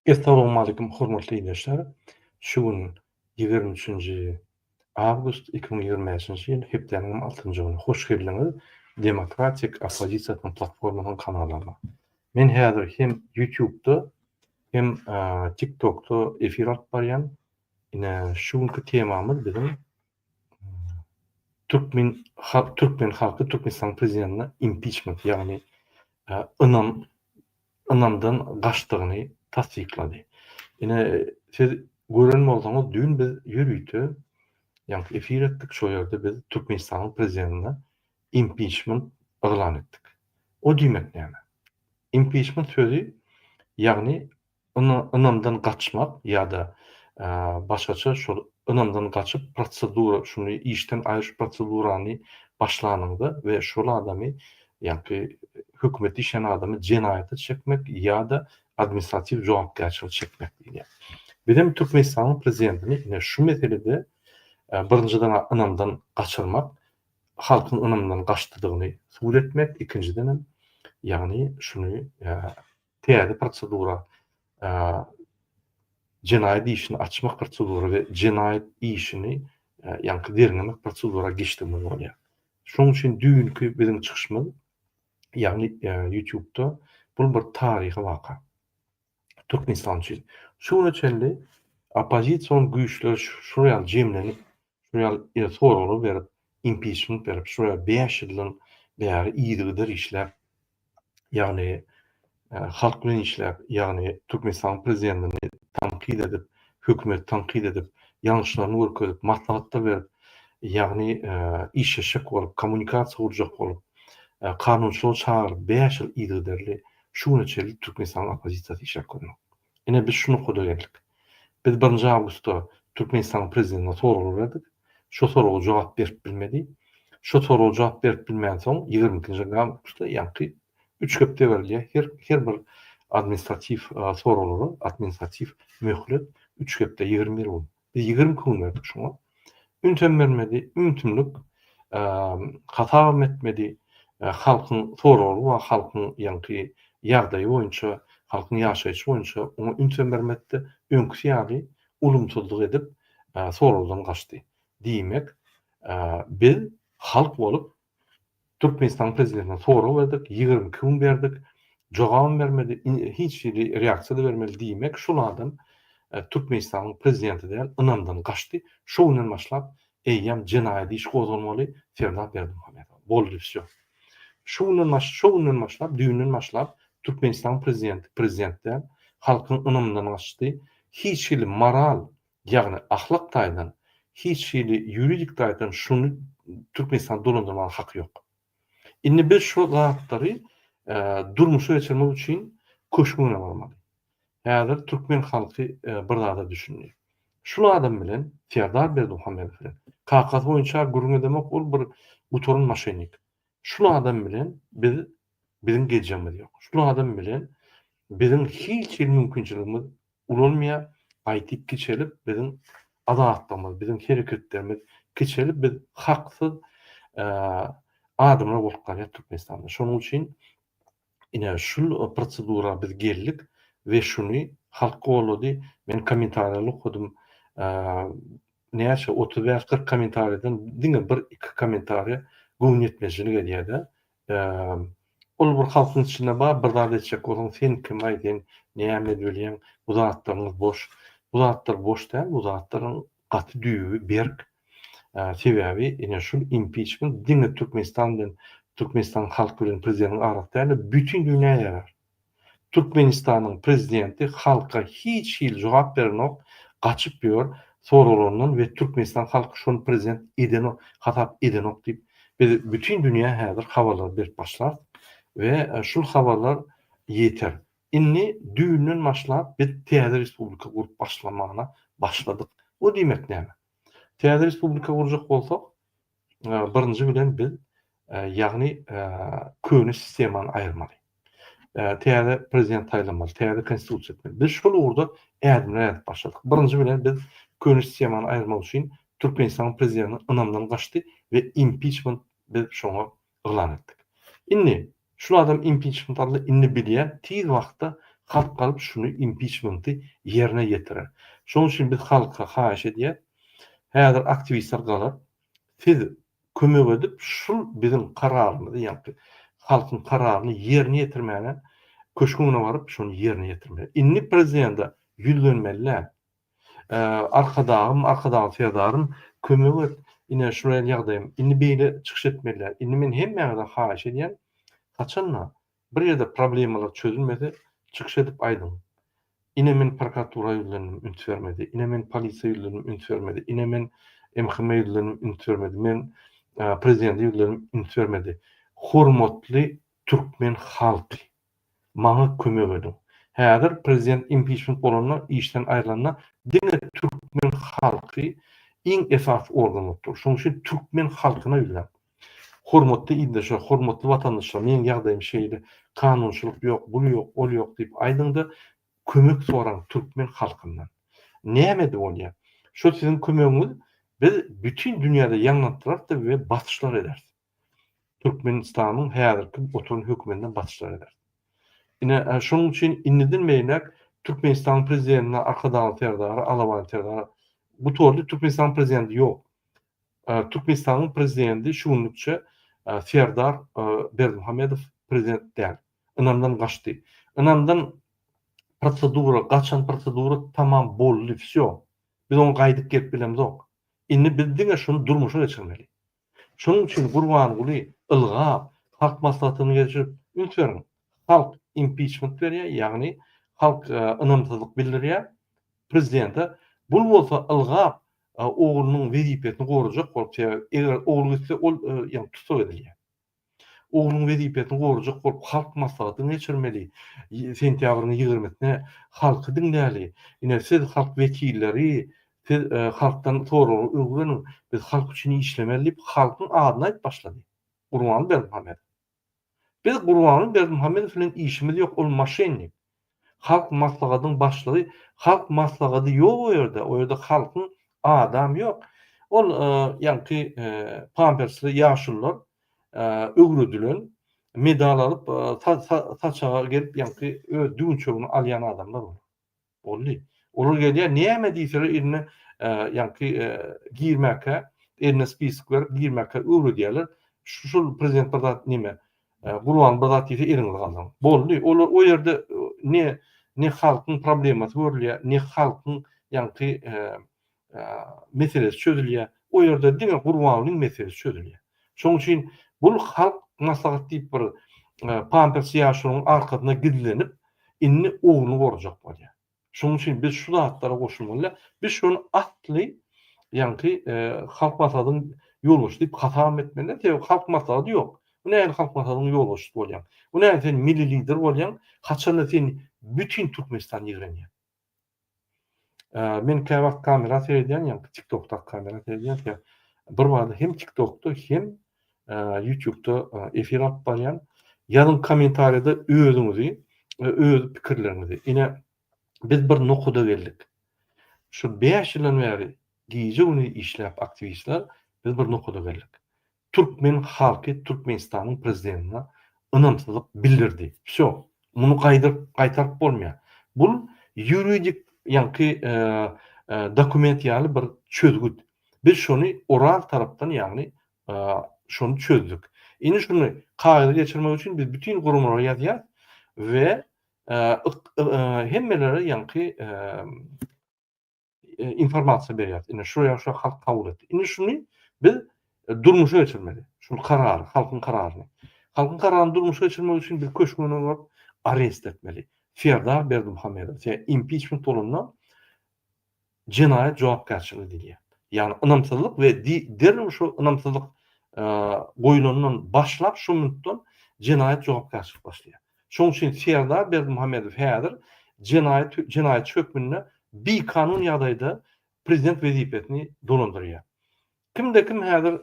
Essalawmaleýkum hormatly ildeşler! Şu gün 23-nji awgust 2025-nji ýyl hepdäniň altynjy güni. Hoş geldiňiz Demokratik oppozisiýasynyň platformasynyň kanalyna. Men häzir hem YouTube-da hem TikTok-da efir alyp barýan. Ine şu günki temamyz biziň Türkmen halk türkmen halky Türkmenistanyň prezidentine impiçment ýagny ynam ynamdan gaçdygyny tassyklady. Ine siz gören bolsaňyz düýn biz ýörite ýaňky efir etdik şo ýerde biz Türkmenistanyň prezidentine impiçment yglan etdik. O diýmek näme? Impiçment sözi ýagny ynamdan gaçmak ýa-da başgaça şol ynamdan gaçyp prosedura şuny işden aýryş prosedurany başlanyňda we şol adamy ýaňky hökümetde işleýän adamy jenaýata çekmek ýa-da administratiw jogapkärçilige çekmek diýilýär. Bizem Türkmenistanyň prezidentini ine şu meselede birinjiden ynamdan gaçyrmak, halkyň ynamyndan gaçdydygyny subut etmek, ikinjidenem ýagny şuny täze prosedura jenaýat işini açmak prosedura we jenaýat işini ýaňky derňemek prosedura geçdigimiz bolýar. Şonuň üçin düýnki biziň çykyşymyz ýagny YouTube-da bul bir taryhy waka. Türkmenistan üçin. Şu güne çenli oppozision güýçler şular ýaly jemlenip, şular ýaly soraglar berip, impiçment berip, şular ýaly 5 ýyldan bäri yzygider işläp, ýagny halk bilen işläp, ýagny Türkmenistanyň prezidentini tankyt edip, hökümeti tankyt edip, ýalňyşlaryny görkezip, maslahatlar berip, ýagny işleşjek bolup, kommunikasiýa gurjak bolup, kanunçylyga çagyryp 5 ýyl yzygiderli şu güne çenli Türkmenistanyň oppozisiýasy işläp görmek. Ine biz şu nokada geldik. Biz birinji awgustda Türkmenistanyň prezidentine soraglar berdik. Şo soraga jogap berip bilmedi. Şo soraga jogap berip bilmänsoň 22-nji awgustda ýaňky üç hepde berilýär. Her her bir administratiw soraglara administratiw möhlet üç hepde 21 gün. Biz 22 gün berdik şoňa. Ünsem bermedi, ümsümlik, hasabam etmedi. Halkyň soragy bar, halkyň ýaňky ýagdaýy boýunça, halkyň ýaşaýşy boýunça oňa ünsem bermedi-de, öňküsi ýaly ulumsyzlyk edip, soragdan gaçdy. Diýmek, biz halk bolup Türkmenistanyň prezidentine sorag berdik, 22 gün berdik, jogabam bermedi, hiç hili reaksiýa-da bermedi, diýmek, şol adam Türkmenistanyň prezidenti däl, ynamdan gaçdy. Şo günden başlap eýýäm jenaýat iş gozgalmaly Serdar Berdimuhamedowa. Boldy wsýo. Şu günden baş, şo günden başlap, düýnden başlap Türkmenistanyň prezidenti prezident däl, halkyň ynamyndan gaçdy. Hiç hili moral Ýagny ahlak taýdan, hiç hili ýuridik taýdan şuny Türkmenistany dolandyrmaga haky ýok. Indi biz şu zatlary durmuşa geçirmek üçin köşgüň öňüne barmaly. Häzir türkmen halky bir zada düşündi. Şul adam bilen, Serdar Berdimuhamedow bilen, kakasy boýunça gürrüň edemok, ol bir gutaran moşennik. Şul adam bilen biz biziň geljegimiz ýok. Şul adam bilen biziň hiç hili mümkinçiligimiz ulanmaýar, gaýtyp kiçelip biziň azatlygymyz, biziň hereketlerimiz kiçelip biz haksyz adamlar bolup galýar Türkmenistanda. Şonuň üçin ine şul prosedura biz geldik we şuny halk gollady. Men kommentariýalary okadym. Näçe 35 40 kommentariýadan diňe bir iki kommentariýa göwünýetmezçilik edýär-de. Ol bir halkyň içinde bar, bir zat etjek bolsaň sen kim-aý sen näme edbilýäň, bu zatlaryňyz boş. Bu zatlar boş däl, bu zatlaryň gaty düýbi berk. Sebäbi ine şul impiçment diňe Türkmenistan bilen Türkmenistanyň halky bilen prezidentiň arasy däl-de bütin dünýä ýarar. Türkmenistanyň prezidenti halka hiç hili jogap berenok, gaçyp ýör soraglaryndan we Türkmenistan halky şony prezident edenok, hasap edenok diýip biz bütin dünýä häzir habarlar berip başlarys we şul habarlar ýeter. Indi düýnden başlap biz täze respublika gurup başlamana başladyk. O diýmek näme? Täze respublika gurjak bolsak birinji bilen biz ýagny köne sistemany aýyrmaly. Täze prezident saýlamaly, täze konstitusiýa etmeli. Biz şol ugurda ädimler ädip başladyk. Birinji bilen biz köne sistemany aýyrmak üçin Türkmenistanyň prezidenti ynamdan gaçdy we impiçment biz şoňa yglan etdik. Indi şul adam impiçment aldy, indi bilýär, tiz wagtda Halk galyp şuny impiçmenti ýerine ýetirer. Şonuň üçin biz halka haýyş edýäs, häzir aktiwistler galar, siz kömek edip şul biziň kararymyzy ýaňky halkyň kararyny ýerine ýetirmäne köşgüň öňüne baryp şony ýerine ýetirmeli. Indi prezidente ýüzlenmeli däl. Arkadagym, Arkadagly Serdarym kömek et, ine şular ýaly ýagdaýym, indi beýle çykyş etmeli däl. Indi men hemmäňize haýyş edýän, haçanda bir ýerde problemalar çözülmese çykyş edip aýdyň. Ine men prokuratura ýüzlendim, üns bermedi. Ine men polisiýa ýüzlendim, üns bermedi. Ine men MHM ýüzlendim, üns bermedi. Men prezidente ýüzlendim, üns bermedi. Hormatly türkmen halky! Maňa kömek ediň. Häzir prezident impiçment bolanda, işden aýrylanda diňe türkmen halky iň esasy organ bolup dur. Şonuň üçin türkmen halkyna ýüzlen. Hormatly ildeşler, hormatly watandaşlar, meň ýagdaýym şeýle, kanunçylyk ýok, bul ýok, ol ýok diýip aýdyňda kömek soraň türkmen halkyndan. Näme edip bolýar? Şol siziň kömegiňiz biz bütin dünýäde ýaňlantdyrarys-da we basyşlar ederis. Türkmenistanyň häzirki oturan hökümetinden basyşlar ederis. Ine, şonuň üçin indiden beýläk Türkmenistanyň prezidentine Arkadagly Serdara, Alabaý Serdara gutardy, Türkmenistanyň prezidenti ýok. Türkmenistanyň prezidenti şu günlükçe Serdar Berdimuhamedow prezident däl. Ynamdan gaçdy. Ynamdan prosedura, gaçan prosedura tamam boldy, wsýo. Biz oňa gaýdyp gelip bilemzok. Indi biz diňe şuny durmuşa geçirmeli. Şonuň üçin Gurbanguly ylgap, Halk Maslahatyny geçirip, üns beriň, halk impiçment berýär, ýagny halk ynamsyzlyk bildirýär prezidente. Bul bolsa ylgap oglunyň wezipesini gorajak bolup, sebäbi eger ogly gitse ol ýagny tussag edilýär. Ogluň wezipesini gorajak bolup halk maslahatyny geçirmeli, sentýabryň ýigrimisine halky diňläli, ine siz halk wekilleri, siz halkdan soragy öwreniň, biz halk üçin işlemeli diýip halkyň adyny aýdyp başlady Gurbanguly Berdimuhamedow. Biz Gurbanguly Berdimuhamedow bilen işimiz ýok, ol moşennik. Halk maslahatynyň başlygy, halk maslahaty ýok o ýerde, o ýerde halkyň adam ýok. Ol ýaňky pampersli ýaşulular öwredilen, medal alyp saçaga gelip ýaňky öz düwünçegini alýan adamlar olar. Boldy. Olar gelýär, näme diýseler eline ýaňky girmäkä, eline spisok berip girmäkä öwredýärler. Şul prezident bir zat neme, Gurban bir zat diýse eliňizi galdyryň. Boldy. Olar o ýerde ne ne halkyň problemasy görülýär, ne halkyň ýaňky meselesi çözülýär. O ýerde diňe Gurbanlyň meselesi çözülýär. Şonuň üçin bul halk maslahat diýip bir pampers ýaşulyň arkasyna gizlenip, indi ogluny gorajak bolýar. Şonuň üçin biz şu zatlara goşulmaly däl. Biz şony asly ýaňky halk maslahatynyň ýolbaşçysy diýip hasap etmeli däl. Sebäbi halk maslahaty ýok. Bu nähili halk maslahatynyň ýolbaşçysy bolýaň? Bu nähili sen milli lider bolýaň, haçanda seni bütin Türkmenistan ýigrenýär. Men käwagt kamera seredýän, ýaňky TikTokdaky kamera seredýän, sebäbi bir bada hem TikTokda, hem YouTube'da efir alyp barýan. Ýazyň kommentariýada özüňizi, öz pikirleriňizi. Ine, biz bir nokada geldik. Şu 5 ýyldan bäri gije-gündiz işläp aktiwistler biz bir nokada geldik. Türkmen halky Türkmenistanyň prezidentine ynamsyzlyk bildirdi. Wsё. Muny gaýdyryp, gaýtaryp bolmaýar. Bul ýuridik ýaňky dokument ýaly bir çözgüt. Biz şony oral tarapdan ýagny şony çözdük. Indi şuny kagyza geçirmek üçin biz bütin guramalara ýazýas we hemmelere ýaňky informasiýa berýäris. Ine şu ýa şu halk kabul etdi. Indi şuny biz durmuşa geçirmeli. Şul karary, halkyň kararyny. Halkyň kararyny durmuşa geçirmek üçin biz köşgüne baryp arest etmeli. Serdar Berdimuhamedow, sebäbi impiçment bolanda jenaýat jogapkärçiligi diýilýär. Ýagny ynamsyzlyk we derrew şu ynamsyzlyk goýlandan başlap şu minutdan jenaýat jogapkärçilik başlaýar. Şonuň üçin Serdar Berdimuhamedow häzir jenaýat jenaýatçy hökmünde bikanun ýagdaýda prezident wezipesini dolandyrýar. Kimde kim häzir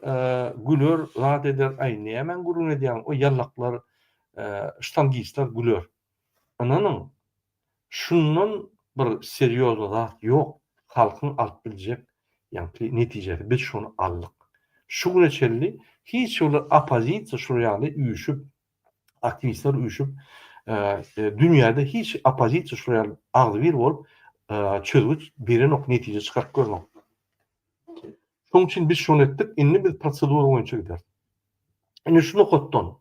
güler, zat eder, aý nämäň gürrüňini edýäň, o ýallaklar, ştangistler güler. Ynanyň, şundan bir serýozny zat ýok, halkyň alyp biljek ýaňky netijesi, biz şony aldyk. Şu güne çenli hiç bir oppozisiýa şular ýaly üýşüp, aktiwistler üýşüp. Dünýäde hiç oppozisiýa şular ýaly agzybir bolup çözgüt berenok, netije çykaryp görnok. Şonuň üçin biz şony etdik, indi biz prosedura boýunça gideris. Indi şu nokatdan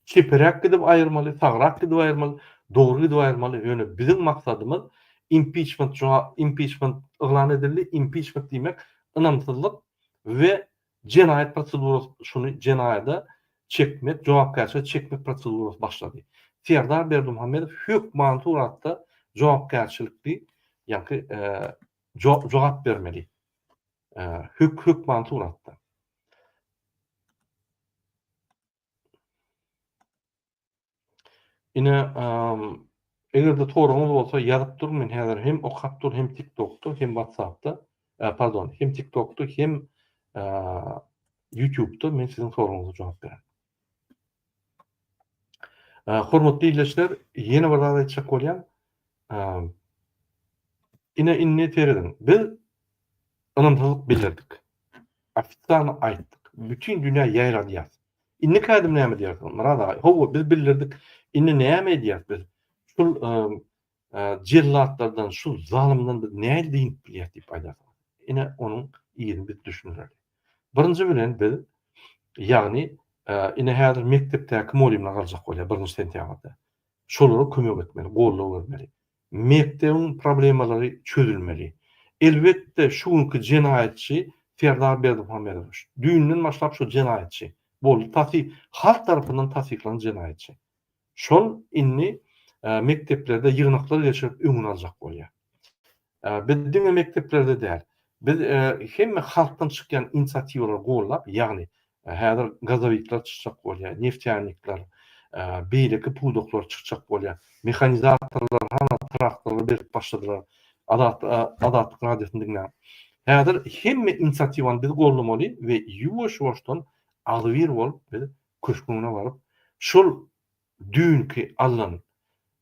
çeperäk gidip aýyrmaly, sagrak gidip aýyrmaly, dogry gidip aýyrmaly, ýöne biziň maksadymyz impiçment impiçment yglan edildi, impiçment diýmek ynamsyzlyk we jenaýat prosedurasy şuny jenaýada çekmek, jogapkärçilige çekmek prosedurasy başlady. Serdar Berdimuhamedow hökmany suratda jogapkärçilikli ýaňky jogap bermeli. Hök hökmany suratda. Ine, eger-de soragyňyz bolsa ýazyp duruň, men häzir hem okap durun, hem TikTokda, hem WhatsAppda, pardon, hem TikTokda, hem YouTube'da men siziň soragyňyza jogap bererin. Hormatly ildeşler, ýene bir zat aýtjak bolýan. Ine indi serediň. Biz ynamsyzlyk bildirdik. Ofitsialno aýtdyk. Bütin dünýä ýaýradýas. Indiki ädim näme diýersiňiz, Myrat aga? Hawa, biz bildirdik. Indi näme edýäs biz? Şul jellatlardan, şul zalymdan biz nähili dynyp bilýäs diýip aýdarsyňyz. Ine, onuň yzyny biz düşündireli. Birinji bilen biz, ýagny, ine häzir mekdepdäki mugallymlar galjak bolýar birinji sentýabrda. Şolara kömek etmeli, goldaw bermeli. Mekdebiň problemalary çözülmeli. Elbetde şu günki jenaýatçy Serdar Berdimuhamedow düýnden başlap şu jenaýatçy boldy. Tasy halk tarapyndan tassyklanan jenaýatçy. Şol indi mekdeplerde ýygnaklar geçirip öňüni aljak bolýar. Biz diňe mekdeplerde däl, biz hemme halkdan çykýan inisiatiwalary gollap, ýagny häzir gazowikler çykjak bolýar, neftýanikler, beýleki pudaklar çykjak bolýar. Mehanizatorlar hana traktorlar berip başladylar. Azat Azatlyk radiosyny diňläň. Häzir hemme inisiatiwany biz gollamaly we ýuwaş-ýuwaşdan agzybir bolup biz köşgüň öňüne baryp, şol düýnki alnan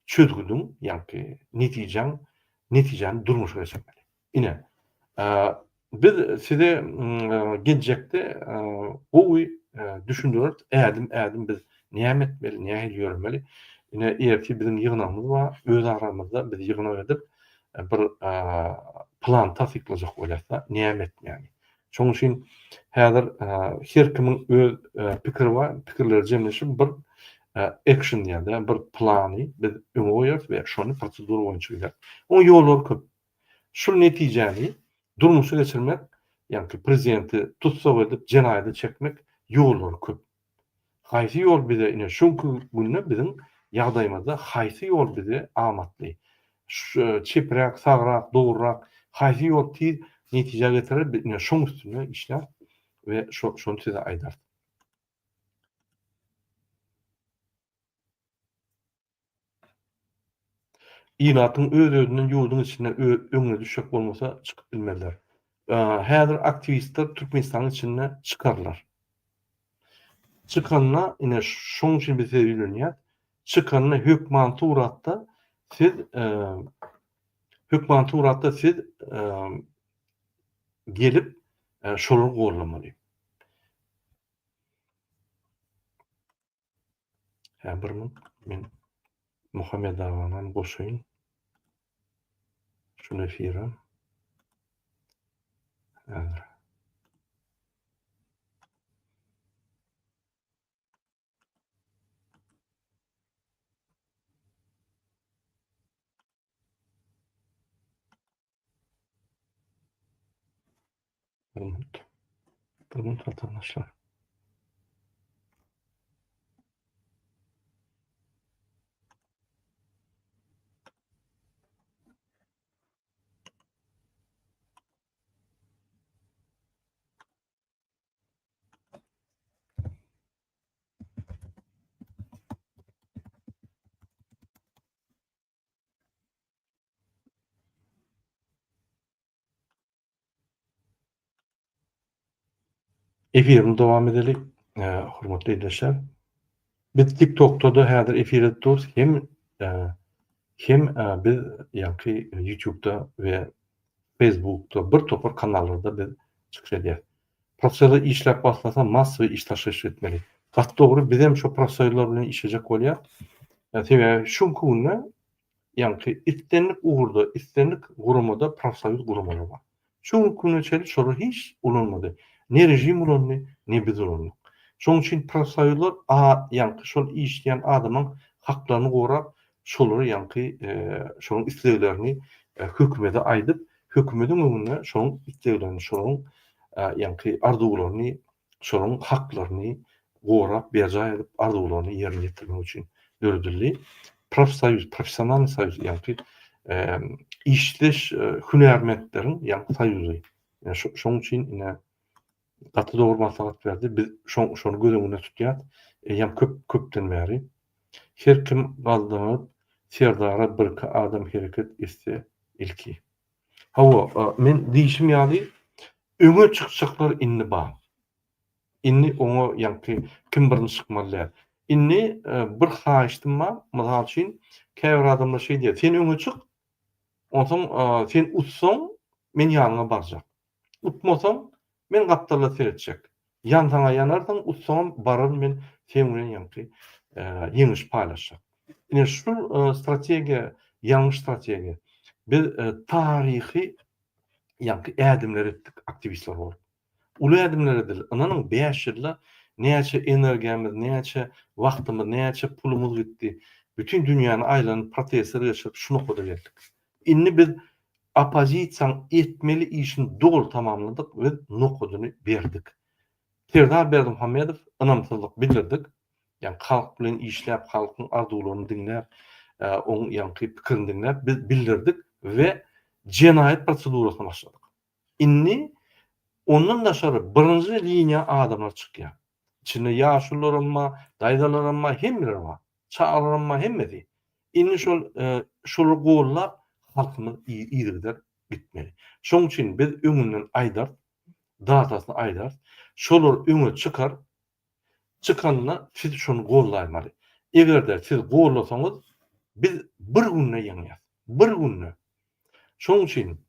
çözgüdiň, ýaňky netijäň, netijäni durmuşa geçirmeli. Ine, biz size geljekde gowy düşündireris, ädim-ädim biz näme etmeli, nähili ýöremeli. Ine, ertir biziň ýygnagymyz bar, öz aramyzda biz ýygnak edip, bir plan tassyklajak bolýas-da, näme etmäni. Şonuň üçin häzir her kimiň öz pikiri bar, pikirleri jemleşip bir action diýýär-de, bir plany biz öňe goýarys we şony prosedura boýunça gideris. Onuň ýollary köp. Şul netijäni durmuşa geçirmek, ýagny prezidenti tussag edip jenaýata çekmek ýollary köp. Haýsy ýol bize ine şu günki günde biziň ýagdaýymyzda haýsy ýol bize amatly? Çepräk, sagrak, dogrurak haýsy ýol tiz netijä getirer biz ine şoň üstünde işläp we şony size aýdarys. Ilatyň öz-özünden ýurduň içinde öňüne düşjek bolmasa çykyp bilmezler. Häzir aktiwistler Türkmenistanyň içinde çykarlar. Çykanda ine şoň üçin biz size ýüzlenýäs. Çykanda hökman suratda siz hökman suratda siz gelip şolary gollamaly. Hä bir minut men Muhammet aganam goşaýyn. Şul efire. Häzir. Bir minut. Bir minut watandaşlar. Efirimizi dowam edeli, hormatly ildeşler. Biz TikTokda-da häzir efir edip durus, hem hem biz ýaňky YouTube'da we Facebook'da bir topar kanallarda biz çykyş edýäs. Profsoýuzlar işläp başlasa massowy iş taşlaýyş etmeli. Gaty dogry bizem şo profsoýuzlar bilen işlejek bolýas. Sebäbi şu günki günde ýaňky islendik ugurda, islendik guramada profsoýuz guramalary bar. Şu günki güne çenli şolar hiç ulanmady. Ne režim ulandy, ne biz ulandyk. Şonuň üçin profsoýuzlar a ýaňky şol işleýän adamyň haklaryny gorap, şolary ýaňky şonuň isleglerini hökümete aýdyp, hökümetiň öňünde şonuň isleglerini, şolaryň ýaňky arzuwlaryny, şolaryň haklaryny gorap, berjaý edip, arzuwlaryny ýerine ýetirmek üçin döredildi. Profsoýuz, professionalnyý soýuz, ýaňky işdeş hünärmentleriň ýaňky soýuzy. Şonuň üçin ine gaty dogry maslahat berdi. Biz şony göz öňünde tutýas. Eýýäm köp köpden bäri. Her kim galdanyp Serdara birki adam hereket etse ilki. Hawa, men diýşim ýaly öňe çykjaklar indi bar. Indi oňa ýaňky kim birinji çykmaly däl. Indi bir haýyştym bar, mysal üçin, käbir adamlar şeý diýýär, sen öňe çyk, onsoň sen utsaň, men ýanyňa barjak. Utmasaň, men gapdalda seretjek. Ýansaň-a ýanarsyň, utsaňam bararyn men seň bilen ýaňky ýeňiş paýlaşjak. Ine şul strategiýa ýalňyş strategiýa. Biz taryhy ýaňky ädimler etdik aktiwistler bolup. Uly ädimler edildi. Ynanyň bäş ýylda näçe energiýamyz, näçe wagtymyz, näçe pulumyz gitdi. Bütin dünýäni aýlanyp protestler geçirip şu nokada geldik. Indi biz oppozisiýaň etmeli işini doly tamamladyk we nokadyny berdik. Serdar Berdimuhamedow ynamsyzlyk bildirdik. Ýagny halk bilen işläp, halkyň arzuwlaryny diňläp, oň ýaňky pikirini diňläp biz bildirdik we jenaýat prosedurasyna başladyk. Indi ondan daşary birinji liniýa adamlar çykýar. Içinde ýaşulularam bar, daýzalaram bar, hemmeler bar. Çagalaram bar, hemmesi. Indi şol şolary gollap halkymyz yzygider gitmeli. Şonuň üçin biz öňünden aýdarys, datasyny aýdarys. Şolar öňe çykar. Çykanda siz şony gollaýmaly. Eger-de siz gollasaňyz biz bir günde ýeňýäs. Bir günde. Şonuň üçin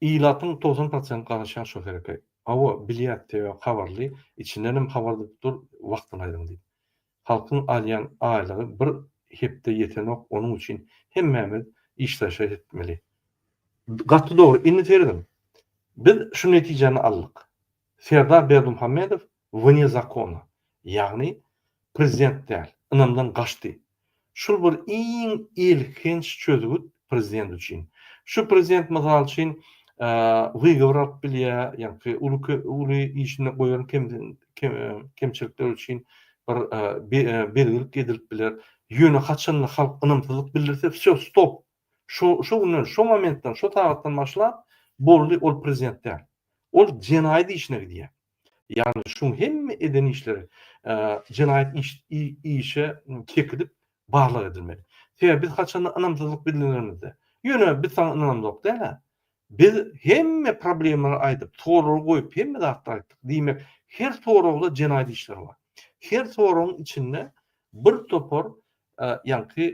Ilatyň 90 prosent garaşýar şo hereke. Hawa bilýäs sebäbi habarly içindenem habar dyp dur wagtyny aýdyň diýip. Halkyň alýan aýlygy bir hepde ýetenok onuň üçin hemmämiz işleşe etmeli. Gaty dogry indi serediň biz şu netijäni aldyk. Serdar Berdimuhamedow wne zakona ýagny prezident däl ynamdan gaçdy. Şul bir iň elhenç çözgüt prezident üçin. Şu prezident mysal üçin wygovor alyp bilýär, ýaňky uly uly işinde goýan kemçilikler üçin bir belgilik edilip biler. Ýöne haçanda halk ynamsyzlyk bildirse, wsё, stop. Şo şo günden, şo momentden, şo sagatdan başlap boldy ol prezident däl. Ol jenaýat işine gidýär. Ýagny şuň hemme eden işleri jenaýat işe çekilip barlag edilmeli. Sebäbi biz haçanda ynamsyzlyk bildirenimizde, ýöne biz saňa ynanamzok däl-ä. Biz hemme problemalary aýdyp, soragy goýup, hemme zatlary aýtdyk. Diýmek, her soragda jenaýat işleri bar. Her soragyň içinde bir topar ýaňky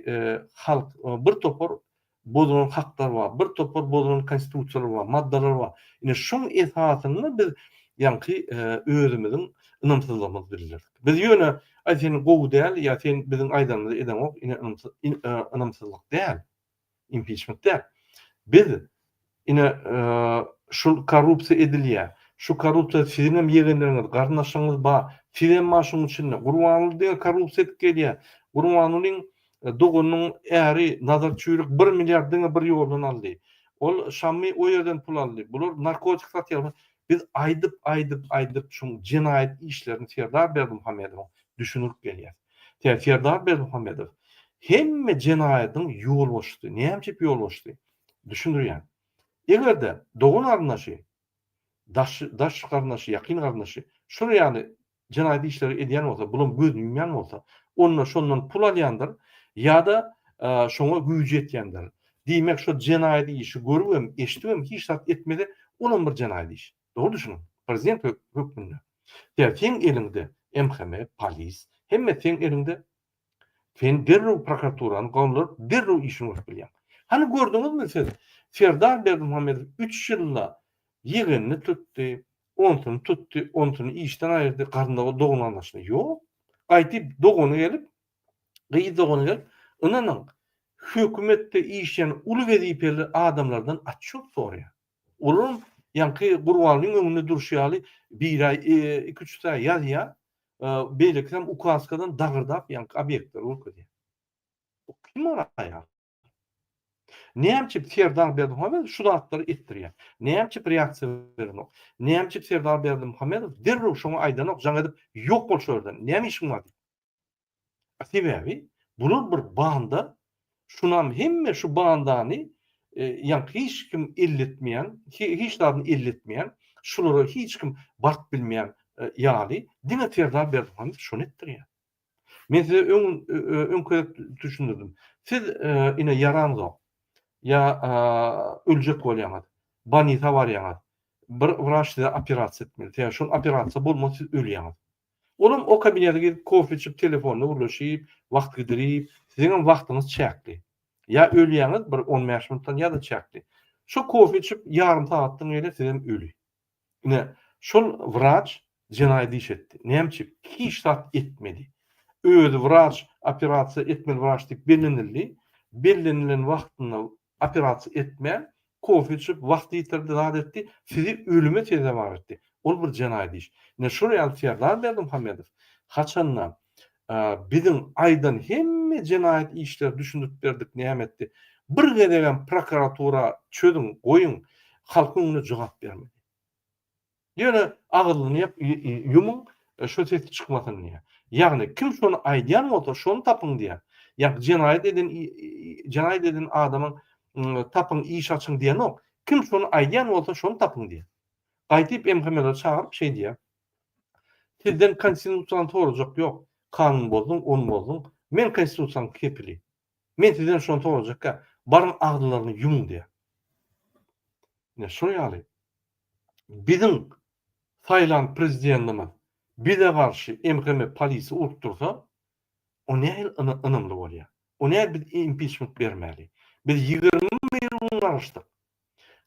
halk, bir topar bozulan haklar bar, bir topar bozulan konstitusiýalar bar, maddalar bar. Ine şoň esasynda biz ýaňky özümiziň ynamsyzlygymyzy bildirdik. Biz ýöne aý sen gowy däl ýa sen biziň aýdanymyzy edeňok, ine ynamsyzlyk däl, impiçment däl. Biz ine şul korrupsiýa edilýär, şu korrupsiýa siziňem ýegenleriňiz, garyndaşlaryňyz bar, sizem bar şuň içinde. Gurbanguly diňe korrupsiýa edip gelýär. Gurbangulyň Doganynyň äri Nazar Çüýrük bir milliard diňe bir ýoldan aldy. Ol Şammy o ýerden pul aldy. Bular narkotik satýarlar. Biz aýdyp, aýdyp, aýdyp şuň jenaýat işlerini Serdar Berdimuhamedowyň düşündirip gelýäs. Sebäbi Serdar Berdimuhamedow hemme jenaýadyň ýolbaşçysy. Näme üçin ýolbaşçysy? Düşündirýän. Eger-de dogan garyndaşy, daş daş garyndaşy, ýakyn garyndaşy şular ýaly jenaýat işleri edýän bolsa, bulam gözüni ýumýan bolsa, onda şondan pul alýandyr ýa-da şoňa güýji ýetýändir. Diýmek, şo jenaýat işi görübem, eşidibem hiç zat etmese, olam bir jenaýat iş. Dogry düşüniň, prezident hökmünde. Sebäbi seň eliňde MHM, polis, hemme seň eliňde. Sen derrew prokuraturany golduryp, derrew işini görüp bilýäň. Hany gördüňizmi siz, Serdar Berdimuhamedow üç ýylda ýegenini tutdy, Onsuny tutdy, onsuny işden aýyrdy, garyndagy dogan-garyndaşyny. Ýok. Gaýdyp dogany gelip, Gyz dogany gelip, ynanyň, hökümetde işleýän uly wezipeli adamlardan otçýot soraýar. Olaram ýaňky Gurbanlyň öňünde durşy ýaly biri iki-üç sä ýazýar, beýlekisem ukaskadan dagyrdap ýaňky obýektleri görkezýär. Bu kim ol aýal? Näme üçin Serdar Berdimuhamedow şu zatlary etdirýär? Näme üçin reaksiýa berenok? Näme üçin Serdar Berdimuhamedow derrew şoňa aýdanok, jaň edip, ýok bol şu ýerden, näme işiň bar diýip. Sebäbi bular bir banda, şunam hemme şu bandany ýaňky hiç kim elletmeýän, hiç zadyny elletmeýän, şulara hiç kim baryp bilmeýän ýaly diňe Serdar Berdimuhamedow şony etdirýär. Men size öň öňki gezek düşündirdim. Siz ine ýaraňzok. Ýa öljek bolýaňyz. Bolnisa barýaňyz. Bir wraç size operasiýa etmeli. Sebäbi şol operasiýa bolmasa siz ölýäňiz. Olam o kabinete girip kofe içip telefonda gürleşip, wagt gidirip, siziňem wagtyňyz çäkli. Ýa ölýäňiz bir on bäş minutdan ýa-da çäkli. Şo kofe içip ýarym sagatdan beýle sizem öli. Ine, şol wraç jenaýat iş etdi. Näme üçin? Hiç zat etmedi. Özi wraç, operasiýa etmeli wraç diýip bellenildi. Bellenilen wagtynda operasiýa etmän, kofe içip, wagt ýitirdi, zat etdi, sizi ölüme sezewar etdi. Ol bir jenaýat iş. Ine, şol ýaly Serdar Berdimuhamedow haçanda biziň aýdan hemme jenaýat işleri düşündirip berdik, näme etdi. Bir gezegem prokuratura çözüň, goýuň, halkyň öňünde jogap bermedi. Ýöne agyzlyny ýumuň, şo sesi çykmasyn diýýär. Ýagny kim şony aýdýan bolsa, şony tapyň diýýär. Ýagny jenaýat eden jenaýat eden adamyň tapyň, iş açyň diýenok. Kim şony aýdýan bolsa, şony tapyň diýýär. Gaýdyp MHM-leri çagyryp şeý diýýär. Sizden konstitusiýany sorajak ýok. Kanun bozduň, ony bozduň. Men konstitusiýanyň kepili. Men sizden şony sorajakka, baryň agzylaryny ýumuň diýýär. Ine şol ýaly biziň saýlan prezidentimiz bize garşy MHM polisi urup dursa, o nähili ynamly bolýar? O nähili biz impiçment bermäli? Biz 21 gün garaşdyk.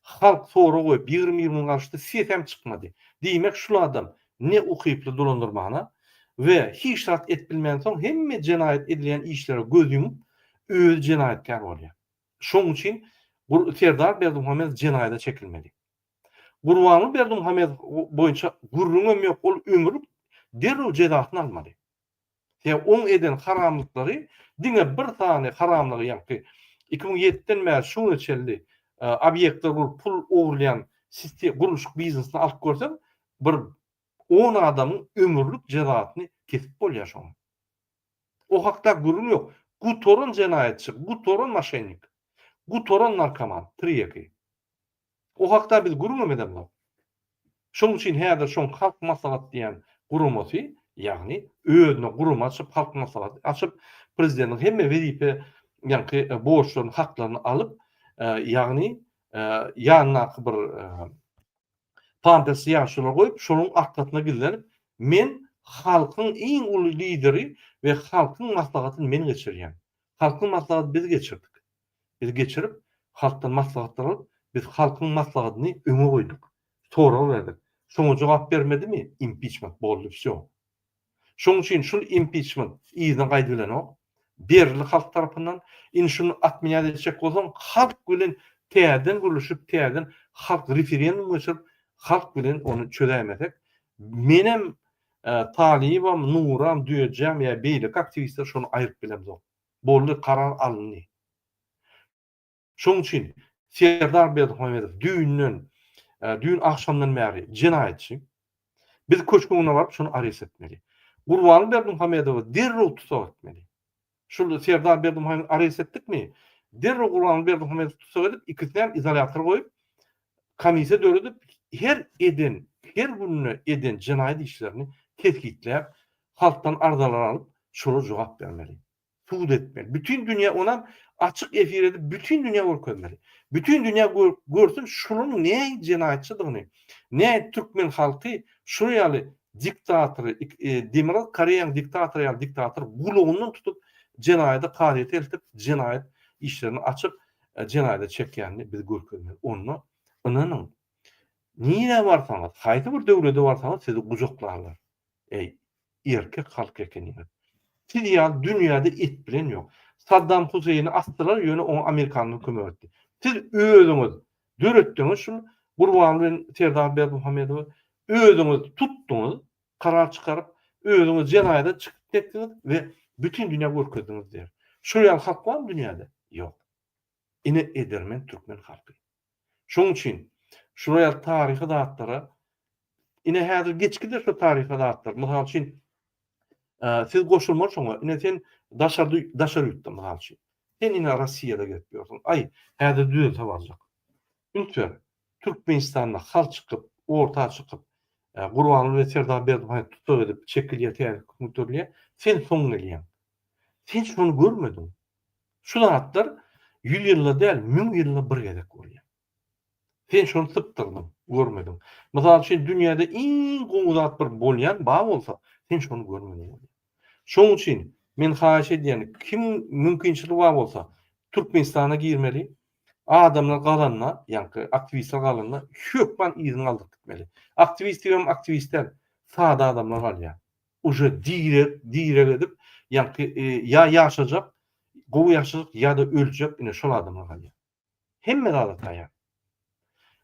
Halk sorag goýup 21 gün garaşdy, sesem çykmady. Diýmek şul adam ne ukyply dolandyrmana we hiç zat et bilmänsoň hemme jenaýat edilýän işlere göz ýumup özi jenaýatkär bolýar. Şoň üçin Serdar Berdimuhamedow jenaýada çekilmeli. Gurbanguly Berdimuhamedow boýunça gürrüňem ýok, ol ömürlik derrew jezasyny almaly. Sebäbi oň eden haramlyklary diňe bir sany haramlygy ýaňky 2007-den bäri şu güne çenli obýektler gurup pul ogurlaýan gurluşyk biznesini alyp görseň bir on adamyň ömürlik jezasyny kesip bolýar şoňa. O hakda gürrüň ýok. Gutaran jenaýatçy, gutaran moşennik, gutaran narkoman, tirýeki. O hakda biz gürrüňem edemzok. Şonuň üçin häzir şoň Halk Maslahaty diýen guramasy, ýagny özüne gurama açyp, Halk Maslahaty açyp, prezidentiň hemme wezipe, ýaňky borçlaryny, haklaryny alyp, ýagny ýanyndaky bir pampersli ýaşulylar goýup, şonuň arkasyna gizlenip, men halkyň iň uly lideri we halkyň maslahatyny men geçirýän. Halkyň maslahaty biz geçirdik. Biz geçirip, halkdan maslahatlar alyp, biz halkyň maslahatyny öňe goýduk. Sorag berdik. Şoňa jogap bermedimi? Impiçment boldy, wsýo. Şoň üçin şul impiçment yzyna gaýdybilenok. Berildi halk tarapyndan. Indi şuny otmenýat etjek bolsaň, halk bilen täzeden gürleşip, täzeden halk referendum geçirip, halk bilen ony çözäýmesek, menem, Talybam, Nuram, Düýejäm ýa beýleki aktiwistler şony aýryp bilemzok. Boldy, karar alyndy. Şonuň üçin Serdar Berdimuhamedow düýnden, düýn agşamdan bäri jenaýatçy. Biz köşgüň öňüne baryp şony arest etmeli. Gurbanguly Berdimuhamedowy derrew tussag etmeli. Şul Serdar Berdimuhamedowy arest etdikmi, derrew Gurbanguly Berdimuhamedowy tussag edip, ikisini hem izolýatora goýup, komissiýa döredip, her eden, her günde eden jenaýat işlerini kesgitläp, halkdan arzalar alyp, şolara jogap bermeli. Sud etmeli. Bütin dünýä onam açyk efir edip bütin dünýä görkezmeli. Bütin dünýä görsün şularyň nähili jenaýatçydygyny, nähili türkmen halky şular ýaly diktatory, Demirgazyk Koreýanyň diktatory ýaly diktatory gulagyndan tutup jenaýada kazyýete eltip jenaýat işlerini açyp jenaýada çekýänini biz görkezmeli. Onda ynanyň nirä barsaňyz, haýsy bir döwlede barsaňyz sizi gujaklarlar. Eý, erkek halk ekeniňiz. Siz ýaly dünýäde et bilen ýok. Saddam Huseýni asdylar ýöne oňa amerikanlar kömek etdi. Siz özüňiz döretdiňiz şul Gurbanguly bilen Serdar Berdimuhamedowy özüňiz tutduňyz karar çykaryp özüňiz jenaýata çykyp etdiňiz we bütin dünýä görkezdiňiz diýer. Şol ýaly halk barmy dünýäde? Ýok. Ine edermen türkmen halky. Şoň üçin şular ýaly taryhy zatlara ine häzir geçgide şu taryhy zatlar. Mysal üçin siz goşulmaly şoňa. Ine sen daşary daşary ýurtda mysal üçin. Sen ine Rossiýada gezip ýörsüň. Aý, häzir düzelse barjak. Üns ber. Türkmenistanda halk çykyp, orta çykyp, Gurbanguly we Serdar Berdimuhamedow tussag edip çekilýär, täze hökümet döredilýär. Sen soň gelýäň. Sen şony görmediň. Şu zatlar ýüz ýylda däl, müň ýylda bir gezek bolýar. Sen şony sypdyrdyň, görmediň. Mysal üçin, dünýäde iň gowy zat bir bolýan bar bolsa, sen şony görmediň bolýar. Şonuň üçin men haýyş edýän, kim mümkinçiligi bar bolsa, Türkmenistana girmeli, adamlar galanda, ýaňky aktiwistler galanda hökman yzyny galdyryp gitmeli. Aktiwist diýibem aktiwist däl, sada adamlar galýar. Uje direk direk edip ýaňky ýa ýaşajak gowy ýaşajak ýa-da öljek ine şol adamlar galýar. Hemme zada taýýar.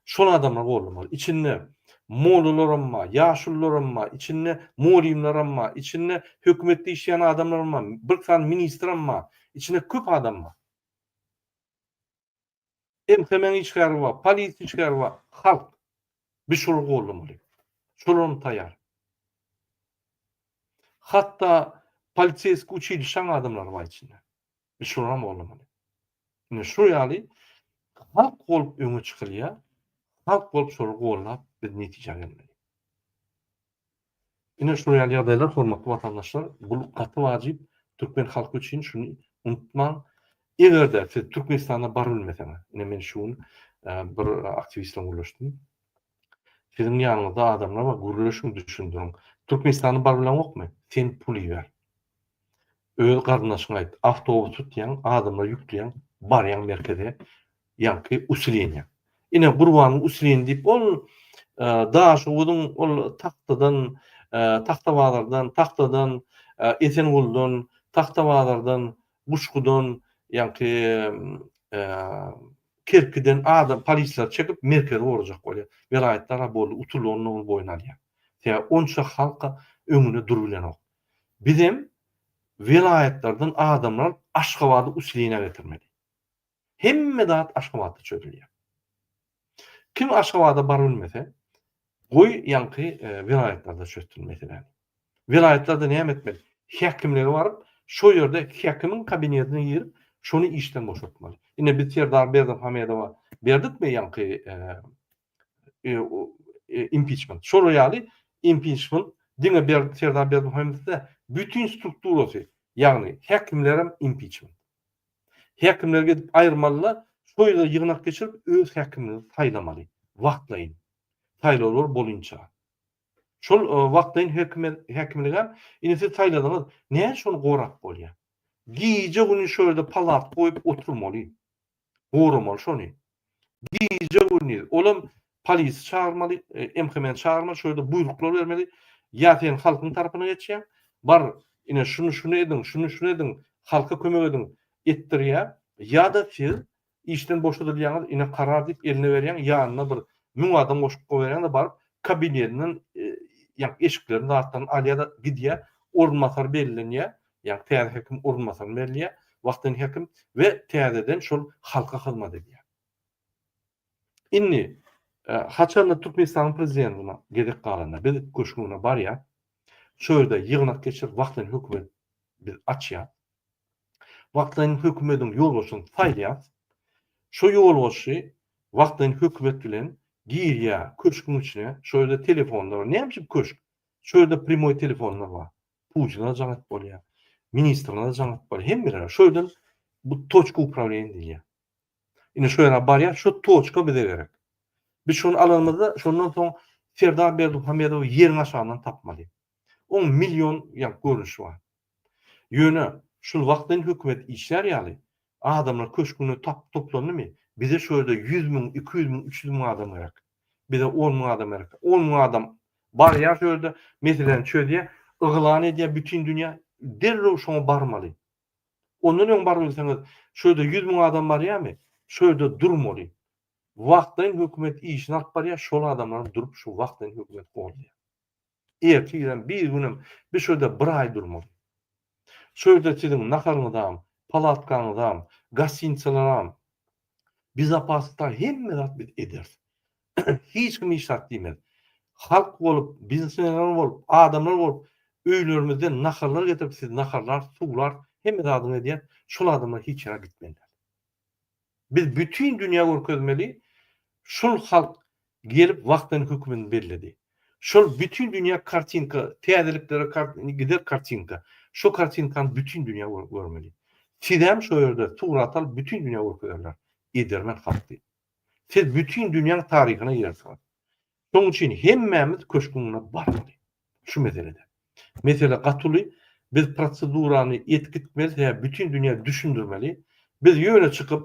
Şol adamlar goldamaly. Içinde mollalaram bar, ýaşulularam bar, içinde mugallymlaram bar, içinde hökümetde işleýän adamlaram bar, bir sany ministrem bar, içinde köp adam bar. MHM-iň işgäri bar, polisiýa işgäri bar, halk. Biz şolary goldamaly. Şolaram taýýar. Hatda poliseýskiý uçilişşaň adamlary bar içinde. Biz şolaram goldamaly. Ine şu ýaly halk bolup öňe çykylýar. Halk bolup şolary goldap biz netijä gelmeli. Ine şular ýaly ýagdaýlar hormatly watandaşlar bul gaty wajyp türkmen halky üçin şuny unutmaň egerde siz Türkmenistana barybilmeseňiz ine men şu gün bir aktiwist bilen gürleşdim siziň ýanyňyzda adamlar bar gürleşiň düşündiriň Türkmenistana barybileňokmy sen pul iber Öz garyndaşyňa aýt, awtobus tutýaň, adamlary ýükleýäň, barýaň merkeze, ýaňky usileniýa. Ine, Gurbanyň usileniýa diýip, ol Daşoguzyň ol Tagtadan, Tagtabazardan, Tagtadan, Esenguldan, Tagtabazardan, Guşgudan, ýaňky Kerkiden adam, polisleri çekip, merkezi gorajak bolýar. Welaýatlar-a boldy, utulandygyny boýun alýar. Sebäbi onça halka öňünde durubilenok. Bizem welaýatlardan adamlar alyp Aşgabada usileniýa getirmeli. Hemme zat Aşgabatda çözülýär. Kim Aşgabada barybilmese, goý ýaňky welaýatlarda çözsün meseläni. Welaýatlarda näme etmeli? Häkimlige baryp, şo ýerde häkimiň kabinetine girip, şony işden boşatmaly. Ine biz Serdar Berdimuhamedowa berdikmi ýaňky impiçment. Şolar ýaly impiçment diňe Ber Serdar Berdimuhamedow däl, bütin strukturasy, ýagny häkimlerem impiçment. Häkimleri gidip aýyrmalylar, şo ýerde ýygnak geçirip öz häkimini saýlamaly wagtlaýyn. Saýlawlar bolynça. Şol wagtlaýyn hökümet häkimligem indi siz saýladyňyz, näme şony gorap bolýar? Gije güni şo ýerde palatka goýup oturmaly. Goramaly şony. Gije gündiz. Olam polisi çagyrmaly, MHM-ni çagyrmaly, şo ýerde buýruklar bermeli. Ýa sen halkyň tarapyna geçýäň, bar, ine şuny şuny ediň, şuny şuny ediň, halka kömek ediň etdirýär. Ýa-da siz işden boşadylýaňyz, ine karar diýip eline berýäň, ýanyna bir müň adam goşup goýberýäň-de baryp kabinetinden ýa eşiklerini zatlaryny alýar-da gidýär, orunbasar bellenýär. Ýagny täze häkim orunbasaryny belleýär, wagtlaýyn häkim we täzeden şol halka hyzmat edýär. Indi haçanda Türkmenistanyň prezidentine gezek galanda biz köşgüne barýas, şo ýerde ýygnak geçirip wagtlaýyn hökümet biz açýas. Wagtlaýyn hökümediň ýolbaşçysyny saýlaýas. Şo ýolbaşçy wagtlaýyn hökümet bilen girýär köşgüň içine, şo ýerde telefonlar bar. Näme üçin köşk? Şo ýerde primoý telefonlar bar. Putine jaň edip bolýar, ministrine-de jaň edip bolýar, hemmelere. Şo ýerden bu toçka upravleniýa diýilýär. Indi şo ýere barýar, şo toçka bize gerek. Biz şony alanymyzda, şondan soň Serdar Berdimuhamedowy ýeriň aşagyndan tapmaly. Oň million ýa görnüşi bar. Ýöne şul wagtlaýyn hökümet işlär ýaly, adamlar köşgünde tap toplandymy, bize şo ýerde 100 müň, 200 müň, 300 müň adam gerek. Bize 10 müň adam gerek. 10 müň adam Barýar şo ýerde meseläni çözýär, yglan edýär bütin dünýä. Derrew şoňa barmaly. Ondan öň baryp bilseňiz, şu ýerde 100 müň adam barýarmy? Şu ýerde durmaly. Wagtlaýyn hökümet işini alyp barýar, şol adamlaram durup şu wagtlaýyn hökümeti goldaýar. Ertirem, birigünem biz şu ýerde bir aý durmaly. Şu ýerde siziň naharyňyzam, palatkaňyzam, gostinitsalaram, bezopasnykam hemme zat biz ederis. Hiç kim hiç zat diýmez. Halk bolup, biznesmenler bolup, adamlar bolup öýlerimizden naharlar getirip sizi naharlarys, suwlarys, hemme zadyňy edýäs. Şol adamlar hiç ýere gitmeli däl. Biz bütin dünýä görkezmeli, şul halk gelip wagtlaýyn hökümini belledi. Şol bütin dünýä kartinka, täzeliklere gider kartinka. Şo kartinkany bütin dünýä görmeli. Sizem şo ýerde surat alyp bütin dünýä görkezerler. Edermen halk diýip. Siz bütin dünýäň taryhyna girersiňiz. Şonuň üçin hemmämiz köşgüň öňüne barmaly. Şu meselede. Mesele gaty uly. Biz prosedurany etip gitmeli, sebäbi bütin dünýä düşündirmeli. Biz ýöne çykyp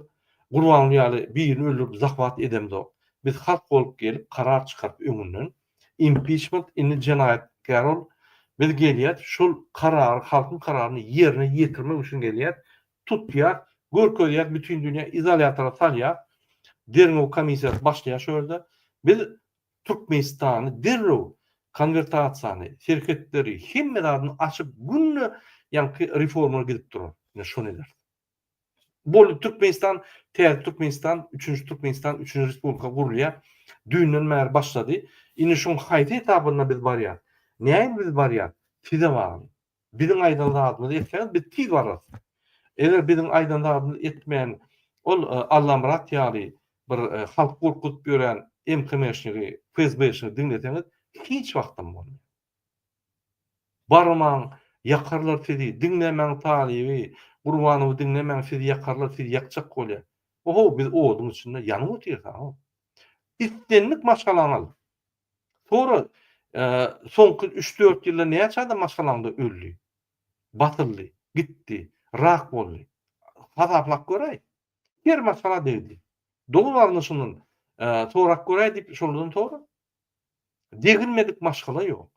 Gurbanguly ýaly birini öldürip zahwat edemzok. Biz halk bolup gelip karar çykaryp öňünden impiçment indi jenaýatkär ol. Biz gelýäs şol karary halkyň kararyny ýerine ýetirmek üçin gelýäs. Tutýas, görkezýäs bütin dünýä izolýatora salýas. Derňew komissiýasy başlaýar şo ýerde. Biz Türkmenistany derrew konwertasiýany, serhetleri, hemme zadyny açyp günde ýaňky reformalar gidip durar. Ine şony ederis. Boldy Türkmenistan, täze Türkmenistan, üçünji Türkmenistan, üçünji respublika gurulýar. Düýnden bäri başlady. Indi şoň haýsy etabynda biz barýas? Nähili biz barýas? Size bagly. Biziň aýdan zadymyzy etseňiz biz tiz bararys. Eger biziň aýdan zadymyzy etmän ol Allamyrat ýaly bir halky gorkuzyp ýören MKM-şnigi, FSB-şnigi diňleseňiz hiç wagtam bolmaýar. Barmaň, ýakarlar sizi, diňlemäň Talyby, Gurbanowy diňlemäň sizi ýakarlar, sizi ýakjak bolýar. Ohow biz oduň içinde ýanyp otyrys-a. Islendik maşgalaňy al. Sora, soňky üç-dört ýylda näçe adam maşgalaňda öldi? Basyldy, gitdi, rak boldy. Hasaplap göräý. Her maşgala degdi. Dogan garyndaşyňdan sorap göräý diýip, şolardan sora. Degilmedik maşgala ýok.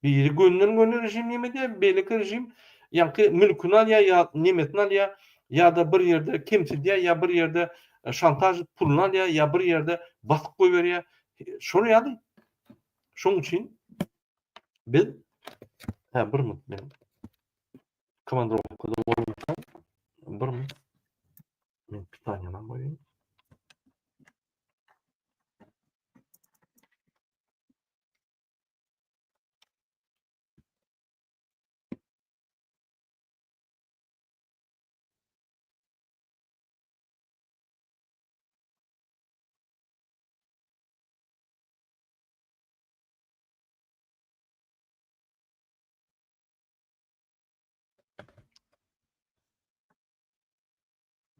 Biri gönden-göni režim neme edýär, beýleki režim ýaňky mülküni alýar ýa nemesini alýar, ýa-da bir ýerde kemsidýär, ýa bir ýerde şantaž edip puluny alýar, ýa bir ýerde basyp goýberýär. Şol ýaly. Şonuň üçin biz hä bir minut men komandirowkada bolmasam bir minut men pitaniýany goýaýyn.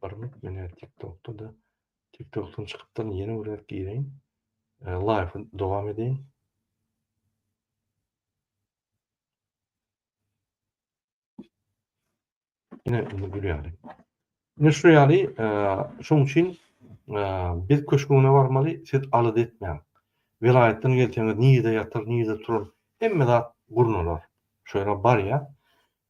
Bir minut men TikTokda-da TikTokdan çykypdyryn ýene bir gezek gireýin. Live dowam edeýin. Ine indi gül ýaly. Ine şu ýaly, şoň üçin biz köşgüne barmaly, siz alada etmäň. Welaýatdan gelseňiz nirde ýatar, nirde turar, hemme zat gurnalar. Şo ýere barýas,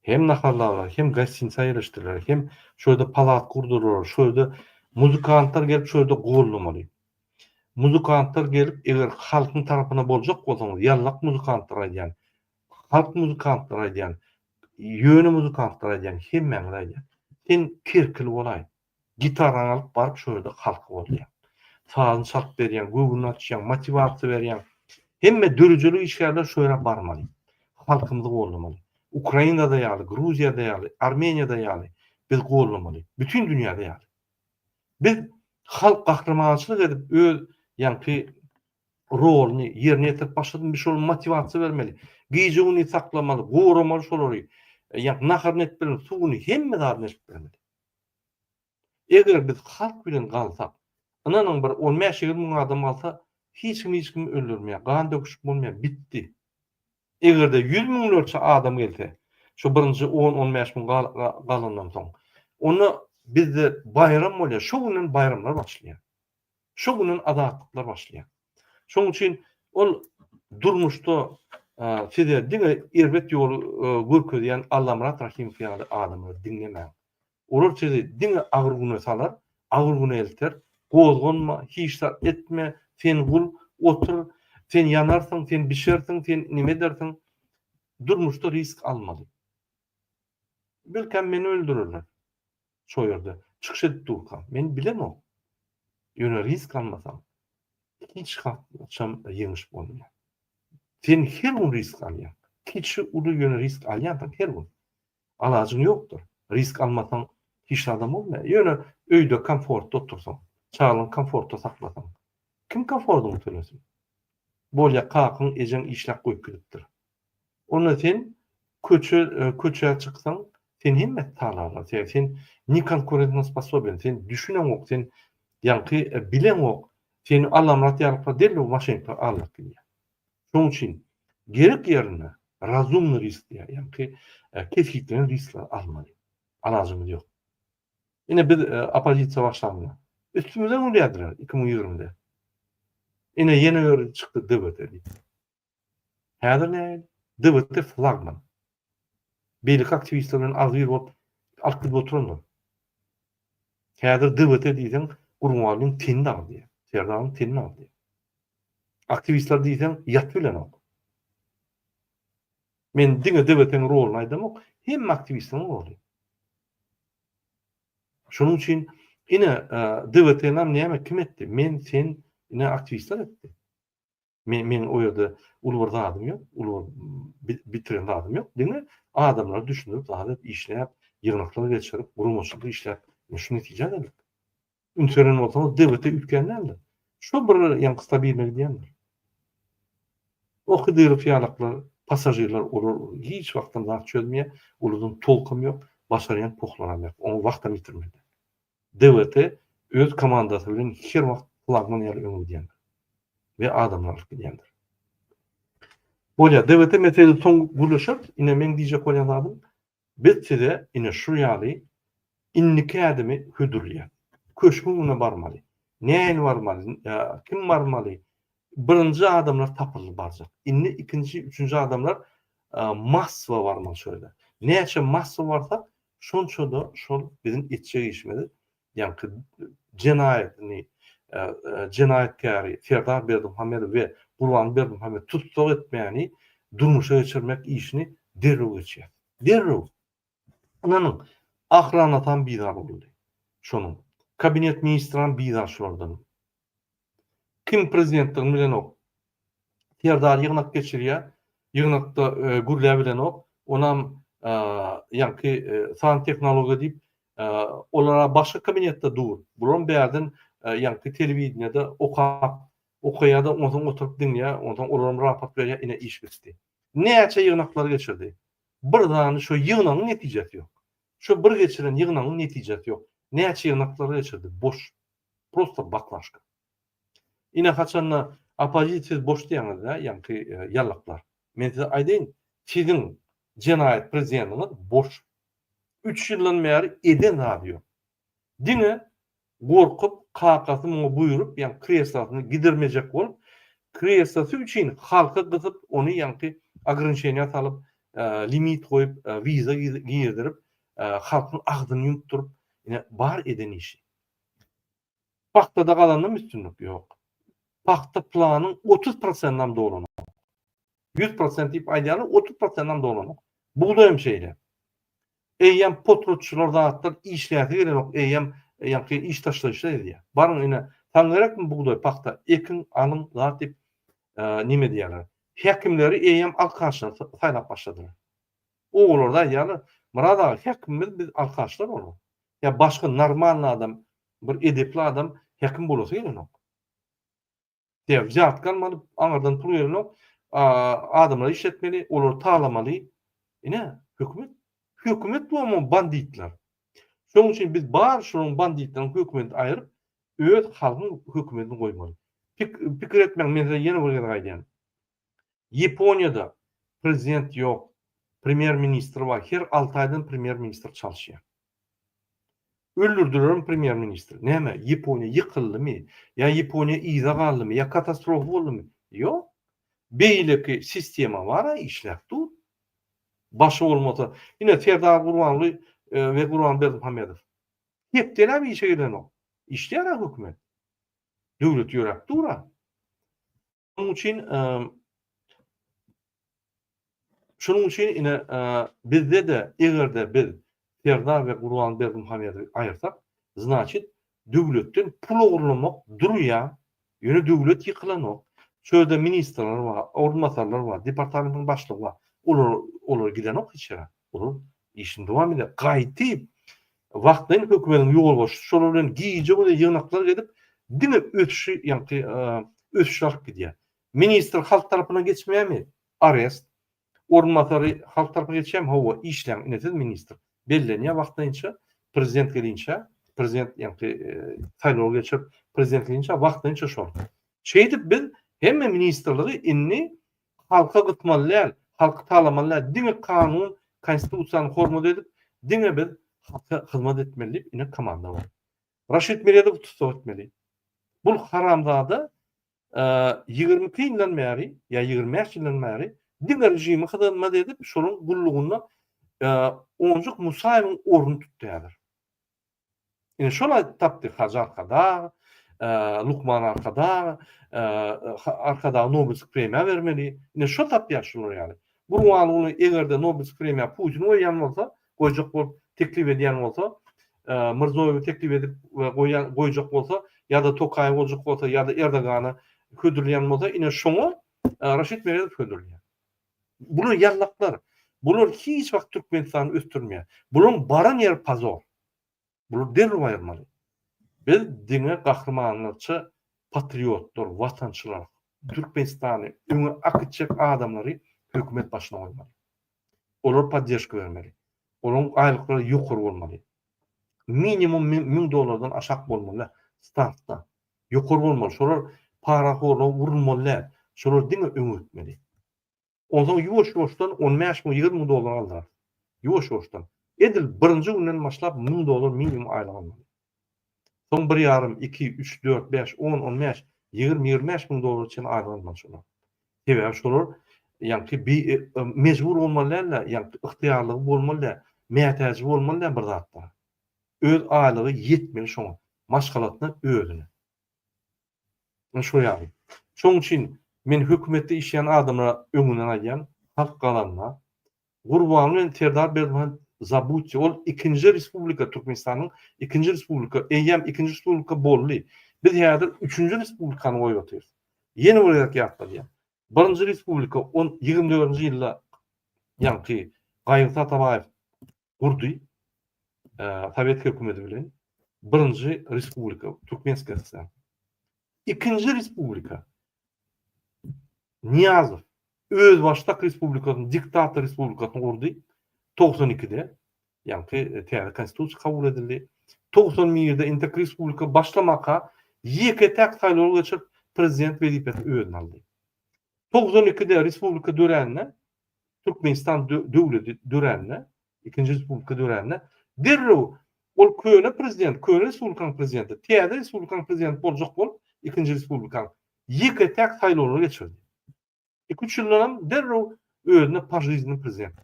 hem naharlarlar, hem gostinisa ýerleşdiriler, hem şo ýerde palatka gurdurylar, şo ýerde muzykantlar gelip şo ýerde gollamaly. Muzykantlar gelip, eger halkyň tarapyna boljak bolsaňyz, ýallak muzykantlar aýdýan, Halk muzykantlary aýdýan, ýöne muzykantlary aýdýan, hemmäňize aýdýan. Sen kerkili bolaý. Gitaraňy alyp baryp şo ýerde halky goldaýaň. Sazyny çalyp berýäň, göwnüni açýaň, motiwasiýa berýäň. Hemme döredijilik işgärleri şo ýere barmaly. Halkymyzy goldamaly. Ukrainada ýaly, Gruziýada ýaly, Armeniýada ýaly biz goldamaly. Bütin dünýäde ýaly. Biz halk gahrymançylyk edip öz ýaňky roluny ýerine ýetirip başladymy biz şolara motiwasiýa bermeli. Gije-gündiz saklamaly, goramaly şolary. Ýa naharyny edip bermeli, suwuny, hemme zadyny edip bermeli. Eger biz halk bilen galsak, ynanyň bir on bäş-ýigrimi müň adam galsa, hiç kim hiç kimi öldürmeýär, gan döküşik bolmaýar, bitdi. Eger-de ýüz müňlerçe adam gelse, şu birinji on-on bäş müň galandan soň, onda bizde baýram bolýar, şo günden baýramlar başlaýar. Şo günden azatlyklar başlaýar. Şonuň üçin ol durmuşda size diňe erbet ýoly görkezýän Allamyrat Rahymow ýaly adamlary diňlemäň. Olar sizi diňe agyr güne salar, agyr güne elter. Gozganma, hiç zat etme, sen gul, otur, sen ýanarsyň, sen bişersiň, sen neme edersiň. Durmuşda risk almaly. Belkäm meni öldürerler. Şo ýerde çykyş edip durkam. Men bilemok. Ýöne risk almasaň, hiç haçan ýeňiş bolmaýar. Sen her gün risk alýaň. Kiçi, uly ýöne risk alýansyň her gün. Alajyň ýokdur. Risk almasaň hiç zadam bolmaýar. Ýöne öýde komfortda otursaň, çagalaryňy komfortda saklasaň, kim komfortyňy tölesin? Bolýa kakyň, ejeň işläp goýup gidipdir. Onda sen köçe köçä çyksaň, seni hemmesi talarlar. Sebäbi sen ne konkurentnosposoben, sen düşüneňok, sen ýaňky bileňok. Seni Allamyrat ýalyklar derrew maşennikler aldap gidýär. Şonuň üçin gerek ýerinde razumny risk diýýär, ýaňky kesgitlenen riskleri almaly. Alajymyz ýok. Ine biz oppozisiýa başlanda üstümize gülýärdiler 2020-de. Ine ýene bir çykdy DWT diýip. Häzir nähili? DWT flagman. Beýleki aktiwistler bilen agzybir bolup alyp gidip oturanlar. Häzir DWT diýseň Gurbangulynyň tenini agdýar. Serdaryň tenini agdýar. Aktiwistler diýseň ýatyp bilenok. Men diňe DWT-niň roluny aýdamok, hemme aktiwistleriň roly. Şonuň üçin ine DWT-nam näme kim etdi? Men, sen, ine aktiwistler etdi. Men meň o ýerde uly bir zadym ýok, uly bir bitiren zadym ýok. Diňe adamlara düşündirip, zat edip işläp, ýygnaklar geçirip, guramaçylykly işläp, şu netijä geldik. Üns beren bolsaňyz DWT üýtgän däldir. Şo bir ýaňky stabilno gidýändir. O Hydyrow ýalaklar, passažirler olar hiç wagtam zat çözmeýär, olardan tolkam ýok, başarýan pohlaram ýok. Oňa wagtam ýitirmeli. DWT öz komandasy bilen her wagt flagman ýaly öňe gidýändir we adamlary alyp gidýändir. Bolýar, DWT meselesi soň gürleşeris. Ine meň diýjek bolýan zadym, biz size ine şu ýaly indiki ädimi hödürleýäs. Köşgüň öňüne barmaly. Nähili barmaly, kim barmaly? Birinji adamlar tapyldy barjak. Indi ikinji, üçünji adamlar massowa barmaly şo ýerde. Näçe massowa barsak, Şonça-da şol biziň etjek işimiz, ýaňky jenaýatyny, jenaýatkäri Serdar Berdimuhamedow we Gurbanguly Berdimuhamedowy tussag etmäni durmuşa geçirmek işini derrew geçýär. Derrew! Ynanyň, ahranasam bizar boldy şonuň. Kabinet ministram bizar şulardan. Kim prezidentdigini bilenok. Serdar ýygnak geçirýär. Ýygnakda gürläbilenok. Onam ýaňky san tehnologiýa diýip, olar-a başga kabinetde dur. Bularam bärden ýaňky telewideniýede okap, okaýar-da, onsoň oturyp diňleýär, onsoň olaram raport berýär, ine iş bitdi. Näçe ýygnaklar geçirdi. Bir dany şo ýygnagyň netijesi ýok. Şo bir geçiren ýygnagyň netijesi ýok. Näçe ýygnaklar geçirdi, boş. Prosta baklaşka. Ine haçanda oppozisiýa siz boş diýýäňiz-dä, ýaňky ýallaklar. Men size aýdaýyn, siziň jenaýat prezidentiňiz boş. Üç ýyldan bäri eden zady ýok. Diňe gorkup, kakasy muňa buýrup, ýaňky kreslosyny gidirmejek bolup, kreslosy üçin halky gysyp, ony ýaňky ograniçeniýa salyp, limit goýup, wiza girdirip, halkyň agzyny ýumupdyryp, ine bar eden işi. Pagtada gazandymy üstünlik? Ýok. Pagta planyň 30 prosentinem dolanok. 100 prosent diýip aýdýarlar, 30 prosentinem dolanok. Bugdaýam şeýle. Eýýäm potratçylar zatlar işläsi gelenok, eýýäm ýaňky iş taşlaýyşlar edýär. Baryň ine, saňa gerekmi bugdaý, pagta, ekiň, alyň zat diýip neme edýärler. Häkimleri eýýäm alkaşlar saýlap başladylar. Obalarda aýdýarlar, Myrat aga, häkimimiz biz alkaşlar olar. Ýa başga normalny adam, bir edepli adam häkim bolasy gelenok. Sebäbi wzýatka almaly, aňyrdan pul gelenok, adamlary işletmeli, olary talamaly. Ine, hökümet. Hökümet bu amma banditler. Şonuň üçin biz bar şolaryň banditleriň hökümetini aýryp, öz halkyň hökümetini goýmaly. Pikir etmäň, men size ýene bir gezek aýdýan. Ýaponiýada prezident ýok, premýer ministr bar, her alty aýdan premýer ministr çalyşýar. Öldürdilermi premýer ministri? Näme, Ýaponiýa ýykyldymy? Ýa Ýaponiýa yza galdymy? Ýa katastrofa boldumy? Ýok. Beýleki sistema bar-a işläp dur. Başy bolmasa, ine Serdar Gurbanguly we Gurban Berdimuhamedow hepdeläp işe gelenok. Işleýär-ä hökümet. Döwlet ýöräp dur-a. Şonuň üçin şonuň üçin ine bizde-de eger-de biz Serdar we Gurban Berdimuhamedowy aýyrsak, znaçit döwletden pul ogurlamak durýar, ýöne döwlet ýykylanok. Şu ýerde ministrler bar, orunbasarlar bar, departamentiň başlygy bar. Olar olar gidenok hiç ýere. Olar işini dowam edýär. Gaýty wagtlaýyn hökümetiň ýolbaşçysy şolar bilen gije-gündiz ýygnaklar edip, diňe ösüşi ýaňky ösüşi alyp gidýär. Ministr halk tarapyna geçmeýärmi? Arest. Orunbasary halk tarapyna geçýärmi? Hawa, işläň, ine siz ministr. Bellenýär wagtlaýynça, prezident gelinçä, prezident ýaňky saýlaw geçirip, prezident gelinçä wagtlaýynça şol. Şeýdip biz hemme ministrligi indi Halka gytmaly däl, halky talamaly däl, diňe kanun, konstitusiýany hormat edip, diňe biz halka hyzmat etmeli diýip ine komanda bar. Raşid Meredowy tussag etmeli. Bul haramzada 22 ýyldan bäri ýa 25 ýyldan bäri diňe režime hyzmat edip, şolaryň gullugynda Onjuk Musaýewiň ornuny tutdy häzir. Ine şol aýdyp tapdy Hajy Arkadag, Lukman Arkadag, Arkadaga Nobelski premiýa bermeli. Ine şo tapýar şular ýaly. Gurbanguly eger-de Nobelski premiýa Putin goýýan bolsa, goýjak bolup teklip edýän bolsa, Mirzoýewi teklip edip goýýan goýjak bolsa, ýa-da Tokaýew boljak bolsa, ýa-da Erdogana hödürleýän bolsa, ine şoňa Raşid Meredow hödürleýär. Bular ýallaklar. Bular hiç wagt Türkmenistany ösdürmeýär. Bularyň baran ýeri pozor. Bulary derrew aýyrmaly. Biz diňe gahrymanlarça patriotlar, watançylar, Türkmenistany öňe akitjek adamlary hökümet başyna goýmaly. Olara podderžka bermeli. Olaryň aýlyklary ýokary bolmaly. Minimum 1000 dollardan aşak bolmaly startda. Ýokary bolmaly. Şolar parahorluga urunmaly däl. Şolar diňe öňe gitmeli. Onsoň ýuwaş-ýuwaşdan on bäş müň, 20 müň dollar aldyrarys. Ýuwaş-ýuwaşdan. Edil birinji günden başlap 1000 dollar minimum aýlyk almaly. Soň bir ýarym, iki, üç, dört, bäş, on, on bäş, ýigrimi, 25 müň dollara çenli aýlyk almaly şolar. Sebäbi şolar ýaňky bi mejbur bolmaly däl-de, ýaňky ygtyýarlygy bolmaly däl, mätäji bolmaly däl bir zatlara. Öz aýlygy ýetmeli şoňa, maşgalasyna, özüne. Ine şo ýaly. Şonuň üçin men hökümetde işleýän adamlara öňünden aýdýan, halk galanda Gurbanguly bilen Serdar Berdimuhamedow zabudьте, ol ikinji respublika Türkmenistanyň ikinji respublika, eýýäm ikinji respublika boldy. Biz häzir üçünji respublikany goýup otyrys. Ýene bir gezek ýatladýan. Birinji respublika on ýigrimi dördünji ýylda ýaňky Gaýgysyz Atabaýew gurdy sowet hökümeti bilen birinji respublika Türkmenskiý SSR. Ikinji respublika Nyýazow özbaşdak respublikasyny, diktator respublikasyny gurdy 92-de. Ýaňky täze konstitusiýa kabul edildi. 91-de entek respublika başlamaka ýeke-täk saýlaw geçirip prezident wezipesini özüne aldy. 92-de respublika dörände Türkmenistan döwleti dörände, ikinji respublika dörände derrew ol köne prezident, köne respublikanyň prezidenti täze respublikanyň prezidenti boljak bolup, ikinji respublikanyň ýeke-täk saýlawlary geçirdi. Iki-üç ýyldanam derrew özüne pažizniý prezident.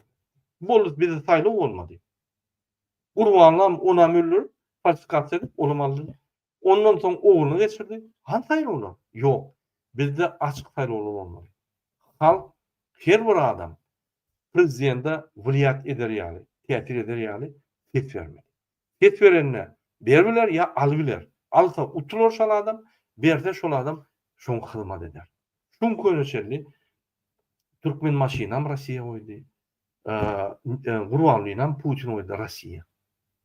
Boldy, bizde saýlaw bolmady. Gurbanlam onam öldürip, falsifikasiýa edip, olam aldy. Ondan soň ogluny geçirdi. Hany saýlawlar? Ýok. Bizde açyk saýlawlar bolmaly. Halk, her bir adam prezidente wliýat eder ýaly, täsir eder ýaly ses bermeli. Ses berende beribiler ýa alybiler. Alsa utular şol adam, berse şol adam şoňa hyzmat eder. Şuň köne çenli Türkmenbaşynam Rossiýa goýdy. Gurbangulyny Putin goýdy Rossiýa.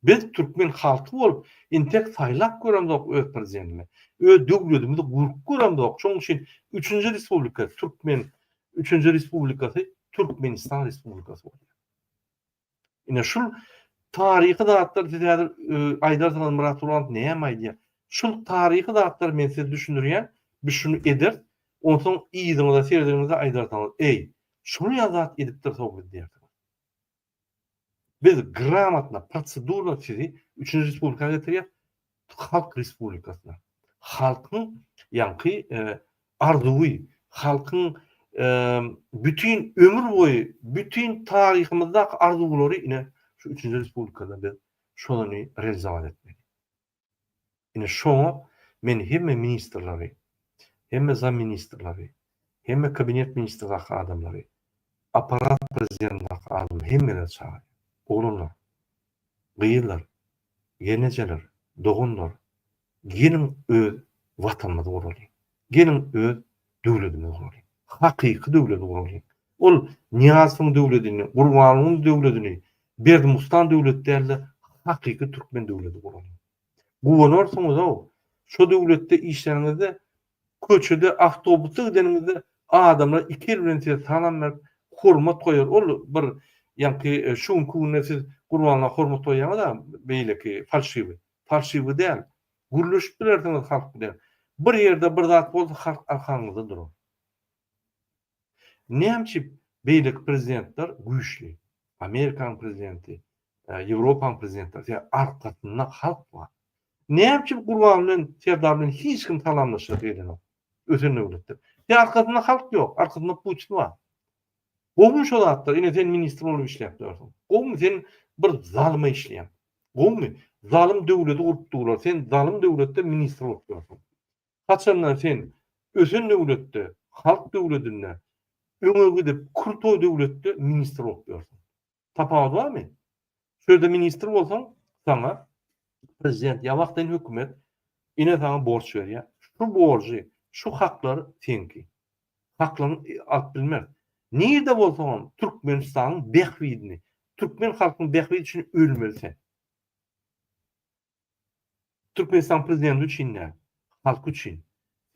Biz türkmen halky bolup intek saýlap göremzok öz prezidentimizi. Öz döwletimizi gurup göremzok. Şonuň üçin üçünji respublika türkmen üçünji respublikasy Türkmenistan respublikasy bolýar. Ine şul taryhy zatlar siz häzir aýdarsyňyz Myrat Gurbanov näme aýdýar? Şul taryhy zatlary men size düşündirýän, biz şuny ederis, onsoň yzyňyza seredeniňizde aýdarsyňyz, eý, şuny ýaly zat edipdiris-ow biz diýersiňiz. Biz gramotno, prosedurno sizi üçünji respublika getirýäs, halk respublikasyna. Halkyň ýaňky arzuwy, halkyň Bütin ömür boýy, bütin taryhymyzdaky arzuwlary ine şu üçünji respublikada biz şony realizowat etmeli. Ine şoňa men hemme ministrleri, hemme zamministrleri, hemme kabinet ministrdaky adamlary, apparat prezidentdaky adamlary hemmeleri çagyrýan. Oglanlar, gyzlar, gelnejeler, doganlar, geliň öz watanymyzy guralyň. Geliň öz döwletimizi guralyň. Hakyky döwleti guralyň. Ol Nyýazowyň döwletini, Gurbangulyň döwletini, Berdimustan döwleti däl-de, hakyky türkmen döwleti guralyň. Guwanarsyňyz-ow, şo döwletde işläniňizde, köçede, awtobusda gideniňizde adamlar iki el bilen size salam berip, hormat goýar. Ol bir ýaňky şu günki günde siz Gurbanguly hormat goýýaňyz-a beýleki falşiwi. Falşiwi däl. Gürleşip bilersiňiz halk bilen. Bir ýerde bir zat bolsa halk arkaňyzda durar. Näme üçin beýleki prezidentler güýçli? Amerikanyň prezidenti, Ýewropanyň prezidentleri, sebäbi arkasynda halk bar. Näme üçin Gurban bilen Serdar bilen hiç kim salamlaşjak gelenok ösen döwletde? Sebäbi arkasynda halk ýok, arkasynda Putin bar. Gowumy şo zatlar? Ine sen ministr bolup işläp ýörsüň. Gowumy sen bir zalyma işleýäň. Gowumy? Zalym döwleti gurup durlar. Sen zalym döwletde ministr bolup ýörsüň. Haçanda sen ösen döwletde, halk döwledinde, öňe gidip krutoý döwletde ministr bolup ýörsüň. Tapawudy barmy? Şu ýerde ministr bolsaň, saňa prezident ýa wagtlaýyn hökümet ine saňa borç berýär. Şu borjy, şu haklar seňki. Haklaryňy alyp bilmeris. Nirde bolsaňam Türkmenistanyň bähbidini, türkmen halkynyň bähbidi üçin ölmeli sen. Türkmenistan prezidenti üçin däl, halky üçin.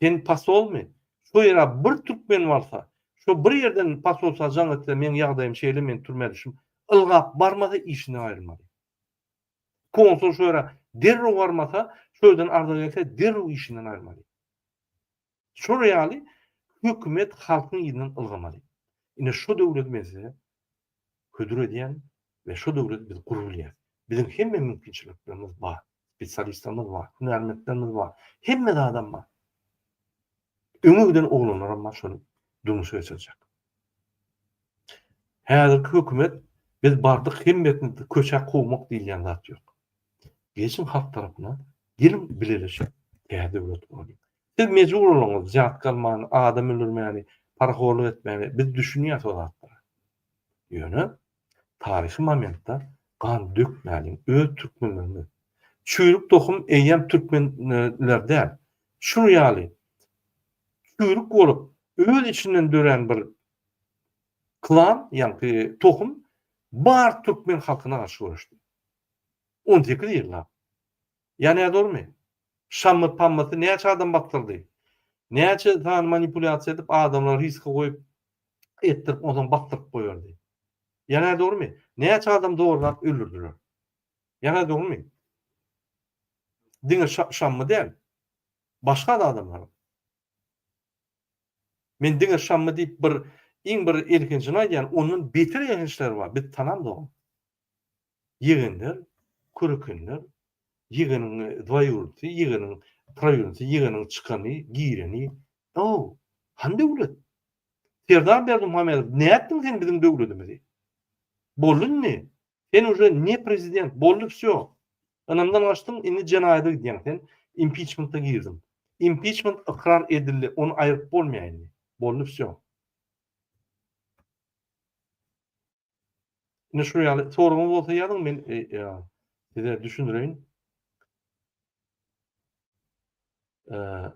Sen posolmy? Şo ýere bir türkmen barsa, şo bir ýerden posolstwa jaň etse meň ýagdaýym şeýle men türmä düşdüm. Ylgap barmasa işinden aýrylmaly. Konsul şo ýere derrew barmasa, şo ýerden arza gelse derrew işinden aýyrmaly. Şol ýaly hökümet halkyň yzyndan ylgamaly. Ine şo döwleti men size hödür edýän we şo döwleti biz gurup bilýäris. Biziň hemme mümkinçiliklerimiz bar. Spesialistlerimiz bar, hünärmentlerimiz bar. Hemme zadam bar. Öňe giden oglanlaram bar şony durmuşa geçirjek. Häzirki hökümet biz bardyk hemmesini köçä kowmak diýilýän zat ýok. Geçiň halk tarapyna, geliň bileleşip täze döwlet guralyň. Siz mejbur bolaňyz wzýatka almany, adam öldürmäni, parahorlyk etmäni, biz düşünýäs o zatlara. Ýöne taryhy momentde gan dökmäliň, öz türkmenlerimiz. Çüýrük tohum eýýäm türkmenler däl. Şul ýaly çüýrük bolup öz içinden dörän bir klan, ýaňky tohum bar türkmen halkyna garşy göreşdi. 18 ýyllap. Ýa nädogrymy? Şammy pammysy näçe adam basdyrdy? Näçe sany manipulýasiýa edip adamlary riske goýup etdirip onsoň basdyryp goýberdi? Ýa nädogrymy? Näçe adam zorlap öldürdiler? Ýa nädogrymy? Diňe Şammy däl. Başga-da adamlar. Men diňe Şammy diýip bir iň bir elhenjini aýdýan, ondan beter elhençler bar. Biz tanamzok. Ýegenler, körekenler, ýegeniň dwaýurtysy, ýegeniň troýurtysy, ýegeniň çykany, gireni. Ow, hany döwlet? Serdar Berdimuhamedow, nätdiň sen biziň döwletimizi? Boldy indi. Sen uje ne prezident, boldy wsýo. Ynamdan gaçdyň, indi jenaýata gidýäň sen. Impiçmente girdiň. Impiçment ykrar edildi, ony aýryp bolmaýar indi. Boldy wsýo. Ine şu ýaly soragyňyz bolsa ýazyň men size düşündireýin.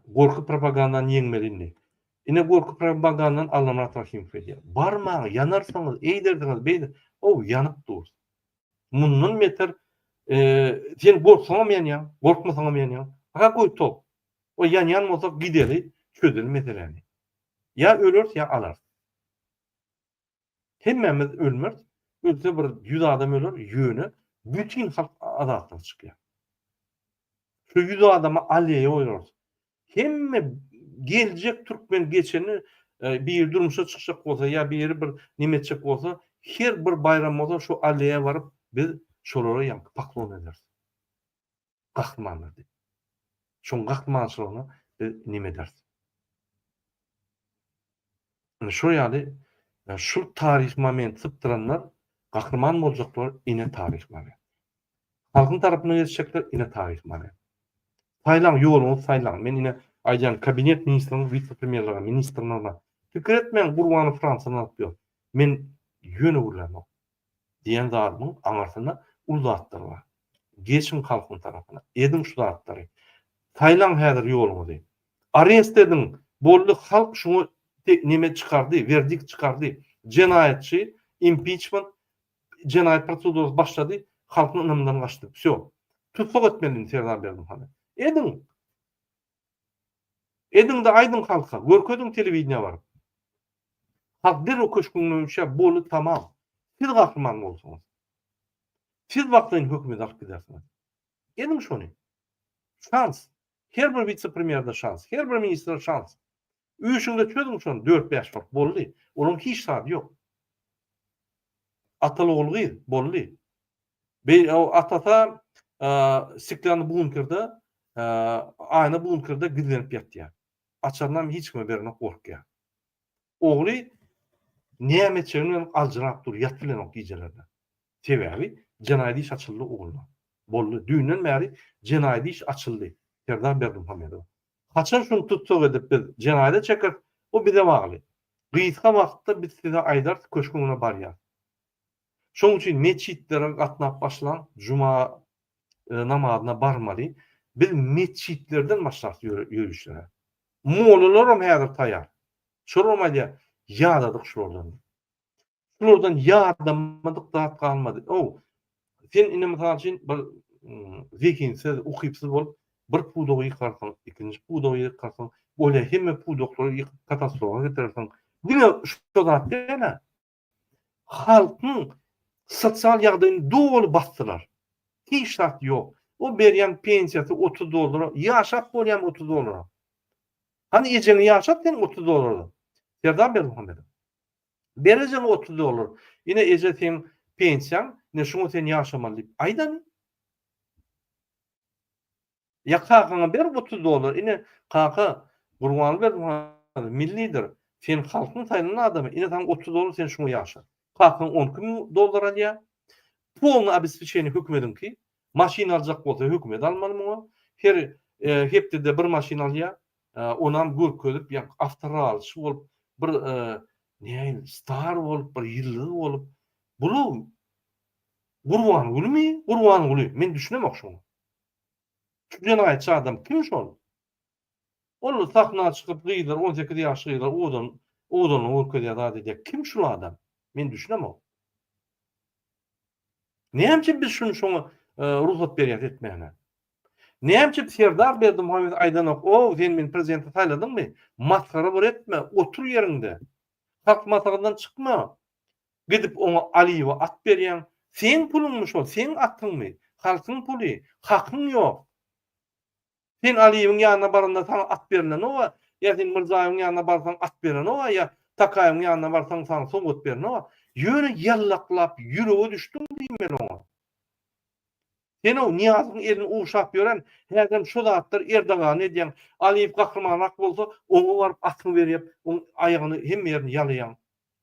Gorky propagandany ýeňmeli indi. Ine gorky propagandan Allamyrat Rahymow edýär. Barmaň, ýanarsyňyz, eýdersiňiz, beýder. Ow, ýanyp dur. Mundan beter sen gorksaňam ýanýaň, gorkmasaňam ýanýaň. Kakoý tok? O ýanýan bolsa gideli, çözeli meseläni. Ýa öleris, ýa alarys. Hemmämiz ölmeris, ölse bir ýüz adam öler, ýöne bütin halk azatlyga çykýar. Şu ýüz adama alleýa goýarys. Hemme geljek türkmen geçeni e, biri durmuşa çykjak bolsa ýa biri bir neme etjek bolsa, her bir baýram bolsa şu alleýa baryp biz şolara ýaňky poklon ederis. Gahrymanlar diýip. Şoň gahrymançylygyna biz neme ederis. Ine şol ýaly şul taryhy momenti sypdyranlar gahryman boljaklar ine taryhy moment. Halkyň tarapyndan geçjekler ine taryhy moment. Saýlaň ýoluňyzy saýlaň. Men ine aýdýan kabinet ministriň wise-premýerlere, ministrlerine pikir etmäň Gurbanow Fransiýadan alyp ýör. Men ýöne gürlämok. Diýen zadymyň aňyrsynda uly zatlar bar. Geçiň halkyň tarapyna. Ediň şu zatlary. Saýlaň häzir ýoluňyzy. Arest ediň. Boldy halk şuňa neme çykardy, werdikt çykardy. Jenaýatçy, impiçment, jenaýat prosedurasy başlady, halkyň ynamyndan gaçdy. Wsýo. Tussag etmeli indi Serdar Berdimuhamedowy. Ediň. Ediň-de aýdyň halka, görkeziň telewideniýä baryp. Halk derrew köşgüň öňüne düşýär, boldy tamam. Siz gahryman bolsuňyz. Siz wagtlaýyn hökümeti alyp gidersiňiz. Ediň şony. Şans. Her bir wise-premýerde şans, her bir ministre şans. Üýşüňde çözüň şony dört-bäş bolup, boldy. Olaryň hiç zady ýok. Ataly-ogul gyz, boldy. Beý, atasa steklanny bunkerde, aýna bunkerde gizlenip ýatýar. Açarynam hiç kime berenok gorkýar. Ogly näme etjegini bilenok aljyrap dur, ýatyp bilenok gijelerde. Sebäbi jenaýat iş açyldy ogluna. Boldy. Düýnden bäri jenaýat iş açyldy Serdar Berdimuhamedowa. Haçan şuny tussag edip biz jenaýata çekeris, o bize bagly. Gysga wagtda biz size aýdarys köşgüň öňüne barýas. Şoň üçin metjitlere gatnap başlaň, juma namazyna barmaly. Biz metjitlerden başlarys ýörişlere. Mollalaram häzir taýar. Şolam aýdýar, ýadadyk şulardan diýip. Şulardan ýadamadyk zat galmady. Ow, sen indi mysal üçin bir zehinsiz, ukypsyz bolup bir pudagy ýykarsyň, ikinji pudagy ýykarsyň, bolýa hemme pudaklary ýykyp katastrofa getirersiň. Diňe şu zat däl-ä. Halkyň sosial ýagdaýyny doly basdylar. Hiç zat ýok. O berýän pensiýasy 30 dollara, ýaşap bolýamy 30 dollara? Hany ejeňi ýaşat sen 30 dollara. Serdar Berdimuhamedow. Ber ejeňe 30 dollar. Ine eje seň pensiýaň, ine şuňa sen ýaşamaly diýip aýdany. Ýa kakaňa ber 30 dollar, ine kaka Gurbanguly Berdimuhamedow milli lider, sen halkyň saýlan adamy, ine saňa 30 dollar sen şuňa ýaşa. Kakaň 12 müň dollar alýar. Polny obespeçeniýe hökümediňki. Maşyn aljak bolsa hökümet almaly muňa. Her hepdede bir maşyn alýar. Onam görkezip ýa awtoralçy bolup bir nähili star bolup bir ýyldyz bolup bula Gurbangulymy Gurbanguly men düşünemok şoňa. Şu jenaýatçy adam kim şol? Ol sahna çykyp gyzlar 18 ýaşly gyzlar owadan owadanlygy görkezýär zat edýär. Kim şul adam? Men düşünemok. Näme üçin biz şuny şoňa rugsat berýäs etmäne? Näme üçin Serdar Berdimuhamedow aýdanok, ow sen meni prezidente saýladyňmy? Masgara bir etme, otur ýeriňde. Halk maslahatyndan çykma. Gidip oňa Aliýewe at berýäň. Seň puluňmy şol, seň atyňmy? Halkyň puly, hakyň ýok. Sen Aliýewiň ýanyna baranda saňa at berlenoga, ýa sen Mirzaýewiň ýanyna barsaň at berenoga, ýa Takaýewiň ýanyna barsaň saňa sowgat berenoga. Ýöne ýallaklap ýürege düşdüň diýmeli oňa. Sen-ow Nyýazowyň elini ogşap ýören, häzirem şo zatlar Erdogana edýäň. Aliýew gahrymanrak bolsa, oňa baryp atyňy berýäp, oň aýagyny hemme ýerini ýalaýaň.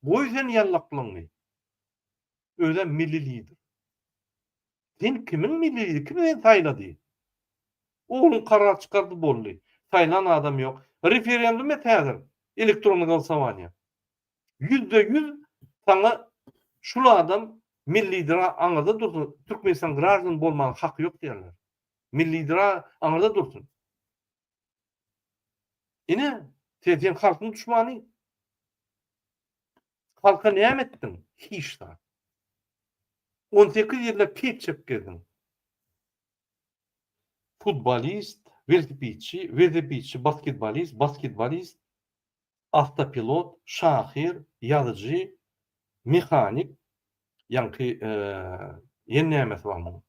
Goý sen ýallaklygyňy. Özem milli lider. Sen kimiň milli lideri? Kim seni saýlady? Ogluň karar çykardy boldy. Saýlan adam ýok. Referendum et häzir. Elektronny golosowaniýa. 100% saňa şul adam milli lider aňyrda dursun, Türkmenistan graždan bolmaga haky ýok diýerler. Milli lider aňyrda dursun. Ine, sen sen halkyň duşmany. Halka näme etdiň? Hiç zat. 18 ýylda keýp çekip gezdiň. Futbolist, welosipedçi, welosipedçi, basketbolist, basketbolist, awtopilot, şahyr, ýazyjy, mehanik, ýaňky ýene nämesi bar muň?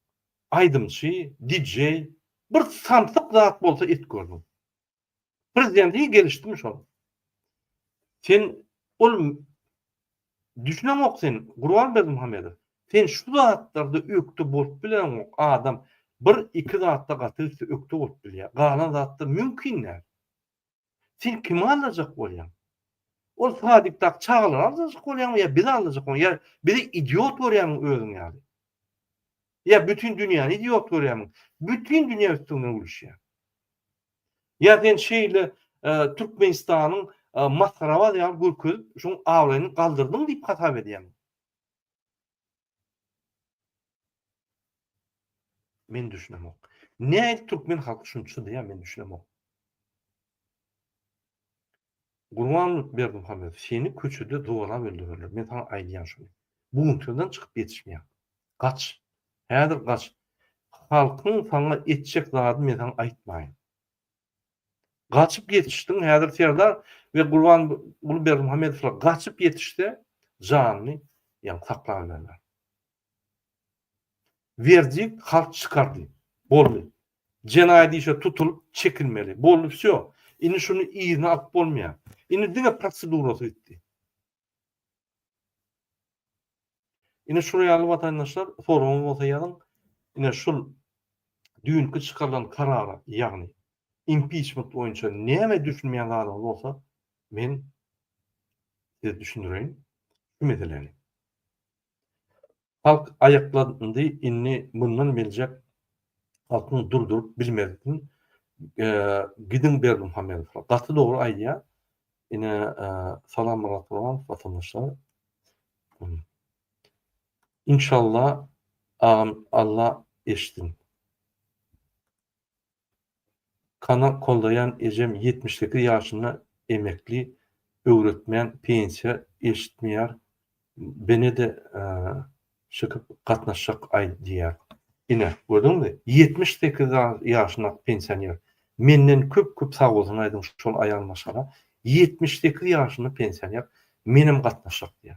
Aýdymçy, DJ, bir samsyk zat bolsa et gördüň. Prezidente gelişdimi şol? Sen ol düşüneňok sen Gurban Berdimuhamedow. Sen şu zatlarda ökde bolup bileňok. Adam bir iki zatda gaty gitse ökde bolup bilýär. Galan zatda mümkin däl. Sen kimi aldajak bolýaň? Ol sadikdaky çagalary aldajak bolýaňmy ýa bizi aldajak bolýaňmy ýa bizi idiot görýämiň özüň ýaly? Ýa bütin dünýäni idiot görýämiň? Bütin dünýä üstüňden gülüşýär. Ýa sen şeýle Türkmenistanyň masgarabaz ýaly görkezip, şoň abraýyny galdyrdyň diýip hasap edýäňmi? Men düşünemok. Nädip türkmen halky şuny çydaýar men düşünemok. Gurban Berdimuhamedow seni köçede zorlap öldürerler. Men saňa aýdýan şuny. Bunkerden çykyp ýetişmeýäň. Gaç. Häzir gaç. Halkyň saňa etjek zadyny men saňa aýtmaýyn. Gaçyp ýetişdiň häzir Serdar we Gurbanguly Berdimuhamedowlar gaçyp ýetişse janyny ýaňky saklap bilerler. Werdikt halk çykardy. Boldy. Jenaýat işe tutulyp çekilmeli. Boldy wsýo. Indi şuny yzyna alyp bolmaýar. Indi diňe prosedurasy gitdi. Ine şul ýaly watandaşlar soragyňyz bolsa ýazyň. Ine şul düýnki çykarylan karara ýagny impiçment boýunça näme düşünmeýän zadyňyz bolsa men size düşündireýin şu meseläni. Halk aýaklandy indi mundan beljek halkyň durduryp bilmezsin gidiň Berdimuhamedowlar. Gaty dogry aýdýar. Ine Salam Myrat Gurbanow watandaşlar. Inşallah agam Allah eşitsin. Kanal goldaýan ejem 78 ýaşynda emekli öwretmän pensiýa eşitmeýär benede çykyp gatnaşjak aý diýýär. Ine gördüňmi 78 ýaşyndaky pensioner menden köp köp sagbolsun aýdyň şol aýal maşgala 78 ýaşynda pensioner menem gatnaşjak diýýär.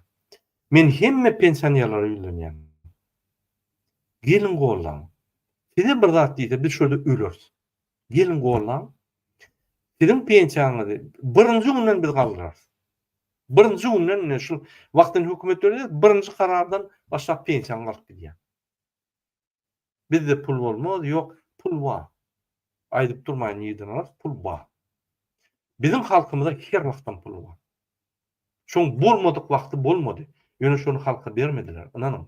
Men hemme pensionerlere ýüzlenýän. Geliň gollaň. Size bir zat diýse biz şurada öleris. Geliň gollaň. Siziň pensiýaňyzy birinji günden biz galdyrarys. Birinji günden ine şu wagtdan hökümet döredýär, birinji karardan başlap pensiýaň galyp gidýär. Bizde pul bolmaz, ýok, pul bar. Aýdyp durmaýyn nirden alarys, pul bar. Biziň halkymyzda her wagtam pul bar. Şoň bolmadyk wagty bolmady. Ýöne şony halka bermediler, ynanyň.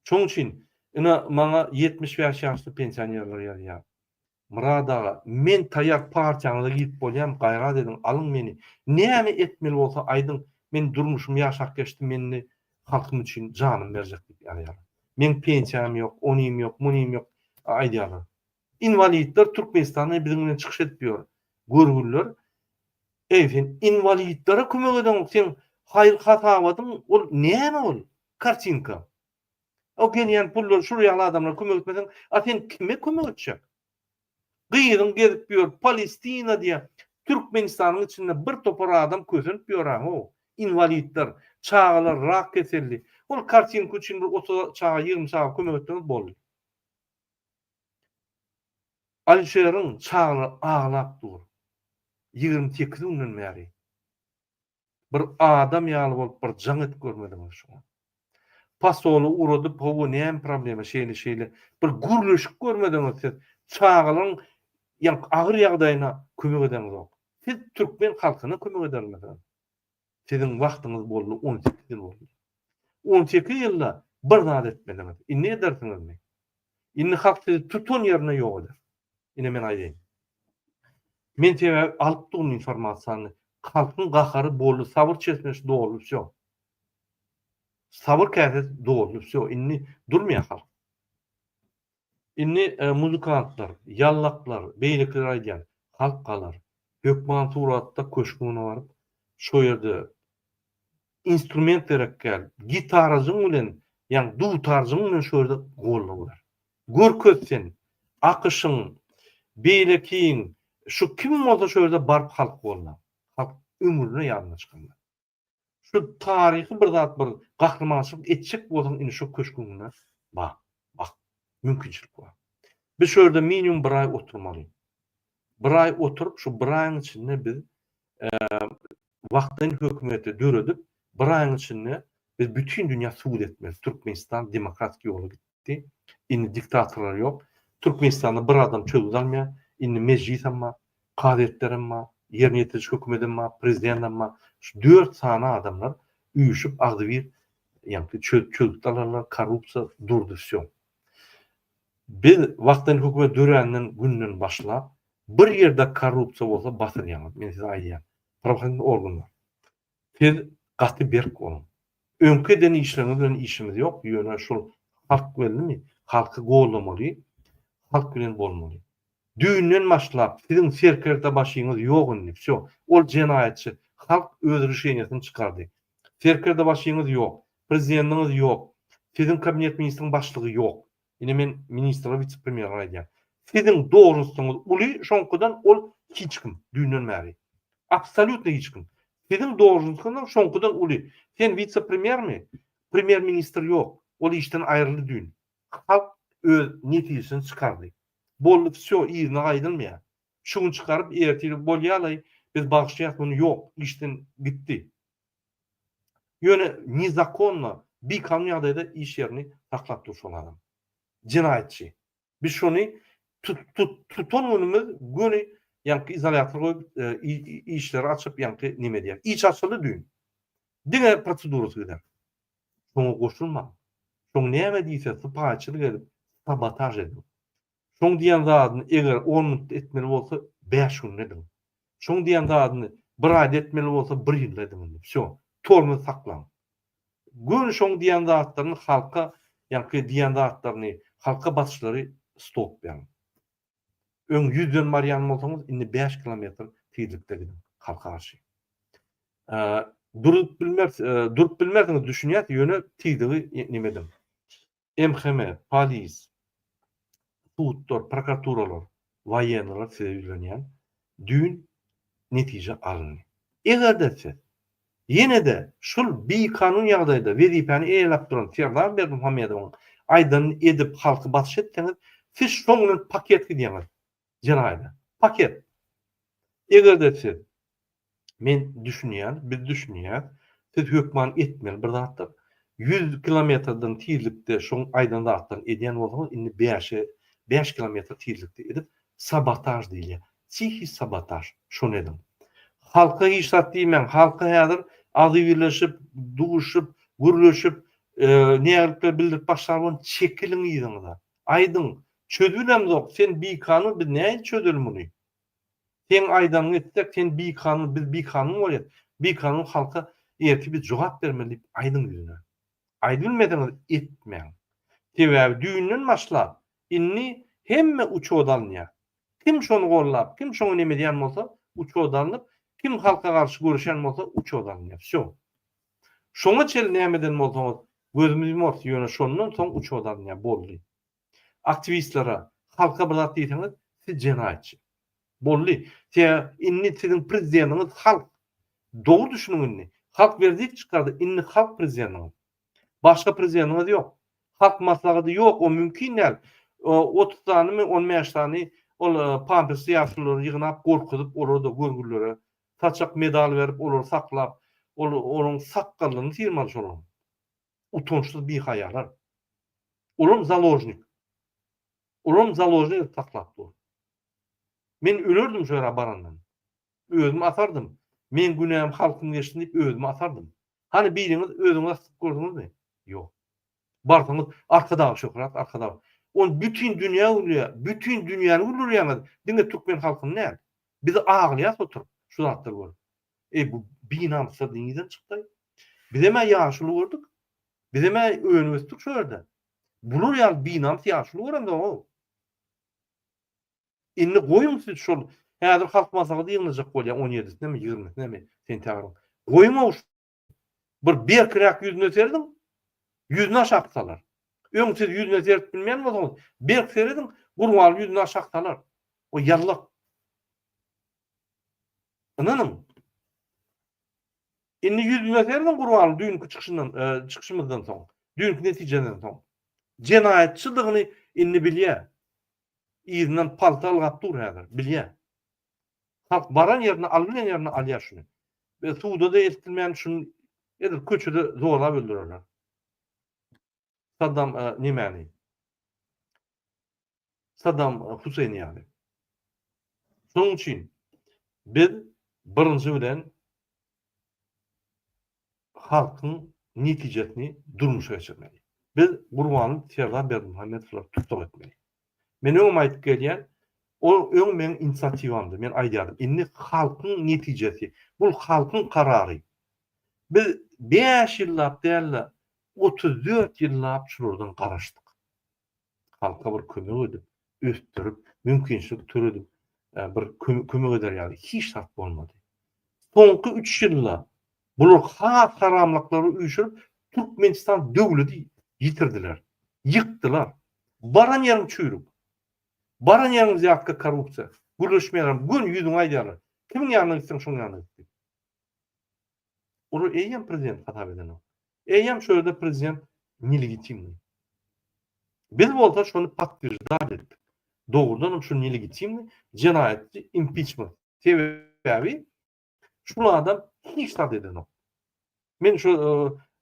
Şoň üçin, ine, maňa 75 ýaşly pensionerler ýazýar. Myrat aga, men taýýar partiýaňyza girip bolýam, gaýrat ediň, alyň meni. Näme etmeli bolsa aýdyň, men durmuşym ýaşap geçdi, men indi halkym üçin janymy berjek diýip ýazýarlar. Meň pensiýam ýok, onym ýok, munym ýok aýdýarlar. Inwalidler Türkmenistanda biziň bilen çykyş edip ýör. Görgüliler, Eý, sen inwalidlere kömek edeňok, seň haýyr-hasabatyň ol näme ol? Kartinka. O gelýän pullar şul ýaly adamlara kömek etmeseň, a sen kime kömek etjek? Gyzyň gezip ýör, Palestina diýýär. Türkmenistanyň içinde bir topar adam kösenip ýör-ä, how. Inwalidler, çagalar rak keselli. Ol kartinka üçin bir 30 çaga, 20 çaga kömek etseňiz boldy. Alişeriň çagalary aglap dur. 28 günden bäri. Bir adam ýaly bolup bir jaň edip görmediňiz şoňa. Posoly ugradyp hawa näme problema şeýle şeýle bir gürleşip görmediňiz siz çagalaryň ýaňky agyr ýagdaýyna kömek edeňizok. Siz türkmen halkyna kömek edermisiňiz? Siziň wagtyňyz boldy 18 ýyl boldy. 18 ýylda bir zat etmediňiz. Indi edersiňizmi? Indi halk sizi tutan ýerinde ýok eder. Ine men aýdaýyn. Men sebäbi alyp durun informasiýany. Halkyň gahary boldy, sabyr çeşmesi doldy, wsýo. Sabyr käsesi doldy, wsýo. Indi durmaýar halk. Indi e, muzykantlar, ýallaklar, beýlekiler aýdýan, halk galar. Hökman suratda köşgüne baryp, şo ýerde instrument gerek däl, gitarajyň bilen, ýagny dutarjyň bilen şo ýerde goldaw ber. Görkez sen, AKŞ-yň, beýlekiň, şu kim bolsa şo ýerde baryp halk golda. Halk ömrüne ýadyndan çykarmaz. Şu taryhy bir zat bir gahrymançylyk etjek bolsaň indi şo köşgüňde bar. Bak, mümkinçilik bar. Biz şo ýerde minimum bir aý oturmaly. Bir aý oturyp, şu bir aýyň içinde biz wagtlaýyn hökümeti döredip, bir aýyň içinde biz bütin dünýä subut etmeli. Türkmenistan demokratik ýola gitdi. Indi diktatorlar ýok. Türkmenistanda bir adam çözgüt almaýar. Indi mejlisem bar, kazyýetlerem bar. Ýerine ýetiriji hökümedem bar, prezidendem bar. Şu dört sany adamlar üýşüp agzybir ýaňky çözgüt alarlar, korrupsiýa durdy wsýo. Biz wagtlaýyn hökümet döränden günden başlap bir ýerde korrupsiýa bolsa basylýaňyz, men size aýdýan. Prawahranitelnyý organlar. Siz gaty berk boluň. Öňki eden işleriňiz bilen işimiz ýok, ýöne şol halk geldimi, halky goldamaly, halk bilen bolmaly. Düýnden başlap siziň serkerdebaşyňyz ýok indi, wsýo. Ol jenaýatçy. Halk öz rişeniýesini çykardy. Serkerdebaşyňyz ýok, prezidendiňiz ýok, siziň kabinet ministriň başlygy ýok. Ine men ministrler wise-premýerlere aýdýan. Siziň dogrusyňyz uly şoňkudan ol hiç kim düýnden bäri. Absolýutno hiç kim. Siziň dogrusyňyz şoňkudan uly. Sen wise-premýermi? Premýer ministr ýok. Ol işden aýryldy düýn. Halk öz netijesini çykardy. Boldy wsýo yzyna gaýdylmaýar. Şu gün çykaryp ertir bolýalaý biz bagyşlaýas muny ýok işden gitdi. Ýöne nezakonno, bikanun ýagdaýda iş ýerini saklap dur şol adam. Jenaýatçy. Biz şony tutan günümiz göni ýaňky izolýator goýup işleri açyp ýaňky neme edýär. Iş açyldy düýn. Diňe prosedurasy gider. Şoňa goşulmaň. Şoň näme diýse sypaýyçylyk edip sabotaž ediň. Şoň diýen zadyny eger on minutda etmeli bolsa bäş günde ediň. Şoň diýen zadyny bir aýda etmeli bolsa bir ýylda ediň indi. Wsýo. Tormoz saklaň. Göni şoň diýen zatlaryny halka ýaňky diýen zatlaryny halka basyşlary stop beriň. Öň ýüzden barýan bolsaňyz indi bäş kilometr tizlikde gidiň halka garşy. Durup bilmers, durup bilmersiňiz düşünýäs ýöne tizligi neme ediň. MHM, polis, sudlar, prokuraturalar, waýennylar size ýüzlenýän. Düýn netije alyndy. Eger-de siz ýene-de şul bikanun ýagdaýda wezipäni eýeläp duran Serdar Berdimuhamedowyň aýdanyny edip halky basyş etseňiz, siz şoň bilen paket gidýäňiz jenaýada. Paket. Eger-de siz Men düşünýän, biz düşünýäs, siz hökman etmeli bir zatdyr. 100 kilometrden tizlikde şoň aýdan zatlaryny edýän bolsaňyz, indi bäşe, bäş kilometr tizlikde edip, sabotaž diýilýär. Tihiý sabotaž, şony ediň. Halka hiç zat diýmäň, halka häzir agzybirleşip, duşup, gürleşip, nägilikler bildirip başlar bolun, çekiliň yzyňyza. Aýdyň, çözübilemzok, sen bikanun, biz nähili çözeli muny? Seň aýdanyňy etsek sen bikanun biz bikanun bolýas bikanun halka ertir biz jogap bermeli diýip aýdyň ýüzüne. Aýdybilmeseňiz etmäň. Sebäbi düýnden başlap indi hemme uçoda alynýar. Kim şony gollap kim şoňa neme edýän bolsa uçoda alnyp kim halka garşy göreşýän bolsa uçoda alynýar. Wsýo. Şoňa çenli näme eden bolsaňyz gözümiz ýumarys ýöne şondan soň uçoda alynýar boldy. Aktiwistlere, halka bir zat diýseňiz, siz jenaýatçy. Boldy. Sebäbi indi siziň prezidentiňiz halk. Dogry düşüniň indi. Halk werdikt çykardy, indi halk prezidentiňiz. Başga prezidentiňiz ýok. Halk maslahaty ýok, o mümkin däl. 30 sanymy, 15 sany ol pampersli ýaşululary ýygnap, gorkuzyp, olary-da görgülilere saçak medal berip, olary saklap, ol olaryň sakgalyny syrmaly şolaryň. Utançsyz bihaýalar. Olam založnik. Olam založnik edip saklap dur. Men ölerdim şu ýere barandan. Özümi asardym. Meň günäm halkym geçsin diýip özümi asardym. Hany biriňiz özüňizi asyp gördüňizmi? Ýok. Barsaňyz Arkadag şöhrat Arkadag. On bütin dünýä gülýär. Bütin dünýäni güldürýäňiz. Diňe türkmen halkyny däl. Biz aglaýas oturyp şu zatlary görüp. Eý bu binamyslar nirden çykdaý? Bizem-ä ýaşuly gördük. Bizem-ä önüp ösdük şo ýerde. Bular ýaly binamys ýaşuly göremzok-ow. Indi goýuň siz şol häzir halk maslahaty ýygnajak bolýar on ýedisinemi, ýigrimisinemi sentýabryň. Goýuň-ow şu bir berkiräk ýüzüne serediň, ýüzüni aşak salar. Öň siz ýüzüne seredip bilmeýän bolsaňyz, berk serediň, Gurbanguly ýüzüni aşak salar. O ýallak. Ynanyň. Indi ýüzüne serediň Gurbanguly düýnki çykyşyndan, e, çykyşymyzdan soň, düýnki netijeden soň. Jenaýatçydygyny indi bilýär. Yzyndan palta ylgap dur häzir, bilýär. Halk baran ýerine, alybilen ýerine alýar şuny. Ve suda-da eltilmän şuny edil köçede zorlap öldürerler. Saddam e, nemäni? Saddam Huseýn ýaly. Şonuň üçin biz Birinji bilen halkyň netijesini durmuşa geçirmeli. Biz Gurbanly Serdar Berdimuhamedowlary tussag etmeli. Men öňem aýdyp gelýän, ol öň meň inisiatiwamdy, men aýdýardym. Indi halkyň netijesi, bul halkyň karary. Biz bäş ýyllap däl-de, 34 ýyllap şulardan garaşdyk. Halka bir kömek edip, ösdürip, mümkinçilik döredip, bir kömek eder ýaly hiç zat bolmady. Soňky üç ýylda bular has haramlyklary üýşürip, Türkmenistan döwleti ýitirdiler, ýykdylar. Baran ýeriň çüýrük. Baran ýeriň wzýatka, korrupsiýa. Gürleşmeýärler, göni ýüzüňe aýdýarlar. Kimiň ýanyna gitseň şoň ýanyna git diýip. Olar eýýäm prezident hasap edenok. Eýýäm şu ýerde prezident nelegitimnyý. Biz bolsa şony podtwерждать etdik. Dogrudanam şu nelegitimnyý jenaýatçy impiçment. Sebäbi şul adam hiç zat edenok. Men şu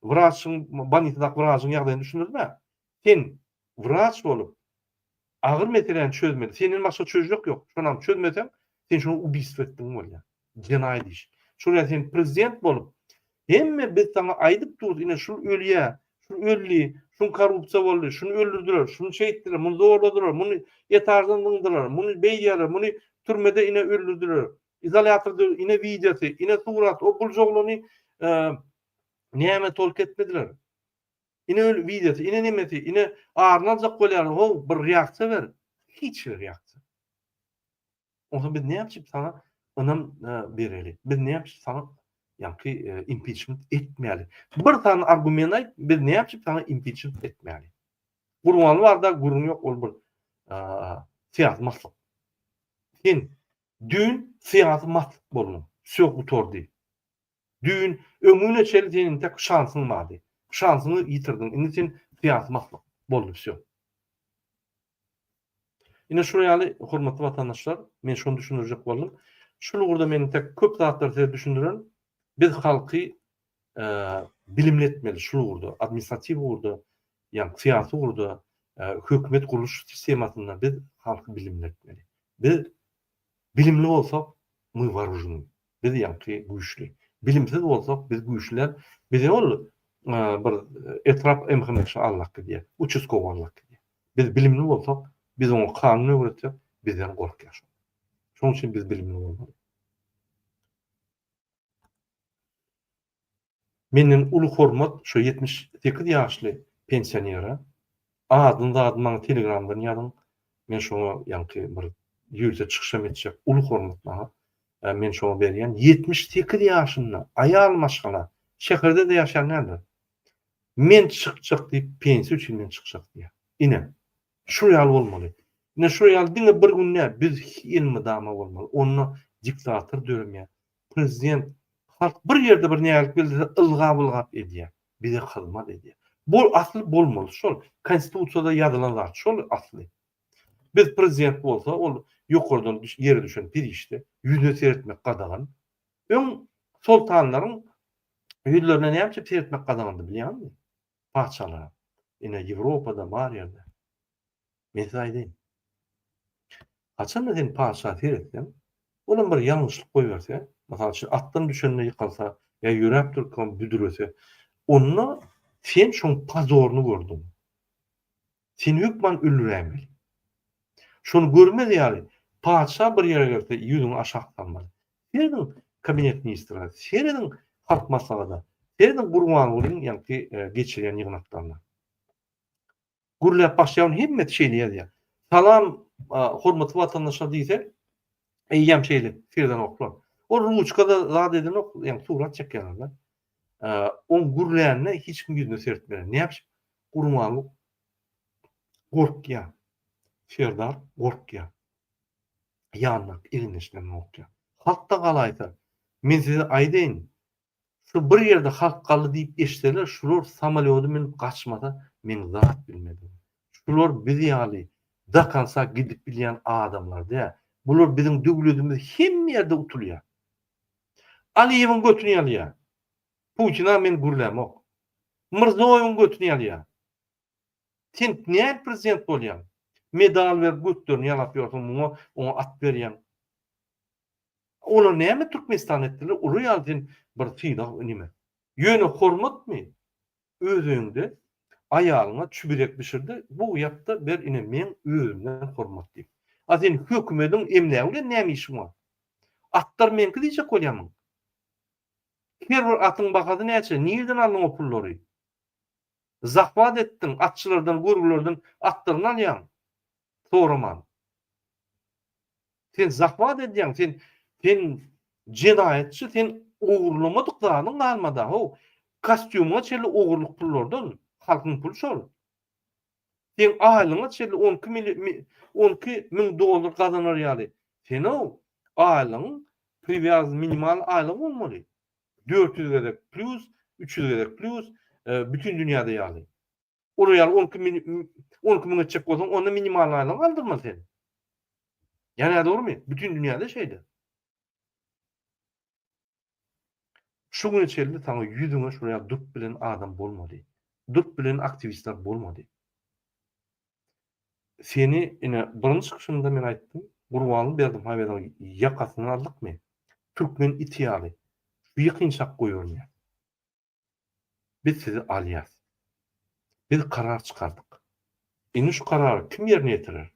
wraçyň, bolnisadaky wraçyň ýagdaýyny düşündirdim-ä. Sen wraç bolup agyr meseläni çözmeli. Senden başga çözjek ýok. Şonam çözmeseň, sen şony ubiýstwo etdigiň bolýar. Jenaýat iş. Şol ýa sen prezident bolup, hemme biz saňa aýdyp durus, ine şul ölýä, şul öldi, şuň korrupsiýa boldy, şuny öldürdiler, şuny şeýtdiler, muny zorladylar, muny etaždan zyňdylar, muny beýdýärler, muny türmede ine öldürdiler, izolýatorda ine wideosy, ine surat, o buljaglany näme tolk etmediler. Ine öl wideosy, ine nemesi, ine aryny aljak bolýarlar, how bir reaksiýa ber. Hiç bir reaksiýa. Onsoň biz näme üçin saňa ynam bereli? Biz näme üçin saňa ýaňky impiçment etmäli? Bir sany argument aýt, biz näme üçin saňa impiçment etmäli? Gurbanly barada gürrüň ýok, ol bir syýasy maslyk. Sen düýn syýasy maslyk bolduň. Wsýo gutardy. Düýn öňüne çenli sen entek şansyň bardy. Şansyňy ýitirdiň. Indi sen syýasy maslyk boldy wsýo. Ine şular ýaly hormatly watandaşlar, men şony düşündirjek boldum. Şul ugurda men entek köp zatlary size düşündirerin. Biz halky bilimli etmeli şul ugurda, administratiw ugurda, ýagny syýasy ugurda, hökümet gurluş sistemasynda biz halky bilimli etmeli. Biz bilimli bolsak, мы вооружены. Biz ýaňky güýçli. Bilimsiz bolsak biz güýçli däl. Bize ol bir etrap MHM-şi allak gidýär. Uçastkowy allak gidýär. Biz bilimli bolsak, biz oňa kanun öwretsek, bizden gorkýar şol. Şonuň üçin biz bilimli bolmaly. Menden uly hormat şu 78 ýaşly pensionere. Adyny zadyny maňa telegramdan ýazyň. Men şoňa ýaňky bir ýörite çykyşam etjek. Uly hormat maňa. Men şoňa berýän. 78 ýaşynda aýal maşgala, şäherde-de ýaşaýan däldir. Men çykjak diýip, pensiýa üçin men çykjak diýýär. Ine, şul ýaly bolmaly. Ine şul ýaly diňe bir gün däl, biz elmydama bolmaly. Onda diktator döremeýär. Prezident halk bir ýerde bir nägilik bildirse ylgap-ylgap edýär. Bize hyzmat edýär. Bu asly bolmaly şol. Konstitusiýada ýazylan zat şol asly. Biz prezident bolsa ol ýokardan ýere düşen perişde, ýüzüne seretmek gadagan. Öň soltanlaryň ýüzlerine näme üçin seretmek gadagandy bilýäňizmi? Patyşalara. Ine Ýewropada bar ýerde. Men size aýdaýyn. Haçanda sen patyşa seretseň, olam bir ýalňyşlyk goýberse, mysal üçin atdan düşende ýykylsa ýa ýöräp durka büdrese, onda sen şoň pozoryny gördüň. Sen hökman öldüräýmeli. Şony görmez ýaly, patyşa bir ýere gelse ýüzüňi aşak salmaly. Serediň kabinet ministrine, serediň halk maslahata, serediň Gurbangulyň ýaňky geçirýän ýygnaklaryna. Gürläp başlaýan hemmesi şeýle ýazýar. Salam hormatly watandaşlar diýse, eýýäm şeýle seredenoklar. Ol ruçkada zat edenok, ýagny surat çekýärler. Oň gürlänine hiç kim ýüzüne seretmeýär. Näme üçin? Gurbanguly gorkýar. Serdar gorkýar. Ýanyndaky egindeşlerinden gorkýar. Halk-da galaýsa, men size aýdaýyn, Şu bir ýerde halk galdy diýip eşitseler şular samolýoda münüp gaçmasa men zat bilmedim. Şular biz ýaly do konca gidip bilýän adamlar däl. Bular biziň döwletimiz hemme ýerde utulýar. Aliýewiň götüni ýalýar. Putina men gürlämok. Mirzoýewiň götüni ýalýar. Sen nädip prezident bolýaň? Medal berip götlerini ýalap ýörsüň muňa oňa at berýäň. Olar näme Türkmenistan etdiler? Olar ýaly sen bir sylag nime. Ýöne hormatmy? Öz öýüňde aýalyňa çübürek bişirde, bu ýapda ber ine meň özümden hormat diýip. A sen hökümediň emlägi bilen näme işiň bar? Atlar meňki diýjek bolýamyň? Her bir atyň bahasy näçe? Nirden aldyň o pullary? Zahwat etdiň, atçylardan, görgülerden atlaryny alýaň soraman. Sen zahwat edýäň, sen sen jenaýatçy, sen ogurlamadyk zadyň galmada how. Kostýumyňa çenli ogurlyk pullardan, halkyň puly şol. Seň aýlygyňa çenli 12 mili 12 müň dollar gazanar ýaly. Sen-ow aýlygyň priwýaz minimal aýlygy bolmaly. 400 gezek plýus, 300 gezek plýus, bütin dünýäde ýaly. Olar ýaly 12 mini 12 müň etjek bolsaň, onda minimal aýlygy galdyrmaly sen. Ýa nädogrymy? Bütin dünýäde şeýle. Şu güne çenli saňa ýüzüňe şular ýaly durup bilen adam bolmady. Durup bilen aktiwistler bolmady. Seni ine birinji çykyşymda men aýtdym, Gurbanguly Berdimuhamedowyň ýakasyndan aldykmy? Türkmen iti ýaly şu ýykynçak goýbermeýär. Biz sizi alýas. Biz karar çykardyk. Indi şu karary kim ýerine ýetirer?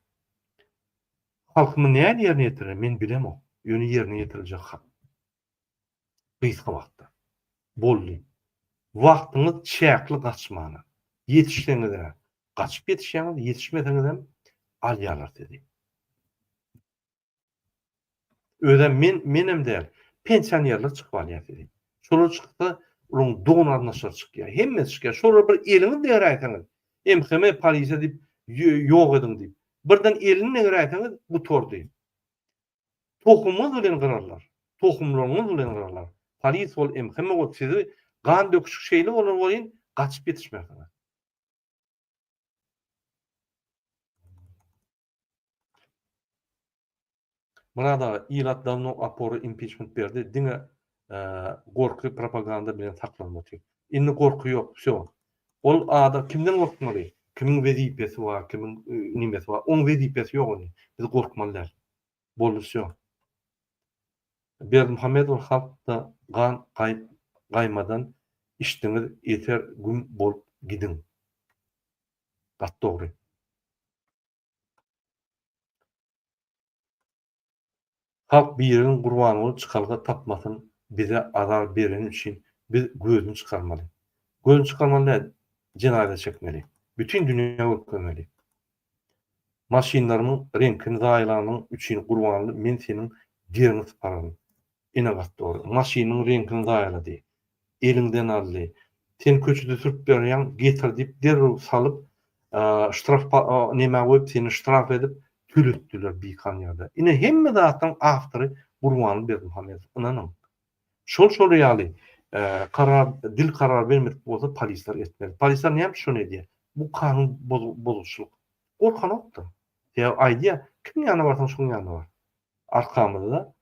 Halkymy nädip ýerine ýetirer, men bilemok. Ýöne ýerine ýetiriljek hak. Gysga wagtda. Boldy. Wagtyňyz çäkli gaçmana. Ýetişseňiz-ä gaçyp ýetişýäňiz, ýetişmeseňizem alýarlar sizi. Özem men, menem däl, pensionerler çykyp alýar sizi. Şolar çyksa, olaryň dogan-garyndaşlary çykýar. Hemmesi çykýar. Şolara bir eliňizi degräýseňiz, MHM, polisiýa diýip, ýok ediň diýip. Birden elini degräýseňiz, gutardy. Tohumyňyz bilen gyrarlar. Tohumlaryňyz bilen gyrarlar. Polis bol, MHM bol, sizi gan döküşik şeýle bolar welin, gaçyp ýetişmersiňiz. Myrat aga, ilat dawno opora impiçment berdi, diňe gorky propaganda bilen saklanyp otyr. Indi gorky ýok, wsyo. Ol adam kimden gorkmaly? Kimiň wezipesi bar, kimiň nimesi bar? Oň wezipesi ýok indi. Biz gorkmaly däl. Boldy wsyo. Berdimuhamedow halkda gan gaýmadan içdiňiz ýeter güm bolup gidiň. Gaty dogry. Halk biriniň gurbany bolup çykalga tapmasyn bize azar bereni üçin biz gözüni çykarmaly. Gözüni çykarmaly däl jenaza çekmeli. Bütin dünýä görkezmeli. Maşynlarymyň reňkini zaýalanyň üçin Gurbanly men seniň deriňi sypararyn. Ine gaty dogry. Maşynyň reňkini zaýalady. Eliňden aldy. Sen köçede sürüp berýäň, getir diýip derrew salyp, ştraf nämä goýup seni ştraf edip töletdiler bikan ýerde. Ine hemme zatlaryň awtory Gurbanly Berdimuhamedow ynanyň. Şol şol ýaly karar dil karar bermedik bolsa polisler etmez. Polisler näme üçin şony edýär? Bu kanun bozugçylyk. Gorkanokda. Sebäbi aýdýar, kimiň ýanyna barsaň şoň ýanyna bar. Arkamyzda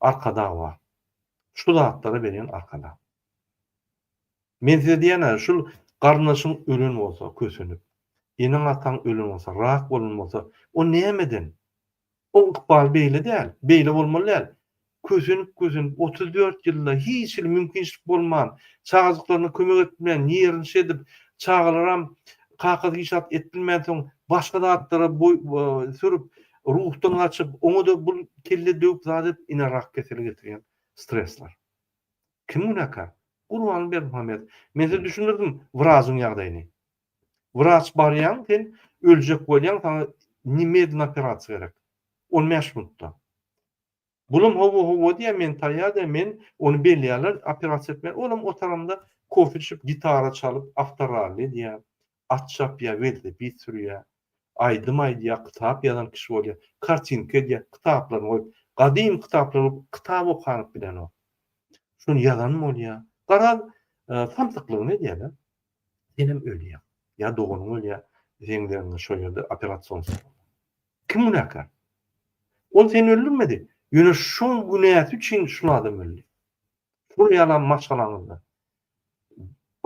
Arkadag bar. Şu zatlara berýän Arkadag. Men size diýýän-ä, şul garyndaşyň ölen bolsa, kösenip, eneň-ataň ölen bolsa, rak bolan bolsa, o nämeden? Oň ykbaly beýle däl, beýle bolmaly däl. Kösenip-kösenip, 34 ýylda hiç hili mümkinçilik bolman, çagajyklaryna kömek etmän, ýerine edip, çagalaram kakasy hiç zat et bilmänsoň, başga zatlara boý sürüp, ruhdan gaçyp, oňa-da bul kelle döwüp zat edip, ine rak keseli getirýän stresler. Kim günäkär? Gurbanguly Berdimuhamedow. Men size düşündirdim wrajyň ýagdaýyny. Wraç barýaň sen öljek bolýaň saňa nemedlенно operasiýa gerek. 15 minutda. Bulam hawa hawa diýýär men taýýar diýýär men ony belleýärler operasiýa etmäge. Olam otaramda kofe içip gitara çalyp awtoralli edýär. At çapýar, welosiped sürýär. Aýdym aýdýar, kitap ýazan kişi bolýar. Kartinka edýär, kitaplaryny goýup. Gadymy kitaplary goýup kitap okanyp bilenok. Şony ýazan bolýar. Garaz samsyklygyny edýärler. Senem ölýäň. Ýa doganyň ölýär, seň deriňe şo ýerde operasion stolda. Kim günäkär? Ol seni öldürmedi. Ýöne şoň günäsi üçin şul adam öldi. Şol ýalam maşgalaňyzda.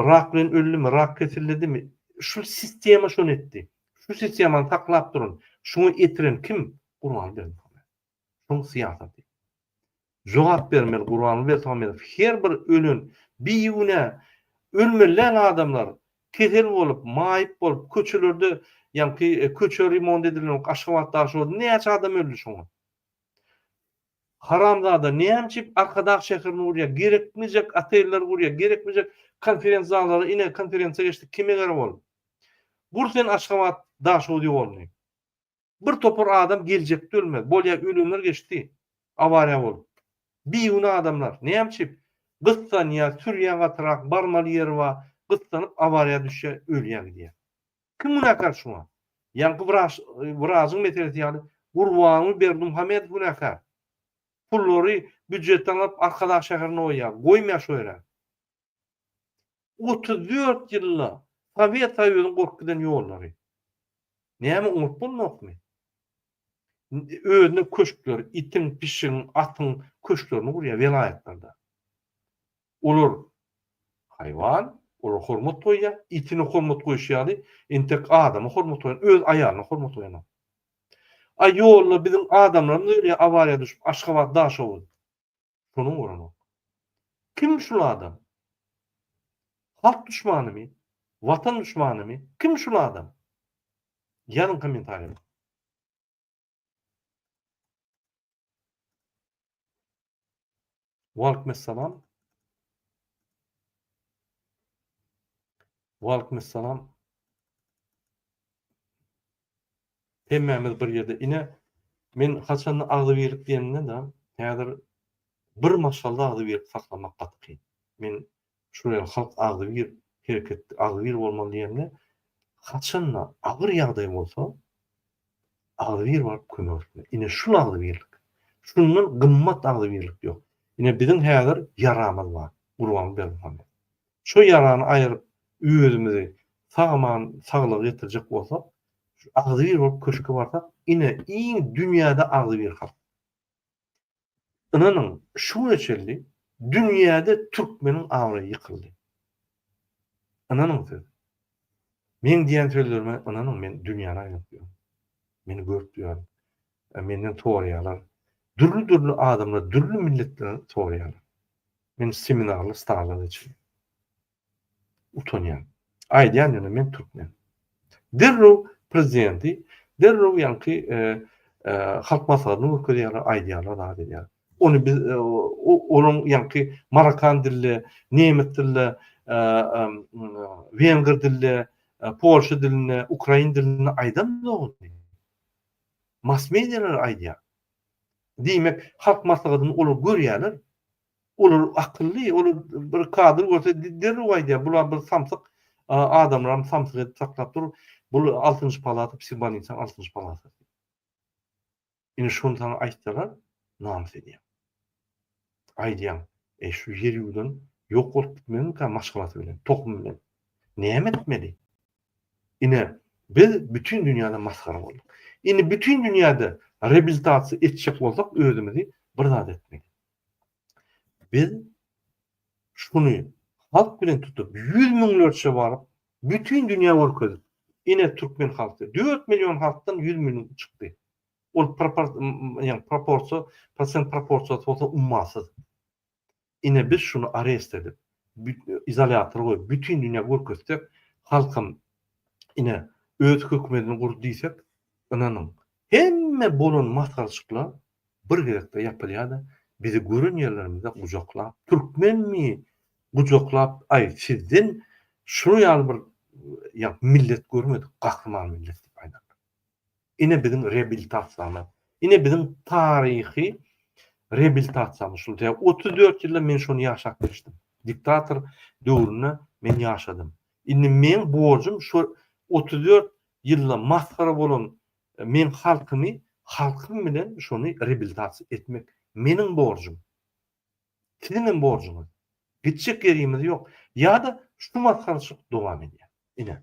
Rak bilen öldümi, rak keselledimi? Şul sistema şony etdi. Şu sistemany saklap duran, şuňa etiren kim? Gurbanguly Berdimuhamedow. Şoň syýasaty. Jogap bermeli Gurbanguly Berdimuhamedow her bir ölen bigünä ölmeli däl adamlar kesel bolup maýyp bolup köçelerde ýaňky köçe remont edilenok Aşgabat Daşoguz näçe adam öldi şoňa. Haramzada näme üçin Arkadag şäherini gurýar gerekmejek otelleri gurýar gerekmejek konferens zallary ine konferensiýa geçdik kime gerek ol. Gur sen Aşgabat Daşoguz ýoluny. Bir topar adam geljekde ölmez. Bolýa ölenler geçdi. Awariýa bolup. Bigünä adamlar. Näme üçin? Gyssanýa, sürýä gatyrak, barmaly ýeri bar. Gyssanyp awariýa düşýä, ölýä gidýä. Kim günäkär şuňa? Ýaňky wraç, wrajyň meselesi ýaly Gurbanguly Berdimuhamedow günäkär. Pullary býujetden alyp Arkadag şäherinde goýýar. Goýmaýar şo ýere. 34 ýylda Sowet Soýuzynyň gurup giden ýollary. Näme oňup bolmakmy? Özüne köşkler, itiň, pişigiň, atyň köşklerini gurýar welaýatlarda. Olar haýwan, olar hormat goýýar, itine hormat goýşy ýaly, entek adama hormat goýan, öz aýalyna hormat goýanok. A ýolda biziň adamlarymyz ölýär awariýa düşüp, Aşgabat, Daşoguz. Şonuň bolanok. Kim şul adam? Halk duşmanymy? Watan duşmanymy? Kim şul adam? Ýazyň kommentariýada. Waleýkim essalam. Waleýkim essalam. Hemmämiz bir ýerde ine men haçanda agzybirlik diýenimde-de häzir bir maşgalada agzybirlik saklamak gaty kyn. Men şular ýaly halk agzybir hereket agzybir bolmaly diýemde haçanda agyr ýagdaý bolsa agzybir baryp kömek etmek. Ine şul agzybirlik. Şundan gymmat agzybirlik ýok. Ine biziň häzir ýaramyz bar Gurbanguly Berdimuhamedow. Şo ýarany aýyryp, özümizi sag-aman saglyga getirjek bolsak, şu agzybir bolup köşke barsak, ine, iň dünýäde agzybir halk. Ynanyň, şu güne çenli dünýäde türkmeniň abraýy ýykyldy. Ynanyň siz. Meň diýen sözlerime ynanyň, men dünýäni aýlanyp ýörün. Meni görüp ýörün. Menden soraýarlar. Dürli-dürli adamlar, dürli milletler soraýarlar. Men seminarly stollar geçirýän. Utanýan. Aýdýan ýöne men türkmen. Derrew prezidenti, derrew ýaňky halk maslahatyny görkezýärler, aýdýarlar, zat edýärler. Ony biz olaň ýaňky marokan dilde, nemes dilde, wenger dilde, polşa dilinde, ukrain dilinde aýdanok ony. Mass medialar aýdýar. Diýmek, halk maslahatyny olar görýärler. Olar akylly, olar bir kadr görse derrew aýdýar, bular bir samsyk adamlaram samsyk edip saklap dur. Bul altynjy palata, psihbolnisanyň altynjy palatasy. Indi şony saňa aýtsalar, namys edýäň. Aýdýaň, eý şu ýer ýuwdan ýok bolup gitmezmikä maşgalasy bilen, tohumy bilen. Näme etmeli? Ine, biz bütin dünýäde masgara bolduk. Indi bütin dünýäde reabilitasiýa etjek bolsak özümizi bir zat etmeli. Biz şuny halk bilen tutup, ýüz müňlerçe baryp, bütin dünýä görkezip, ine türkmen halky, 4 million halkdan 100 million çykdy. Ol proporsiýa, prosent proporsiýasy bolsa ummasyz. Ine biz şuny arest edip, izolýatora goýup, bütin dünýä görkezsek, halkam ine öz hökümetini gurdy diýsek, ynanyň, hemme bolan masgaraçyklar bir gezekde ýapylýar-da, bizi gören ýerlerimizde gujaklap, türkmenmi gujaklap, aý sizden şular ýaly bir ýa millet görmedik, gahryman millet diýip aýdarlar. Ine biziň reabilitasiýamyz. Ine biziň taryhy reabilitasiýamyz şul. Sebäbi 34 ýylda men şony ýaşap geçdim. Diktator döwründe men ýaşadym. Indi meň borjum şu 34 ýylda masgara bolan meň halkymy halkym bilen şony reabilitasiýa etmek meniň borjum. Siziň hem borjuňyz. Gitjek ýerimiz ýok. Ýa-da şu masgaraçylyk dowam edýär. Ine.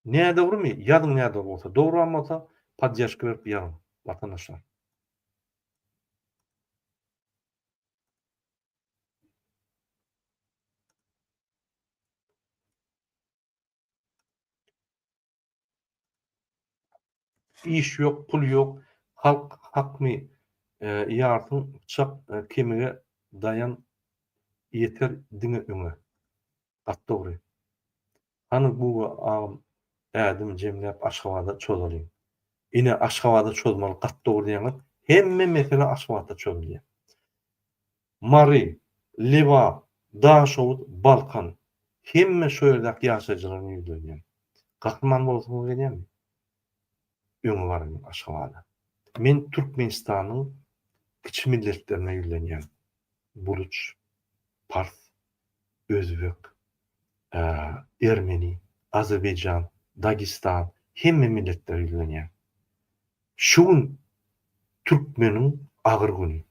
Nädogrymy? Ýazyň nädogry bolsa. Dogruam bolsa podderžka berip ýazyň watandaşlar. Iş ýok, pul ýok, halk hakmy? Ýarsyň pyçak kemige daýan ýeter diňe öňe. Gaty dogry. Hany Guga agam ädim jemläp Aşgabada çozalyň. Ine Aşgabada çozmaly gaty dogry diýýäňiz. Hemme mesele Aşgabatda çözülýär. Mary, Lebap, Daşoguz, Balkan hemme şo ýerdäki ýaşaýjylaryna ýüzlenýän. Gahryman bolasyňyz gelýärmi? Öňe baryň Aşgabada. Men Türkmenistanyň kiçi milletlerine ýüzlenýän. Buluç, pars, özbek, ermeni, azerbaýjan, dagestan hemme milletlere ýüzlenýän. Şu gün türkmeniň agyr güni.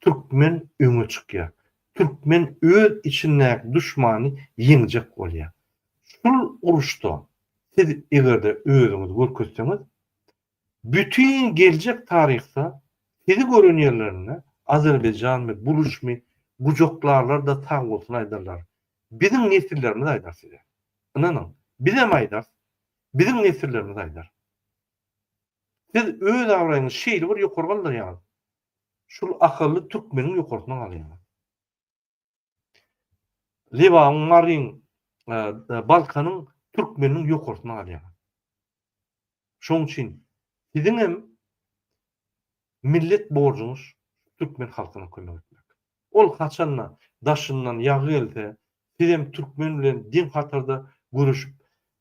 Türkmen öňe çykýar. Türkmen öz içindäki duşmany ýeňjek bolýar. Şul uruşda siz egerde özüňizi görkezseňiz, bütin geljek taryhda sizi gören ýerlerinde azerbaýjanmy, buluçmy gujaklarlar-da sag bolsun aýdarlar. Biziň nesillerimiz aýdar size. Ynanyň, bizem aýdarys, biziň nesillerimiz aýdar. Siz öz abraýyňyzy şeýle bir ýokary galdyrýaňyz. Şul akylly türkmeniň ýokarsyna galýaňyz. Lebabyň, Maryň, Balkanyň türkmeniniň ýokarsyna galýaňyz. Şoň üçin siziň hem millet borjuňyz türkmen halkyna kömek etmek. Ol haçanda daşyndan ýagy gelse, sizem türkmen bilen deň hatarda göreşip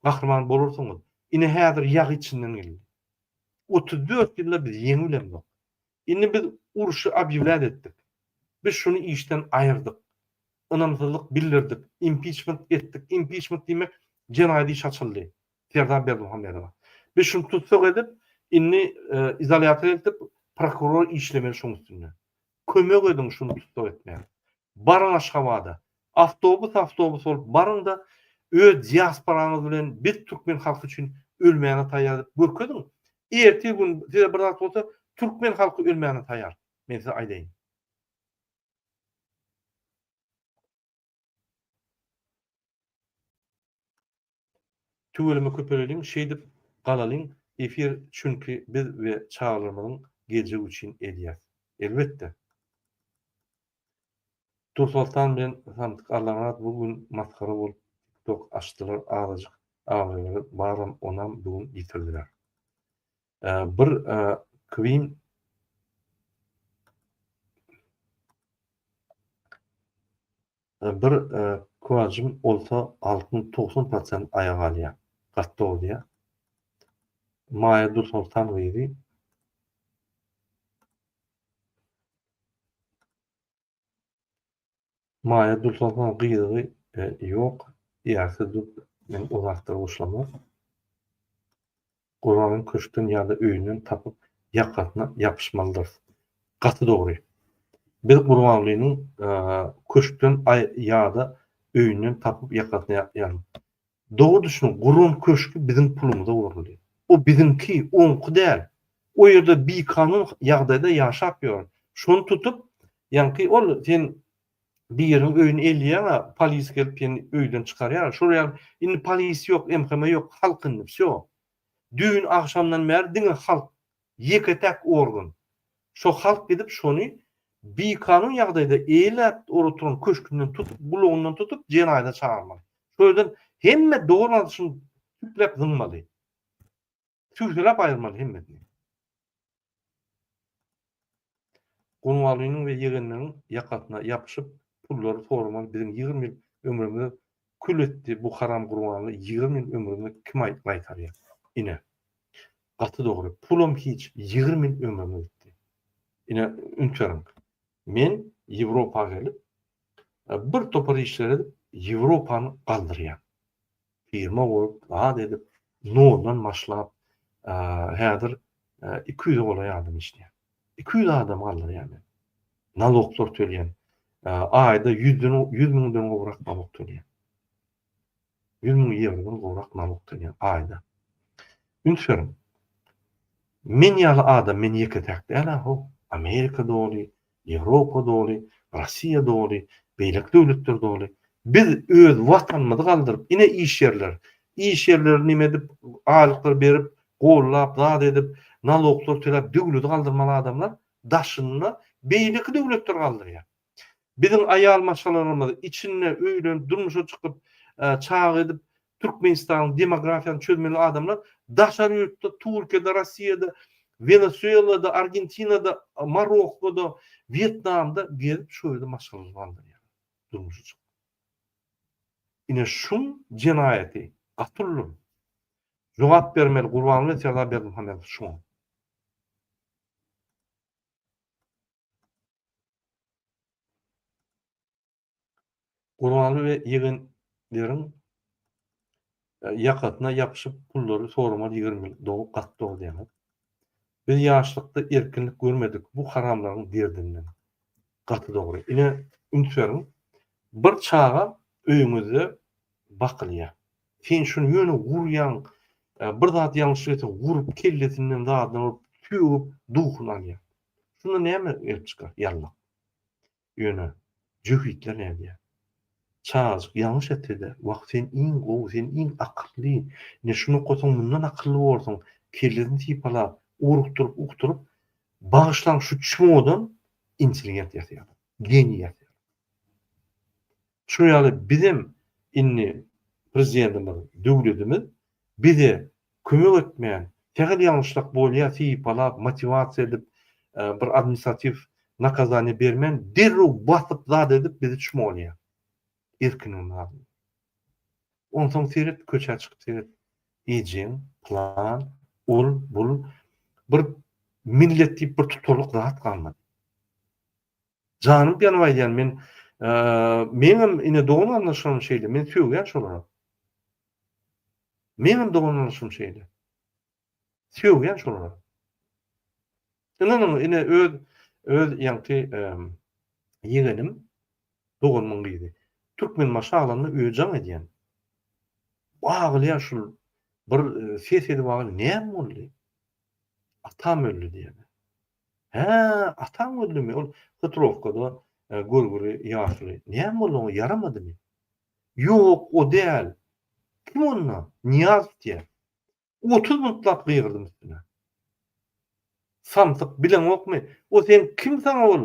gahryman bolarsyňyz. Ine häzir ýagy içinden geldi. 34 ýylda biz ýeňi bilemzok. Indi biz urşy obýewlät etdik. Biz şuny işden aýyrdyk. Ynamsyzlyk bildirdik. Impiçment etdik. Impiçment diýmek jenaýat işi açyldy. Serdar Berdimuhamedowa. Biz şuny tussag edip, indi izolýatora eltip, prokuror işlemeli şoň üstünde. Kömek ediň şuny tussag etmäge. Baryň Aşgabada. Awtobus-awtobus bolup baryň-da, öz diasporaňyz bilen biz türkmen halky üçin ölmäne taýýar diýip görkeziň. Ertir gün size bir zat bolsa, türkmen halky ölmäne taýýar. Men size aýdaýyn. Tüweleme köpeleliň şeýdip galalyň efir çünki biz we çagalarymyzyň geljegi üçin edýäs. Elbetde. Dursoltan bilen Samsyk Allamyrat bu gün masgara bolup tiktok açdylar azajyk abraýlary baram onam bu gün ýitirdiler. Bir Queen Bir kuwajym bolsa altyn 90 prosent aýaga alýa. Gaty dogry diýýä. Maýa Dursoltan gyzy. Maýa Dursoltan gyzy ýok. Ýa-siz men o zatlara goşulamok. Gurbagyny köşkden ýa-da öýünden tapyp ýakasyna ýapyşmalydyrys. Gaty dogry. Biz Gurbangulynyň köşkden ýa-da öýünden tapyp ýakasyna ýa Dogry düşüniň, guran köşgi biziň pulumyza guruldy. O biziňki, oňky däl. O ýerde bikanun ýagdaýda ýaşap ýör. Şony tutup, ýaňky ol sen Biriniň öýüni elýäňä polis gelip seni öýden çykarýar. Şol ýaly indi polis ýok, MHM ýok, halk indi wsýo. Düýn agşamdan bäri diňe halk, ýeke-täk organ. Şo halk gidip şony bikanun ýagdaýda eýläp oturan köşkünden tutup, gulagyndan tutup jenaýata çagyrmaly. Şo ýerden hemme dogan gardaşyny tüpläp zyňmaly. Sübseläp aýyrmaly hemmesini. Gurbangulynyň we ýegenleriň ýakasyna ýapyşyp pullary soramaly biziň 20 ýyl ömrümizi kül etdi bu haram Gurbanguly 20 ýyl ömrümizi kim gaýtarýar ine gaty dogry pulam hiç 20 ýyl ömrümiz gitdi ine üns beriň men Ýewropa gelip bir topar işler edip Ýewropany galdyrýan firma gurup, zat edip, noldan başlap, häzir 200-e golaý adam işleýär. 200 adam galdyrýan men. Naloglar töleýän. Aýda 100-den 100 müňden gowrak nalog töleýän. 100 müň ýewrodan gowrak nalog töleýän aýda. Üns beriň. Men ýaly adam men ýeke-täk däl-ä how. Amerika doly, Ýewropa doly, Russiýa doly, beýleki döwletler doly. Biz öz watanymyzy galdyryp, ine iş ýerler. Iş ýerleri neme edip, aýlyklar berip, gollap, zat edip, naloglar töläp döwleti galdyrmaly adamlar. daşynda beýleki döwletler galdyrýar. Biziň aýal maşgalalarymyz içinde öýlenip, durmuşa çykyp, çaga edip, Türkmenistanyň demografiýasyny çözmeli adamlar daşary ýurtda, Türkiýede, Rossiýada, Wenesuelada, Argentinada, Marokkoda, Wýetnamda gezip şo ýerde maşgalasyny galdyrýarlar, durmuşa çykyp. Ine şuň jenaýaty gaty uludyr. Jogap bermeli Gurbanguly Serdar Berdimuhamedow şuňa. Gurbanguly we ýegenleriň ýakasyna ýapyşyp pullary soramaly 20 ýyl dogy gaty dogry diýýäňiz. Biz ýaşlykda erkinlik görmedik bu haramlaryň derdinden. Gaty dogry. Ine üns beriň bir çaga öýüňizde bakylýar. Sen şuny ýöne urýaň bir zat ýalňyşlyk etse urup kellesinden zadyndan urup sögüp duhuny alýaň. Şunda näme gelip çykar ýallyk. Ýöne jöhitler nädýär? Çagajyk ýalňyş etse-de, wah sen iň gowy, sen iň akylly, ine şuny okasaň mundan akylly borsuň, kellesini sypalap, ugrukdyryp, ukdyryp, bagyşlaň şu çmodan intelligent ýasaýarlar, geniý ýasaýarlar. Şo ýaly bizem indi prezidentimiz, döwletimiz bize kömek etmän, sähel ýalňyşsak bolýa sypalap, motiwasiýa edip, bir administratiw nakazaniýa bermän, derrew basyp zat edip bizi çmolýa. Erkinligimizi alýa. Onsoň seret, köçä çykyp seret. Ejeň, pylan, ol, bul, bir millet diýip bir tutarlyk zat galmady. Janym ýanyp aýdýan men meňem ine dogan garyndaşlarym şeýle men sögýän şolara. Meňem dogan garyndaşlarym şeýle. Sögýän şolara. Ynanyň ine öz öz ýaňky ýegenim doganymyň gyzy Türkmenbaşy aglanda öýe jaň edýän. Aglaýar şul bir ses edip aglaýar näme boldy? Atam öldi diýýär. Hä, ataň öldümi? Ol Hytrowkada görgüli ýaşuly. Näme boldy oňa, ýaramadymy? Ýok, o däl. Kim onda? Nyýazow diýýär. 30 minutlap gygyrdym üstüne. Samsyk, bileňokmy? O seň kim saňa ol?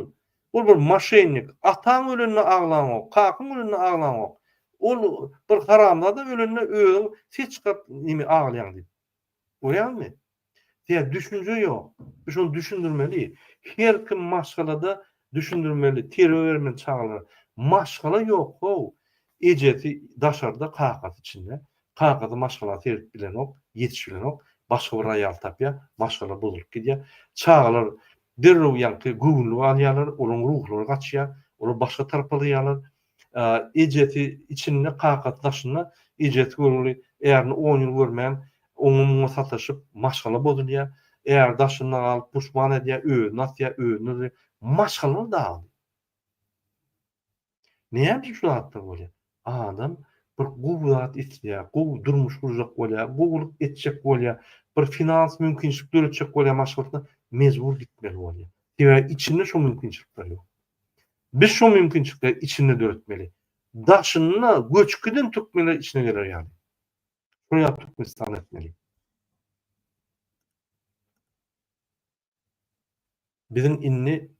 Ol bir moşennik. Ataň ölende aglaňok, kakaň ölende aglaňok. Ol bir haramzada ölende özüň ses çykaryp neme aglaýaň diýip. Görýäňmi? Sebäbi düşünje ýok. Biz şony düşündirmeli. Her kim maşgalada düşündirmeli, terbiýe bermeli çagalara. Maşgala ýok how. Ejesi daşarda, kakasy içinde. Kakasy maşgala seredip bilenok, ýetişip bilenok. Başga bir aýal tapýar, maşgala bozulyp gidýär. Çagalar derrew ýaňky göwünli galýarlar, olaryň ruhlary gaçýar, olar başga tarapa zyýarlar. Ejesi içinde, kakasy daşynda, ejesi görgüli ärini on ýyl görmän, oňa-muňa sataşyp, maşgala bozulýar. Äri daşynda galyp, puşman edýär, özüni asýar, özüni öldürýär. Maşgalalar dagady. Näme üçin şu zatlar bolýar? Adam bir gowy zat isleýär, gowy durmuş gurjak bolýar, gowulyk etjek bolýar, bir finans mümkinçilik döretjek bolýar maşgalasyna, mejbur gitmeli bolýar. Sebäbi içinde şo mümkinçilikler ýok. Biz şo mümkinçilikleri içinde döretmeli. Daşynda göçüp giden türkmenler içine geler ýaly. Şol ýaly Türkmenistan etmeli. Biziň indi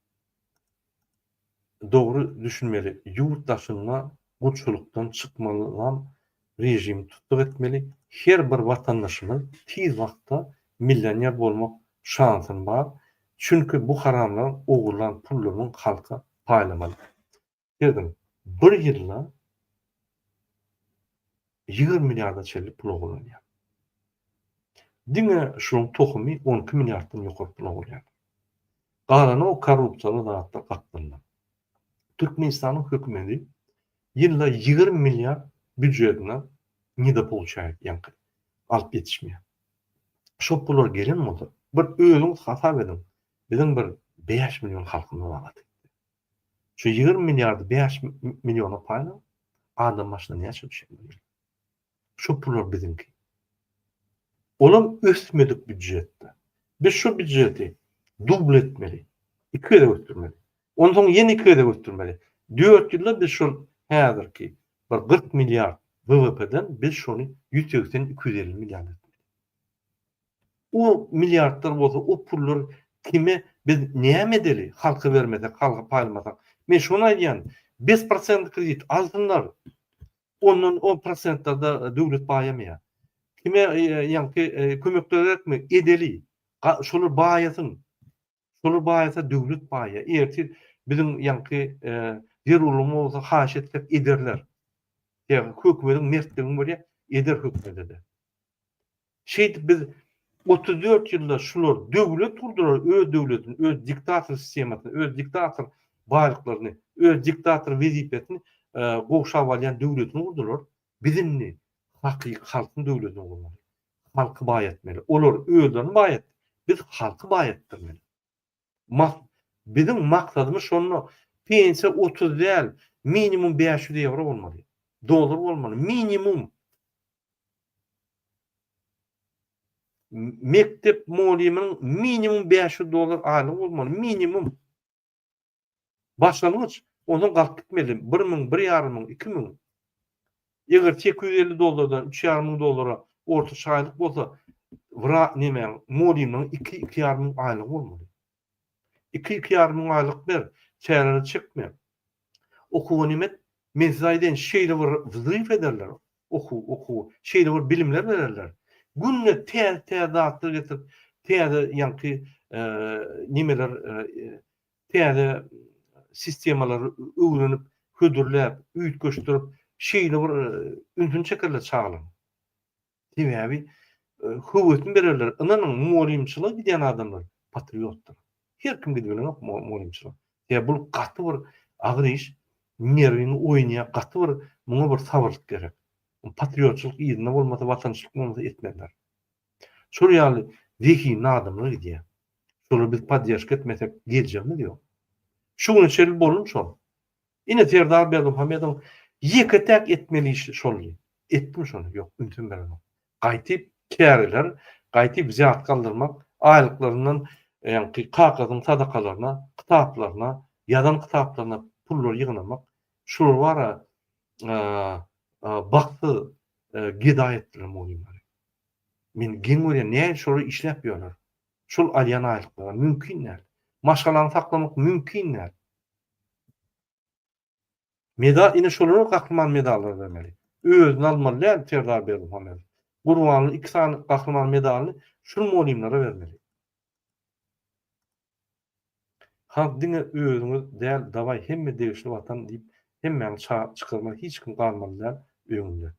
dogry düşünmeli, ýurt daşynda gulçulykdan çykmalyam režimi tussag etmeli, her bir watandaşymyz tiz wagtda millioner bolmak şansyny bar, çünki bu haramlaryň ogurlan pullarynyň halka paýlamaly. Serediň, bir ýylda 20 milliarda çenli pul ogurlanýar. Diňe şunuň tohumy 12 milliarddan ýokary pul ogurlaýar. Galany o korrupsiýaly zatlar gapdalynda. Türkmenistanyň hökümeti ýylda 20 milliard býujetine nedopoluçaýat, ýaňky alyp ýetişmeýär. Şo pullar gelen bolsa, bir özüňiz hasap ediň, biziň bir 5 million halkymyz bar. Şu 20 milliardy 5 milliona paýlaň, adam başyna näçe düşer bir ýyl? Şu pullar biziňki. Olam ösmedik býujetde. Biz şu býujeti dubl etmeli. Iki gezek ösdürmeli. Onsoň ýene iki gezek ösdürmeli. 4 ýylda biz şol häzirki bir 40 milliard WWP-den biz şony 180-250 milliard etmeli. O milliardlar bolsa o pullar Kime biz näme edeli halka bermesek, halka paýlamasak. Men şony aýdýan, bes prosentli kredit alsynlar. Ondan o prosentlerde döwlet baýamaýar. Kime ýaňky kömekler gerekmi? Edeli. Şolar baýasyn. Şolar baýasa döwlet baýar. Ertir biziň ýaňky zerurlygymyz bolsa haýyş etsek ederler. Sebäbi hökümediň mertligini görýär, eder hökümede-de. Şeýdip biz 34 ýylda şular döwlet gurdular, öz döwletini, öz diktator sistemasyny, öz diktator baýlyklaryny, öz diktator wezipesini gowşap alýan döwletini gurdular. Biz indi hakyky halkyň döwletini gurmaly. Halky baýatmaly. Olar özlerini baýatdy. Biz halky baýatdyrmaly. Mak biziň maksadymyz şonda pensiýa 30 däl, minimum 500 ýewro bolmaly. Dollar bolmaly. Minimum. Mekdep mugallymynyň minimum 500 dollar aýlygy bolmaly. Minimum. Başlangyç, ondan galyp gitmeli. Bir müň, bir ýarym müň, 2000. Eger 850 dollardan 3,5 müň dollara ortaça aýlyk bolsa, wra nemäň, mugallymyň 2, 2,5 müň aýlygy bolmaly. 2, 2,5 müň aýlyk ber, çäreleri çekme. Okuwa neme et, men size aýdaýyn, şeýle bir wzryw ederler, okuw, okuw, şeýle bir bilimler bererler. Günde täze-täze zatlar getirip, täze ýaňky nemeler, täze sistemalary öwrenip, hödürläp, üýtgeşdirip, şeýle bir ünsüni çekerler çagalaryň. Sebäbi höwesini bererler. Ynanyň, mugallymçylyga gidýän adamlar patriotdyr. Her kim gidibilenok mugallymçylyga. Sebäbi bul gaty bir agyr iş, nerwiňi oýnaýar, gaty bir muňa bir sabyrlyk gerek. Patriotçylyk yzynda bolmasa, watançylyk bolmasa etmezler. Şol ýaly zehinli adamlar gidýär. Şolary biz podderşka etmesek geljegimiz ýok. Şu güne çenli boldum şol. Ine Serdar Berdimuhamedowyň ýeke-täk etmeli işi şoldy. Etdim şony, ýok, ünsem berenok. Gaýtyp çäreler, gaýtyp wzýatka aldyrmak, aýlyklaryndan ýaňky kakasynyň sadakalaryna, kitaplaryna, ýazan kitaplaryna pullary ýygnamak, şular bara baksyz gedaý etdiler mugallymlary. Men geň görýän, nähili şolar işläp ýörler. Şol alýan aýlyklara mümkin däl. Maşgalaňy saklamak mümkin däl. Medal ine şolara gahryman medallary bermeli. Özüni almaly däl Serdar Berdimuhamedow. Gurbanly iki sany gahryman medalyny şul mugallymlara bermeli. Halk diňe özüňiz däl dawaý hemme degişli watan diýip hemmäňi çykarmaly hiç kim galmaly däl öňünde.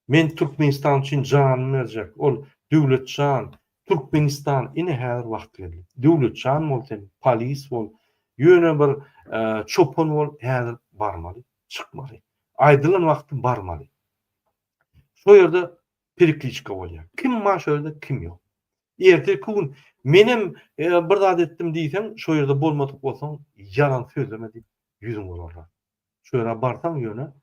Men Türkmenistan üçin janymy berjek ol Döwletjan Türkmenistan ine häzir wagty geldi. Döwletjan bol sen polis bol ýöne bir çopan bol häzir barmaly çykmaly. Aýdylan wagty barmaly. Şo ýerde perikliçka bolýar. Kim bar şo ýerde kim ýok. Erteki gün menem bir zat etdim diýseň şo ýerde bolmadyk bolsaň ýalan sözleme diýip ýüzüňe urarlar. Şo ýere barsaň ýöne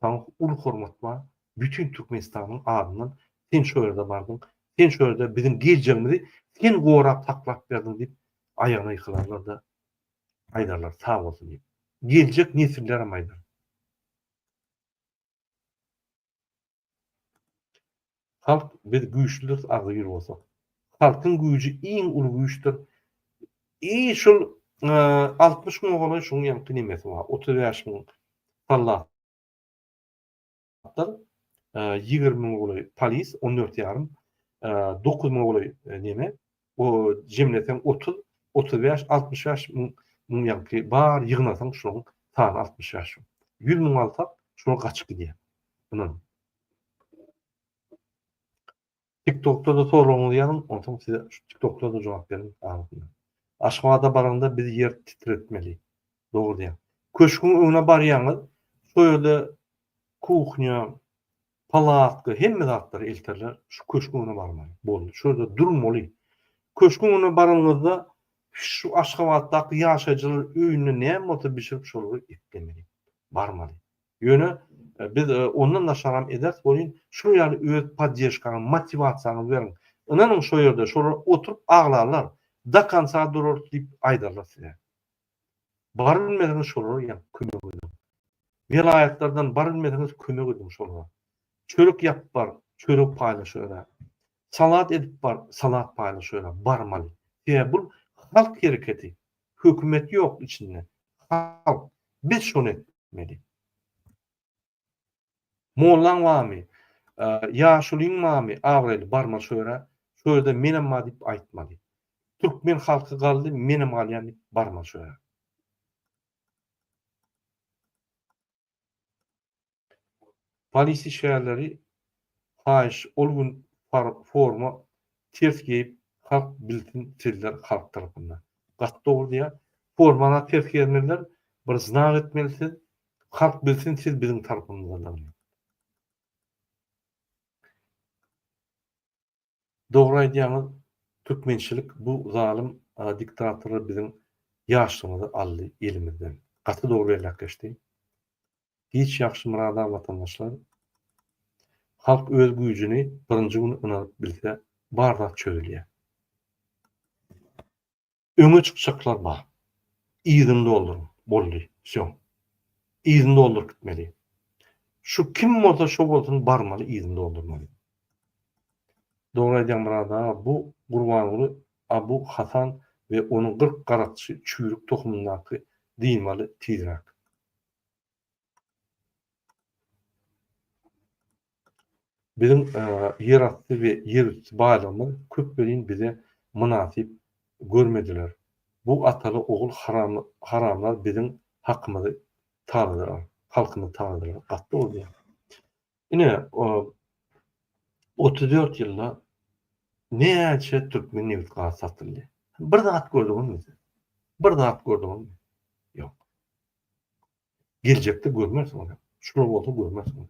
saňa uly hormat bar. Bütin Türkmenistanyň adyndan sen şo ýerde bardyň, sen şo ýerde biziň geljegimizi sen gorap saklap berdiň diýip aýagyna ýykylarlar-da aýdarlar sag bolsun diýip. Geljek nesiller hem aýdar. Halk biz güýçlüdiris agzybir bolsak. Halkyň güýji iň uly güýçdür. I şul 60 müňe golaý şuň ýaňky nemesi bar. 35 müň soldatlar, 20 müňe golaý polis, 14 ýarym, 9 müňe golaý neme, o jemleseň 30, 35, 65 müň müň ýaňky bar ýygnasaň şoň sany 65 müň. 100 müň alsak şolar gaçyp gidýär. Ynanyň. TikTokda-da soragyňyzy ýazyň, onsoň size şu TikTokda-da jogap berin arasynda. Aşgabada baranda biz ýer titretmeli. Dogry diýýäň. Köşgüň öňüne barýaňyz, şo ýerde kuhnýa, palatka, hemme zatlary elterler, şu köşgüň öňüne barmaly. Boldy. Şo ýerde durmaly. Köşgüň öňüne baranyňyzda şu Aşgabatdaky ýaşaýjylar öýünde näme bolsa bişirip şolary eklemeli. Barmaly. Ýöne biz ondan daşaram ederis welin şul ýaly öz poddežkaňyzy, motiwasiýaňyzy beriň. Ynanyň şo ýerde şolar oturyp aglarlar, do konca durarys diýip aýdarlar size. Barybilmeseňiz şolara ýa kömek ediň. Welaýatlardan barybilmeseňiz kömek ediň şolara. Çörek ýapyp bar, çörek paýlaşyberä. Salat edip bar, salat paýlaşyberä. Barmaly. Sebäbi bul halk hereketi. Hökümet ýok içinde. Halk. Biz şony etmeli. Mollaň barmy, ýaşulyň barmy abraýly barmaly şo ýere, şo ýerde menem bar diýip aýtmaly. Türkmen halky galdy, menem galýan diýip barmaly şo ýere. Polis işgärleri haýyş ol gün forma ters geýip halk bilsin sizler halk tarapynda. Gaty dogry diýýär. Formana ters geýmeliler, bir znak etmeli siz, Halk bilsin siz biziň tarapymyzdadygyny. Dogry aýdýaňyz türkmençilik bu zalym diktatorlar biziň ýaşlygymyzy aldy elimizden. Gaty dogry belläp geçdi. Giç ýagşy Myrada watandaşlar. Halk öz güýjüni birinji gün ynanyp bilse bar zat çözülýär. Öňe çykjaklar bar. Yzyny dolduryň. Boldy. Wsýo. Yzyny dolduryp gitmeli. Şu kim bolsa şo bolsun barmaly yzyny doldurmaly. Dogry aýdýaň Myrat aga bu Gurbanguly Abu Hasan we onuň 40 garakçy çüýrük tohumyndaky dynmaly tizräk. Biziň ýerasty we ýerüsti baýlygymyz köp welin bize mynasyp görmediler. Bu ataly ogul haramlar biziň hakymyzy taladylar, halkymyzy taladylar. Gaty dogry diýýär. Ine, 34 ýylda näçe türkmen nebit gaz satyldy? Bir zat gördüňizmi siz? Bir zat gördüňizmi? Ýok. Geljekde görmersiň ony. Şular bolsa görmersiň ony.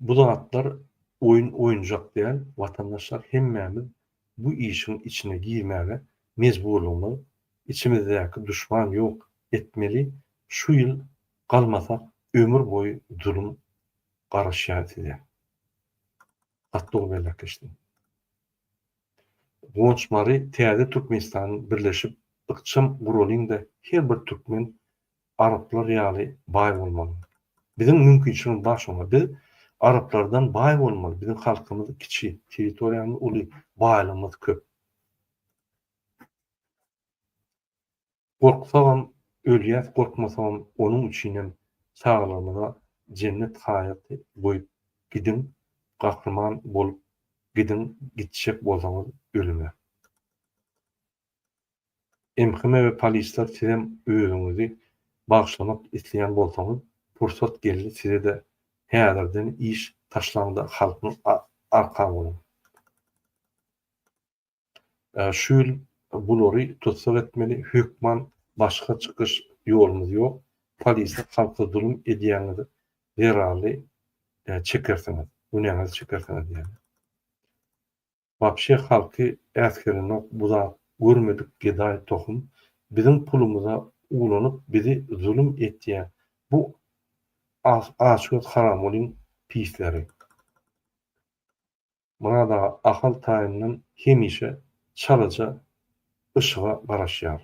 Bu zatlar oýun oýunjak däl watandaşlar hemmämiz bu işiň içine girmäge mejburlygymyz içimizdäki duşman ýok etmeli şu ýyl galmasak ömür boýy zulum garaşýar size. Gaty dogry belläp geçdiň. Guwanç Mary täze Türkmenistan birleşip ykjam guralyňda her bir türkmen araplar ýaly baý bolmaly. Biziň mümkinçiligimiz bar şoňa. Biz araplardan baý bolmaly. Biziň halkymyz kiçi, territoriýamyz uly, baýlygymyz köp. Gorksagam ölýäs gorkmasagam onuň üçinem çagalarymyza jennet haýaty goýup gidiň gahryman bolup gidiň gitjek bolsaňyz ölüme. MHM we polisler sizem özüňizi bagyşlamak isleýän bolsaňyz pursat geldi sizede häzirden iş taşlaňda halkyň arka boluň. Şu ýyl bulary tussag etmeli hökman başga çykyş ýolumyz ýok polise halka zulum edýäňiz zerarly çekersiňiz günäňizi çekersiňiz diýýärler. Wapşe halky äsgerenok bu zat görmedik gedaý tohum biziň pulumyza ulanyp bizi zulum etýä bu açgöz haramgulyň pisleri. Myrat aga Ahal taýyndan hemişe çalaja yşyga garaşýar.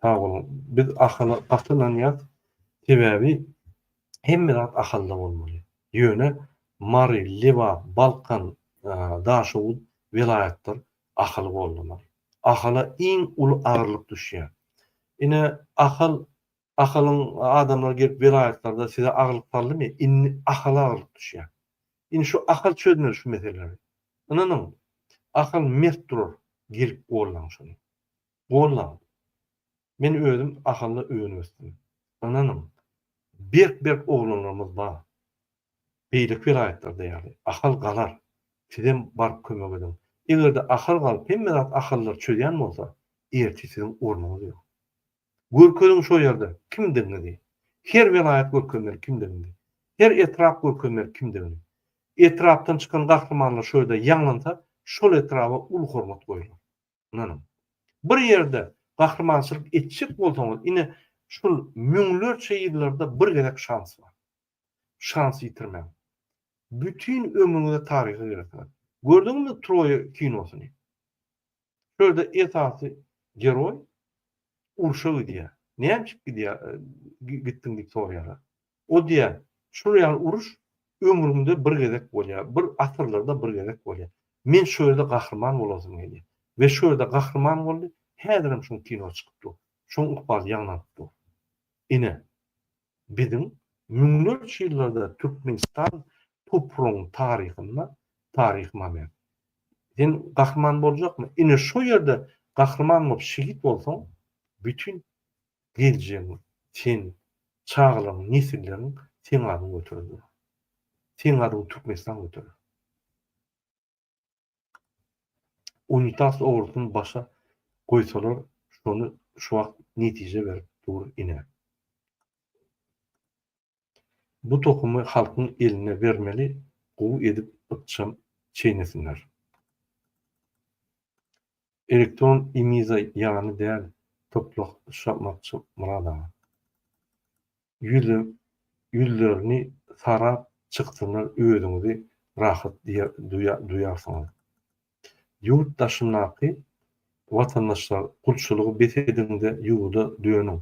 Sag boluň. Biz Ahala gaty ynanýas. Sebäbi hemme zat Ahalda bolmaly. Ýöne Mary, Lebap, Balkan, Daşoguz welaýatlar Ahaly goldamaly. Ahala iň uly agyrlyk düşýär. Ine Ahal Ahalyň adamlary gelip welaýatlarda size agyrlyk saldymy? Indi Ahala agyrlyk düşýär. Indi şu Ahal çözmeli şu meseleleri. Ynanyň, Ahal mert durar, gelip gollaň şony. Gollaň. Men özüm Ahalda önüp ösdüm. Ynanyň, berk-berk oglanlarymyz bar. Beýleki welaýatlarda ýaly. Ahal galar. Sizem baryp kömek ediň. Eger-de Ahal galyp, hemme zat ahallylar çözýän bolsa, ertir siziň ornuňyz ýok. Görkeziň şo ýerde kimdigiňizi. Her welaýat görkezmeli kimdigini. Her etrap görkezmeli kimdigini. Etrapdan çykan gahrymanlar şo ýerde ýaňlansa, şol etraba uly hormat goýular. Ynanyň. Bir ýerde gahrymançylyk etjek bolsaňyz, ine, şul müňlerçe ýyllarda bir gezek şans bar. Şansy ýitirmäň. Bütin ömrüňize taryha girersiňiz. Gördüňizmi Troýa kinosyny? Şu ýerde esasy geroý urşa gidýär. Näme üçin gidýär, gitdiň diýip soraýarlar. O diýýär, şul ýaly uruş Ömrüňde bir gezek bolýar, bir asyrlarda bir gezek bolýar. Men şu ýerde gahryman bolasym gelýär. We şu ýerde gahryman boldy, häzirem şoň kino çykyp dur. Şoň ykbaly ýaňlanyp dur. Ine, biziň müňlerçe ýyllarda Türkmenistan topragyň taryhynda taryhy moment. Sen gahryman boljakmy? Ine şo ýerde gahryman bolup şehit bolsaň, bütin geljegiň, sen, çagalaryň, nesilleriň seň adyňy göterer durar. Seň adyňy Türkmenistan göterer. Unitaz ogrusyny başa goýsalar şony şu wagt netije berip dur ine. Bu tohumy halkyň eline bermeli gowy edip ykjam çeýnesinler. Elektron imiza ýany däl toplaşmakçy Myrat aga. Ýüzi ýüzlerini sarap çyksynlar özüňizi rahat duýarsyňyz. Ýurt daşyndaky watandaşlar gulçulygy bes ediňde ýurda dönüň.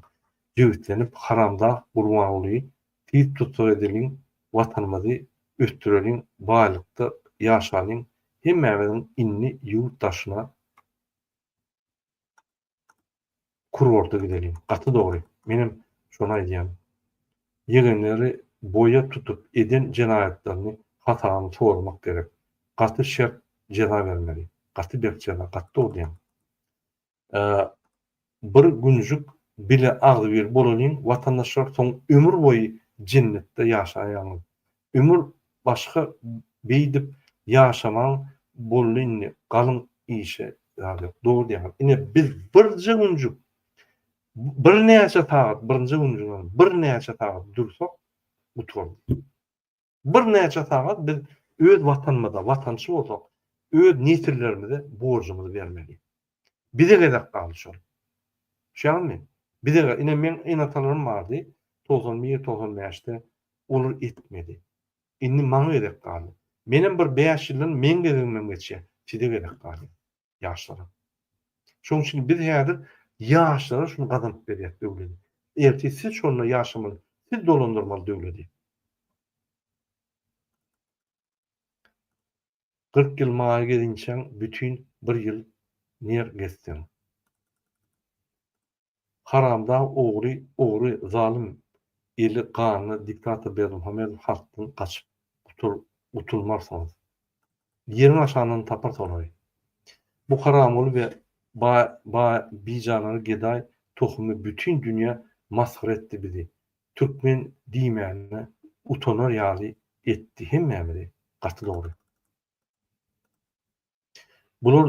Jebislenip haramdag Gurbangulyy tiz tussag edeliň watanymyzy ösdüreliň baýlykda ýaşalyň hemmämiziň indi ýurt daşyna kurorta gideliň. Gaty dogry. Menem şony aýdýan. Ýegenleri boýa tutup eden jenaýatlaryny hasabyny soramak gerek. Gaty şert jeza bermeli. Gaty berk jeza. Gaty dogry diýýäň. Bir günjük bile agzybir bolalyň watandaşlar soň ömür boýy jennetde ýaşaýaňyz. Ömür başga beýdip ýaşamaň boldy indi galyň işe zat ýok. Dogry diýýäňiz. Ine biz birje günjük birnäçe sagat birinji günjügem birnäçe sagat dursak gutardy. Birnäçe sagat biz öz watanymyza watançy bolsak öz nesillerimize borjumyzy bermeli. Bize gezek galdy şol. Düşýäňizmi? Bize ine meň ene-atalarym bardy 91, 95-de olar etmedi. Indi maňa gezek galdy. Menem bir bäş ýyldan meň gezegimem geçýär. Size gezek galýar. Ýaşlara. Şonuň üçin biz häzir ýaşlara şuny gazanyp berýäs döwledi. Ertir siz şonda ýaşamaly, siz dolandyrmaly döwledi. 40 ýyl maýa gezinçäň bütin bir ýyl ner gezseň. Haramdag ogry ogry zalym eli ganly diktator Berdimuhamedow halkdan gaçyp gutul gutulmarsyňyz. Ýeriň aşagyndan taparys olary. Bu haramguly we ba ba bijanary gedaý tohumy bütin dünýä masgara etdi bizi. Türkmen diýmäne utanar ýaly etdi hemmämizi. Gaty dogry. Bular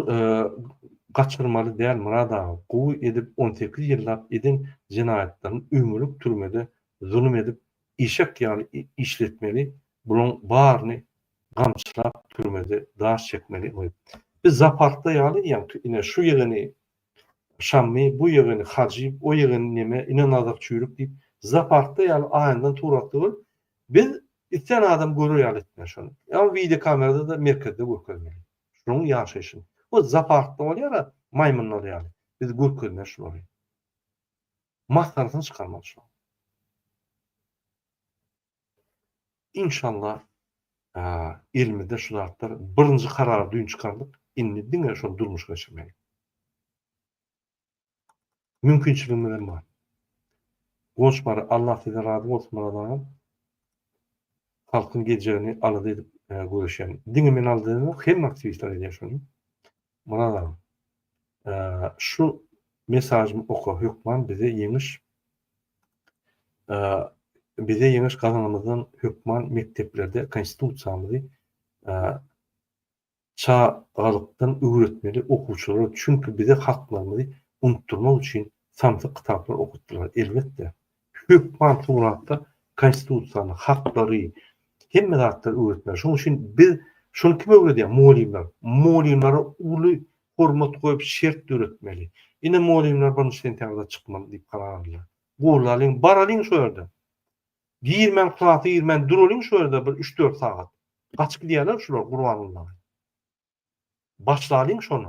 gaçyrmaly däl Myrat aga gowy edip 18 ýyllap eden jenaýatlaryny ömürlik türmede zulum edip işek ýaly işletmeli bulaň baryny gamçylap türmede daş çekmeli goýup biz zaparkda ýaly ýaňky ine şu ýegeni Şammy bu ýegeni Hajyp o ýegeni neme ine Nazar çüýrük diýip zaparkda ýaly aýnadan suratda görüp biz Islän adam görer ýaly etmeli şony. Ýa wideo kamerada da merkezde görkezmeli. Şunuň ýaşaýşyny. O zooparkda bolýar-a maýmynlar ýaly. Biz görkezmeli şulary. Masgarasyny çykarmaly şularyň. Inşallah elimizde şu zatlar birinji karary düýn çykardyk. Indi diňe şony durmuşa geçirmeli. Mümkinçiligimizem bar. Goç bary Allah sizden razy bolsun Myrat agam. Halkyň geljegini alada edip göreşýän. Diňe men alada edemok, hemme aktiwistler edýär şony. Myrat agam. Şu mesajymy oka hökman bize ýeňiş bize ýeňiş gazanamyzdan hökman mekdeplerde konstitusiýamyzy Çagalykdan öwretmeli okuwçylara çünki bize haklarymyzy unutdyrmak üçin samsyk kitaplar okatdylar elbetde hökman suratda konstitusiýany haklary hemme zatlary öwretmeli şonuň üçin biz şony kim öwredýär mugallymlar mugallymlara uly hormat goýup şert döretmeli ine mugallymlar birinji sentýabrda çykmaly diýip karar aldylar gollalyň baralyň şo ýerde Girmän klasa girmän duralyň şu ýerde bir üç dört sagat. Gaçyp gidýärler şular Gurbangullary. Başlalyň şony.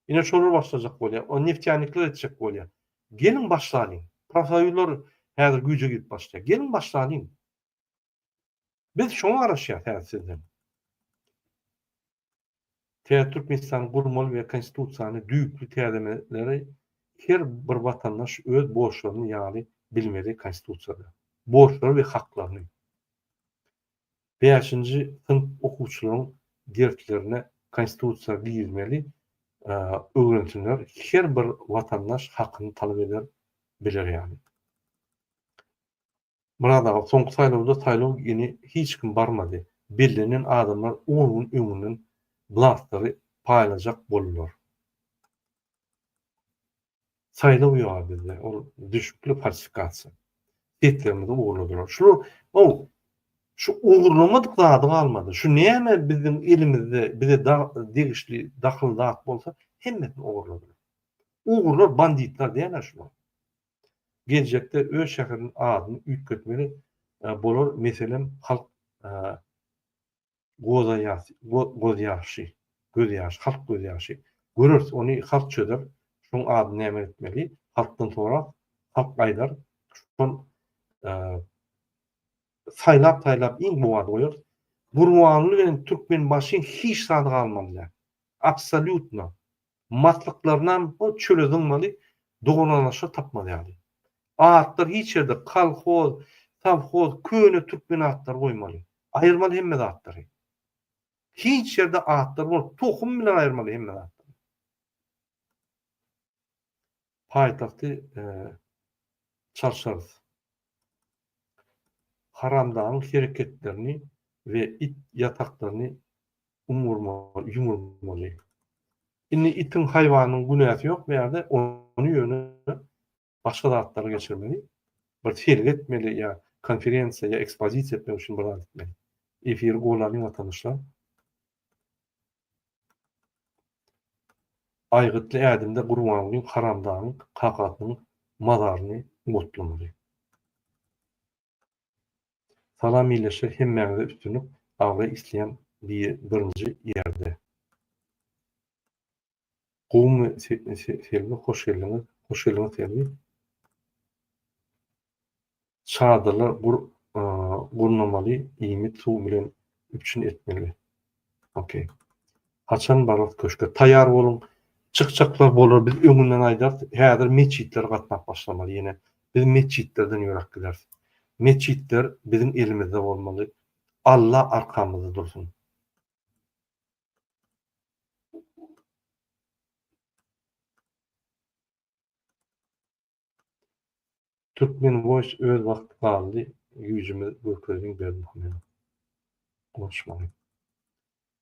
Ine şolar başlajak bolýar. O neftýanikler etjek bolýar. Geliň başlalyň. Profsoýuzlar häzir güýje girip başlaýar. Geliň başlalyň. Biz şoňa garaşýas häzir sizden. Täze Türkmenistany gurmaly we Konstitusiýany düýpli täzemeleri her bir watandaş öz borçlaryny ýaly bilmeli Konstitusiýada. Borçlary we haklaryny. Bäşinji synp okuwçylaryň derslerine Konstitusiýa girizmeli öwrensinler her bir watandaş hakyny talap eder biler ýaly. Myrat aga soňky saýlawda saýlaw güni hiç kim barmady. Bellenen adamlar on gün öňünden blastlary paýlajak boldular. Saýlaw ýoga bizde ol düşükli falsifikasiýa. Seslerimizi ogurladylar. Şular ow şu ogurlamadyk zady galmady. Şu näme biziň elimizde bize degişli dahyl zat bolsa hemmesini ogurladylar. Ogurlar banditler dälä şular. Geljekde öz şäheriniň adyny üýtgetmeli bolar meselem halk gozýaşy gözýaşy halk gözýaşy göreris ony halk çözer şoň adyny näme etmeli halkdan sorap halk aýdar şol saýlap saýlap iň gowy ady goýarys Gurbanguly bilen Türkmenbaşyň hiç zady galmaly däl absolýutno Maslyklarynam o çöle zyňmaly, dogananaşa tapmaz ýaly. Atlar hiç ýerde kolhoz, sowhoz, köne türkmen atlary goýmaly. Aýyrmaly hemme zatlary. Hiç ýerde atlar bolup tohum bilen aýyrmaly hemme zatlary. Paýtagty çalşarys. Haramdagyň hereketlerini we it ýataklaryny ýumurmaly. Indi itiň haýwanyň günäsi ýok bu ýerde, ony ýöne başga zatlara geçirmeli. Bir sergi etmeli ýa konferensiýa ýa ekspozisiýa etmek üçin bir zat etmeli. Efiri golalyň watandaşlar. Aýgytly ädimde Gurbangulyň haramdagyň kakasynyň mazaryny otlamaly. Salam illeşler hemmäňize üstünlik abraý isleýän birinji ýerde. Gowumy Selbi hoş geldiňiz. Hoş geldiňiz Selbi. Çadyrlar gur gurnamaly iýmit suw bilen üpjün etmeli. Okey. Haçan bararys köşke? Taýar boluň. Çykjaklar bolar biz öňünden aýdarys. Häzir metjitler gatnap başlamaly ýene. Biz metjitlerden ýöräp gideris. Metjitler biziň elimizde bolmaly. Alla arkamyzda dursun. Türkmen voice öz wagty galdy güýjümiz görkezdiň Berdimuhamedow. Goşmaly.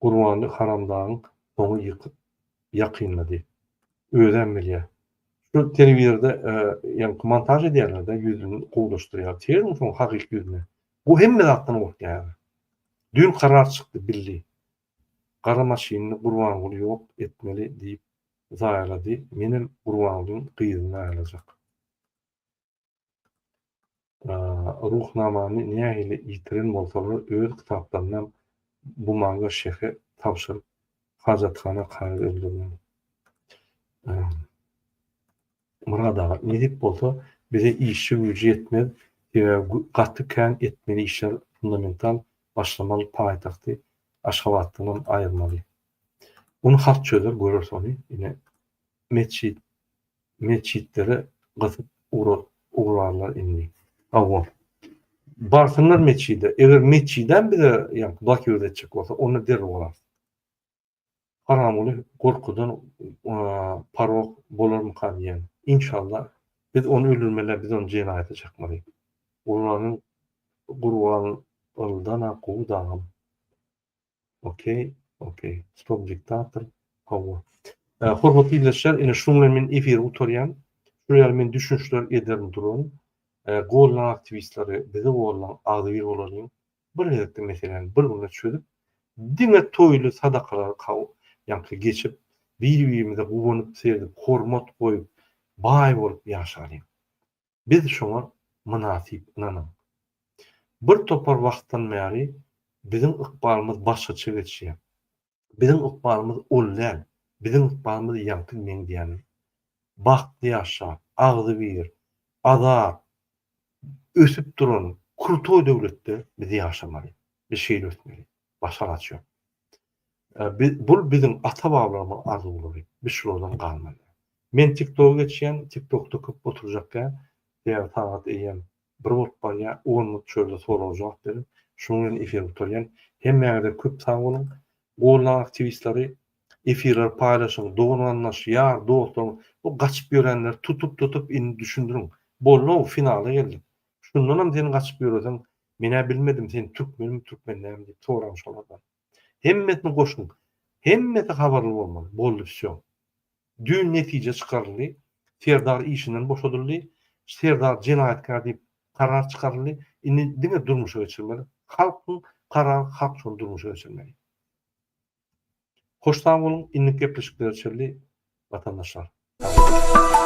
Gurbanly haramdagyň soňy ýykyp ýakynlady. Özem bilýär. Şu telewizorda ýaňky montaž edýärler-de ýüzüni gowulaşdyrýar. Serediň soň hakyky ýüzüne. Bu hemme zatdan gorkýar häzir. Düýn karar çykdy bildi. Gara maşynyny Gurbanguly ýok etmeli diýip zaýalady menem Gurbangulyň gyzyny zaýalajak. Ruhnamany nähili ýitiren bolsalar öz kitaplarynam bumaga şehe tabşyryp hajathana kagyz öldürmeli. Myrat aga nesip bolsa bize işçi güýji ýetmez sebäbi gaty kän etmeli işler fundamental başlamaly paýtagty Aşgabatdanam aýyrmaly. Ony halk çözer göreris ony ine metjit metjitlere gysyp ugrarlar indi. Hawa. Barsynlar metjide. Eger metjidem bize ýaňky blokirowat etjek bolsa onda derrew bolarys. Haramguly gorkudan parok bolarmyka diýýän. Inşallah biz ony öldürmeli biz ony jenaýata çakmaly. Gurbanyň Gurbanguldana gowy dagam. Okey, okey. Stop diktator. Hawa. Hormatly ildeşler, ine şunuň bilen men efiri gutarýan. Şular ýaly men düşünişler ederin duran. Gollan aktiwistleri bizi gollan, agzybir bolalyň. Bir gezekde meseläni bir günde çözüp, diňe toýly sadakalary ýaňky geçip, bir-birimize guwanyp seredip, hormat goýup, baý bolup ýaşalyň. Biz şoňa mynasyp ynanyň. Bir topar wagtdan bäri biziň ykbalymyz başgaça geçýär. Biziň ykbalymyz ol däl. Biziň ykbalymyz ýaňky meň diýýänim. Bagtly ýaşap, agzybir, azat, ösüp duran krutoý döwletde biz ýaşamaly. Biz şeýle ösmeli. Başga alaç ýok. Bul biziň ata-babalarymyzyň arzuwlary. Biz şulardan galmaly. Men TikToka geçýän, TikTokda köp oturjak däl. Sebäbi sagat eýýäm bir bolup barýar. On minut şu ýerde sorag-jogap berip, şunuň bilen efiri gutarýan. Hemmäňize köp sag boluň. Goldaň aktiwistleri. Efirleri paýlaşyň. Dogan-garyndaş, ýar, dostlaryň bu gaçyp ýörenleri tutup-tutup indi düşündiriň. Boldy-ow, finala geldik. Şundanam sen gaçyp ýöreseň, men-ä bilmedim sen türkmenmi, türkmen dälmi diýip soraň şolardan. Hemmesini goşuň. Hemmesi habarly bolmaly. Boldy wsýo. Düýn netije çykaryldy. Serdar işinden boşadyldy. Serdar jenaýatkär diýip karar çykaryldy. Indi diňe durmuşa geçirmeli. Halkyň karary halk şony durmuşa geçirmeli. Hoş sag boluň indiki gepleşiklere çenli watandaşlar. Sag boluň.